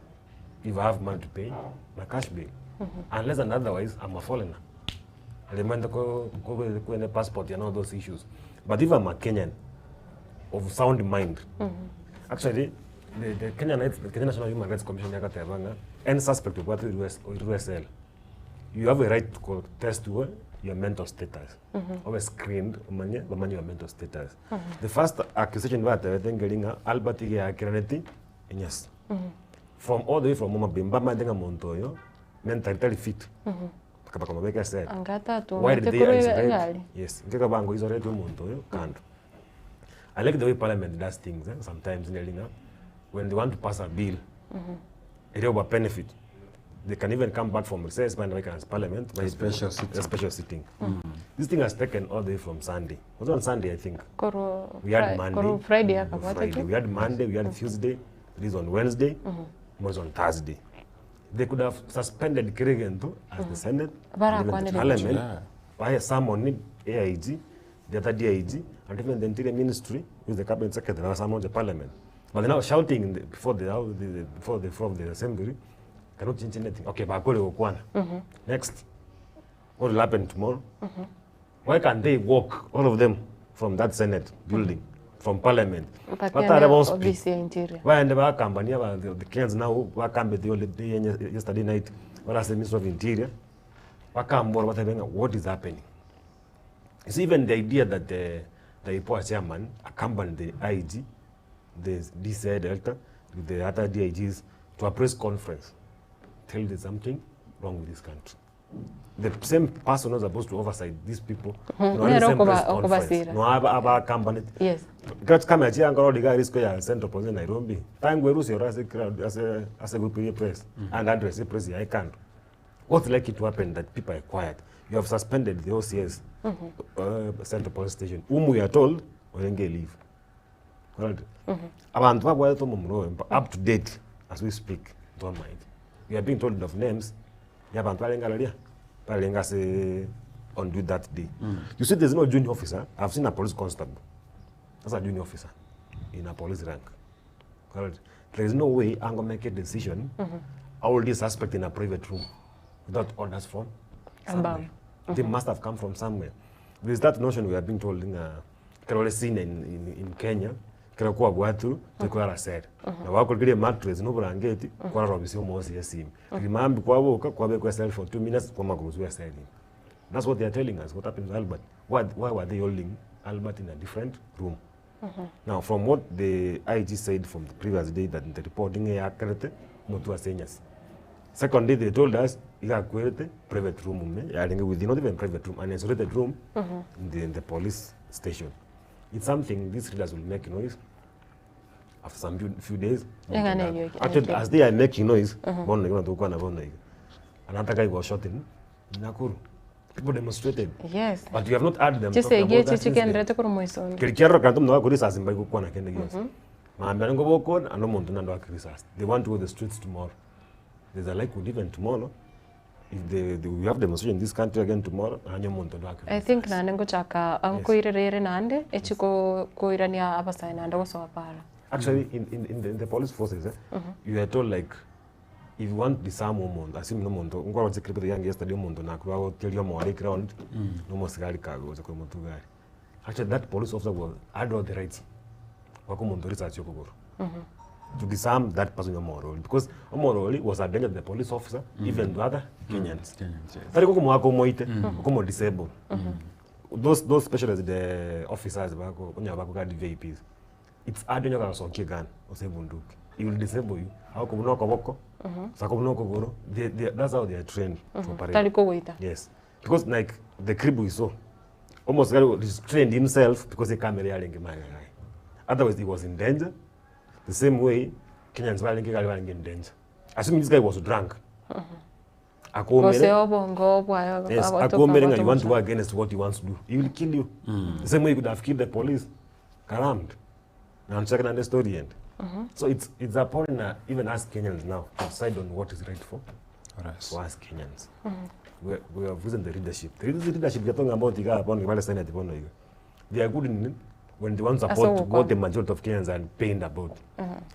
if I have money to pay my cash bail. Unless and otherwise, I'm a foreigner. Remember ko passport and all those issues. But if I'm a Kenyan of sound mind, actually, the Kenyan Rights, the Kenya National Human Rights Commission yakatebanga, any suspect of what USL, you have a right to test your mental status. Always screened, umanye, bamanye your mental status. The first accusation batebete Albert ige yakiraneti, yes. From all the way from Homa Bay, mbama ndenga monto oyo, mentally tali fit. Bakabakamabeka said. Angata tu Why did they korwa isolate? egari. Yes, nkeka bango isolate omonto oyo kando. I like the way parliament does things eh? Sometimes nelinga when they want to pass a bill, ere over benefit, they can even come back from recess by the parliament by A special sitting. A special sitting. This thing has taken all the way from Sunday. It was on Sunday, I think. Korwa We had Monday. korwa Friday akabwate Friday. tu. We had Monday, we had Tuesday, it is on Wednesday, it was on Thursday. They could have suspended Kirigento as the Senate, Bara and even the akwanire Parliament, Yeah. by summoning AIG, the other DIG, and even the Interior Ministry, who is the Cabinet Secretary, now summoned the Parliament. But they're now shouting in the, before the, the, before the floor of the Assembly, cannot change anything. Okay, bakole okwana. Next, what will happen tomorrow? Why can't they walk, all of them, from that Senate building, from Parliament? Mpaka Batare na bonsi. ofisi ya Interior. Waende bakambania ba the Kenyans now bakambe the only day yesterday night what the Minister of Interior bakambora batabenga what is happening. It's even the idea that the IPOA chairman accompanied the IG, the DCI director, with the other DIGs to a press conference, tell there's something wrong with this country. The same person who's supposed to oversight these people, no, Nero the same press okuba- conference. okubasira. No, aba aba accompanied. Yes. Kati kama achia ngoro diga risk ya Central Police Nairobi. Tangu erusi ora ase crowd ase ase group ya press and address the press ya can't. What's likely to happen that people are quiet? You have suspended the OCS Central Police Station. Whom we are told orenge leave. Right. Abantu babwa to mumro up to date as we speak. Don't mind. We are being told of names. Ya bantu balenga lalia. Balenga se on do that day. You see there's no junior officer. I've seen a police constable. That's a junior officer in a police rank. Correct. There is no way I'm going to make a decision. I will this suspect in a private room without orders from somewhere. Above. They must have come from somewhere. There's that notion we are being told in Karole scene in Kenya. Ekero kwabwatirwe, toikorara cell. Nabo bakorigereria emattress na oborangeti, kwarara obisi omosi esimi. Riria mambia kwaboka, kwabekwa ecell for 2 minutes, kwamanya korwa ecell ime. That's what they are telling us, what happened to Albert. Why were they holding Albert in a different room? Now from what the IG said from the previous day that the reporting eyakerete omotwe ase enyasi. Second day they told us iga akwerete private room ime yarenge within not even private room an isolated room in the police station. It's something these leaders will make noise after some few days. Eng'ana eyio Actually, as they are making noise, bono iga tokwana bono iga. Another guy was shot in Nakuru. People demonstrated. But you have not heard them talking Chisegi about echi that incident. chigenderete korwa moisondo. Keri kiarorokana tomonto agakora risasi mbai gokwana kende gionsi. Mambia nigo bokona ande omonto naende oake risasi. They want to go the streets tomorrow. There's a likelihood even tomorrow, if the, we have demonstration in this country again tomorrow, naende omonto onde oake I think naende ngochaka nkoirera ere naende echi ko- koirania abasae naende gosoa para. Actually, in the police forces, eh, you are told like, if you want to disarm omonto, assume nomonto, nkwarora clip yange yesterday omonto nakorwa agoteria omore ground, nomosigari kagocha korwa motwe gari. Actually, that police officer was, had all the rights. Gwaka omonto risasi okogoro. To disarm that person omorori because omorori was a danger to the police officer, even to other Kenyans. Tari gokomoaka omoite, okomo disable. Those specialized officers bako onya bako gadi VIPs. It's hard onye gasokia gun ose bunduki. He will disable you. Akobuna okoboko, sakobuna okogoro. That's how they are trained to operate. Tari kogoita. Yes. Because like the crib we saw, almost restrained himself because the camera yarenge magega. Otherwise he was in danger. The same way Kenyans barenge gari barenge in danger. Assuming this guy was drunk. Gose Akomere. obongo bwaye Yes, abotoka akomere nga you want to abotoka. go against what he wants to do. He will kill you. The same way he could have killed the police. Karammed. Now I'm checking on the story end. So it's upon even us Kenyans now to decide on what is right for us Kenyans. We have risen the leadership. The leadership you're talking about, iga upon Kibale Senate, bono iga. They are good in when they want support Asa what the majority of Kenyans are pained about.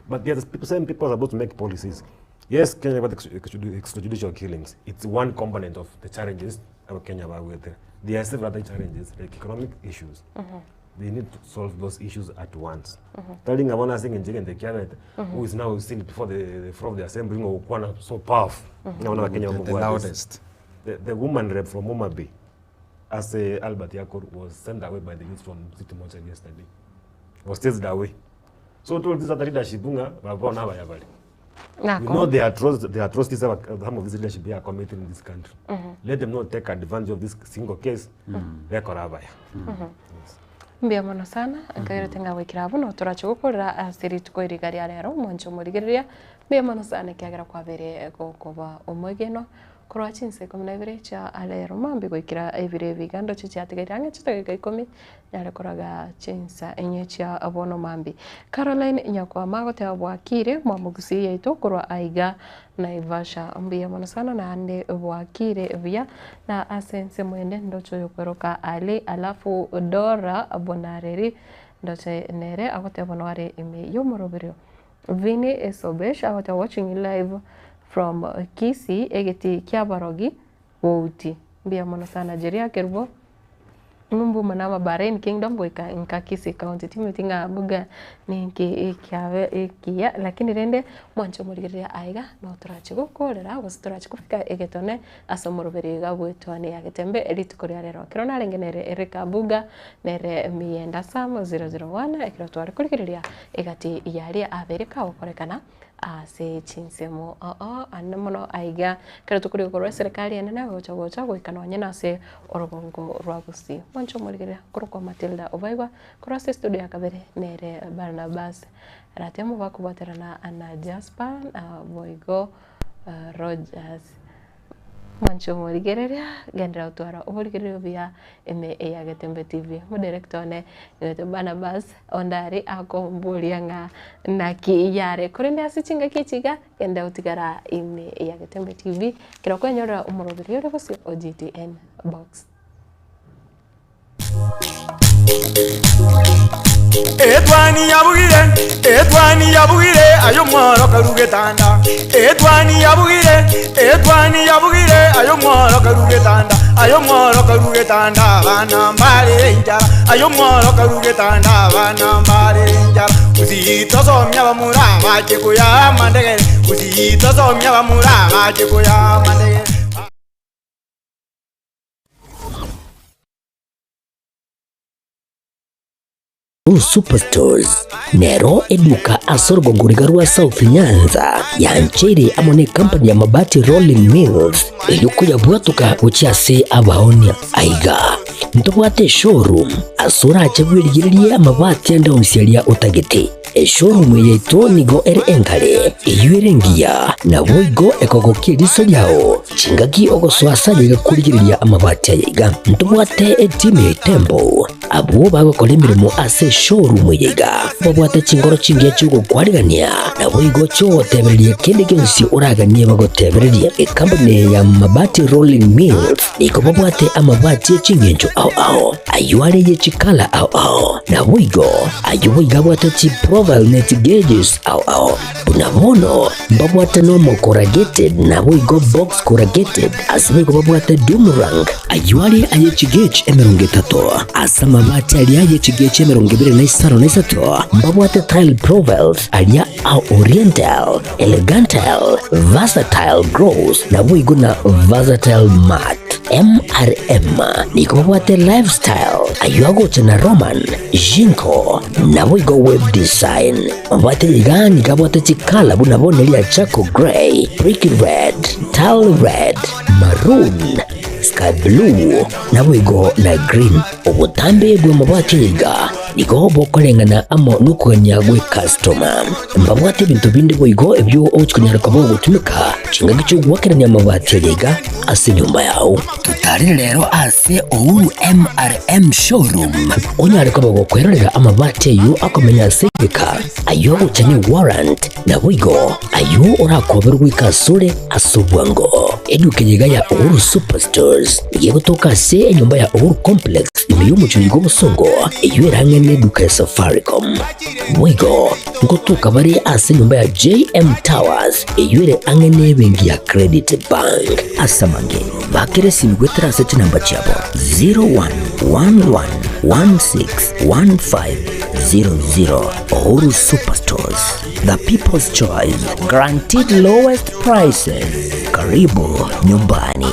But they are the same people are supposed to make policies. Yes, Kenya about extrajudicial killings. It's one component of the challenges our Kenya are with. There are several other challenges, like economic issues. They need to solve those issues at once. Telling about saying in the cabinet, who is now seen before the floor of the assembly, who so powerful. Naona Wakenya The wamekuwa loudest. The woman rep from Homa Bay, as Albert Yakor, was sent away by the youth from City Mortuary yesterday. Was chased away. So told this other leadership, bunga, wabona bayabali. We Nako. know the atrocities, the atrocities that some of this leadership here are committing in this country. Let them not take advantage of this single case. Rekorabaya. Mbuya mono sana nkairete ng'a gwikira abwo no torache gokorera ase rituko eriga ria rero omonche omorigereria mbuya mono sana ekiagera kwabere gokoba omwegenwa korwa chinsa 12 chia arero mambi goikera ebire ebiga ndoche chiatigaire ang'e chidakika 10 nyare koraga chinsa enye chia bono mambi. Caroline Nyakwama agoteba bwakire mwamogusi yaito korwa aiga Naivasha mbuya mono sana naende bwakire buya na ase ensemo ende ndoche oyokweroka Ali alafu Dora Bonareri ndoche nere agoteba bono are ime yomoroberio. Vini Esobesh agoteba watching live from Kisii egeti kia barogi bouti mbuya mono sana Jeria Kerubo ng'umbu manama Bahrain Kingdom goika nka Kisii County timeti ng'a buga ninki ekiabe ekiya lakini rende mwanche omorigereria aiga no torachi gokorera gose torachi kobeka egetone ase omoroberi iga bwetwane ya getembe rituko ria rero ekero narenge nere Eric Abuga nere Mienda Sam 001 ekero tware korigereria egati yaria abere kagokorekana ase chinsemo oo ande mono aiga ekero tokoriga korwa eserikali enene gocha gocha goika nonye na ase orogongo rwa Gusii mwanche omorigereria korokwa Matilda Obaigwa korwa ase studio ya kabere nere Barnabas Ratemo bakobwaterana na Jasper na Boigo Rogers mwanche omorigereria gendera gotwara oborigereria buya ime ya Getembe TV modirector one nigote Barnabas ondari akomboria ng'a naki yare korende ase chingaki echi iga genda gotigara ime ya Getembe TV ekero kwenyorera omoroberi ore bosio o GTN box. Etwani yabugire, etwani yabugire, ayo mworo karugetanda. Etwani yabugire, etwani yabugire, ayo mworo karugetanda. Ayo mworo karugetanda, bana mbare injara. Ayo mworo karugetanda, bana mbare injara. Gusii tosomia bamura bache koyama ndegere Gusii tosomia bamura bache koyama ndegere Blue Superstores nero eduka ase orogongo riga rwa South Nyanza yancheire amo ne company ya Mabati Rolling Mills eyio koyabwatoka gochia ase abaonia. Aiga ntobwate eshowroom ase orache bwerigererie amabati ande onsi aria otagete. Eshowroom eye yaito nigo ere engare, eyio ere engiya, naboigo ekogokia eriso riao chingaki ogosoa ase aye iga korigereria amabati aya iga. Ntobwate etimu ya Itembo Abwo bagokora emeremo ase eshowroom eye iga babwate chingoro chingiya chi'ogokwarigania, naboigo chi'ogotebereria kende gionsi oraganie bagotebererie. Ekampuni eye ya Mabati Rolling Mills nigo babwate amabati e chingencho ao ao, ayio are ye chikala ao ao, naboigo ayio boigo abwate chiprofile ne chigeges ao ao. Buna bono mbabwate nomo corrugated naboigo box corrugated, ase boigo babwate doom rank, ayio are aye chigauge 30, ase amabati aria aye chigauge 23 mbabwate tile profiles aria a oriental, elegantal, versatile gross naboigo na versatile matte. MRM nigo babwate lifestyle, ayio agocha na Roman, Jinko, naboigo web design. Mabwate iga nigo abwate chikala buna bono eria charcoal grey, brick red, tile red, maroon, sky blue, naboigo na green. Obotambe bw'amabati aya iga nigo bokoreng'ana amo nokogania gw'ecustoma. Mbabwate ebinto binde boigo ebio ogochi konyara koba ogotumeka chingaki chi'ogoakerania amabati aya iga ase enyomba yao. Totarire rero ase Uhuru MRM Showroom onyare koba gokwerorera amabati ayio akomenya ase egeka, ayio agocha ne warrant, naboigo ayio orakoberwe goika asore ase obwango. Eduka eye iga ya Uhuru Superstores nigo egotoka ase enyomba ya Uhuru Complex ime y'omochie oyo bw'obosongo eyio erang'e neduka ya Safaricom. Boigo ngotoka bare ase enyomba ya JM Towers eyio ere ang'e nebenki ya Credit Bank. Ase amange, bakera esimi goetera ase chinamba chiabo 0111161500. Uhuru Superstores, the people's choice, guaranteed lowest prices. Karibu nyumbani.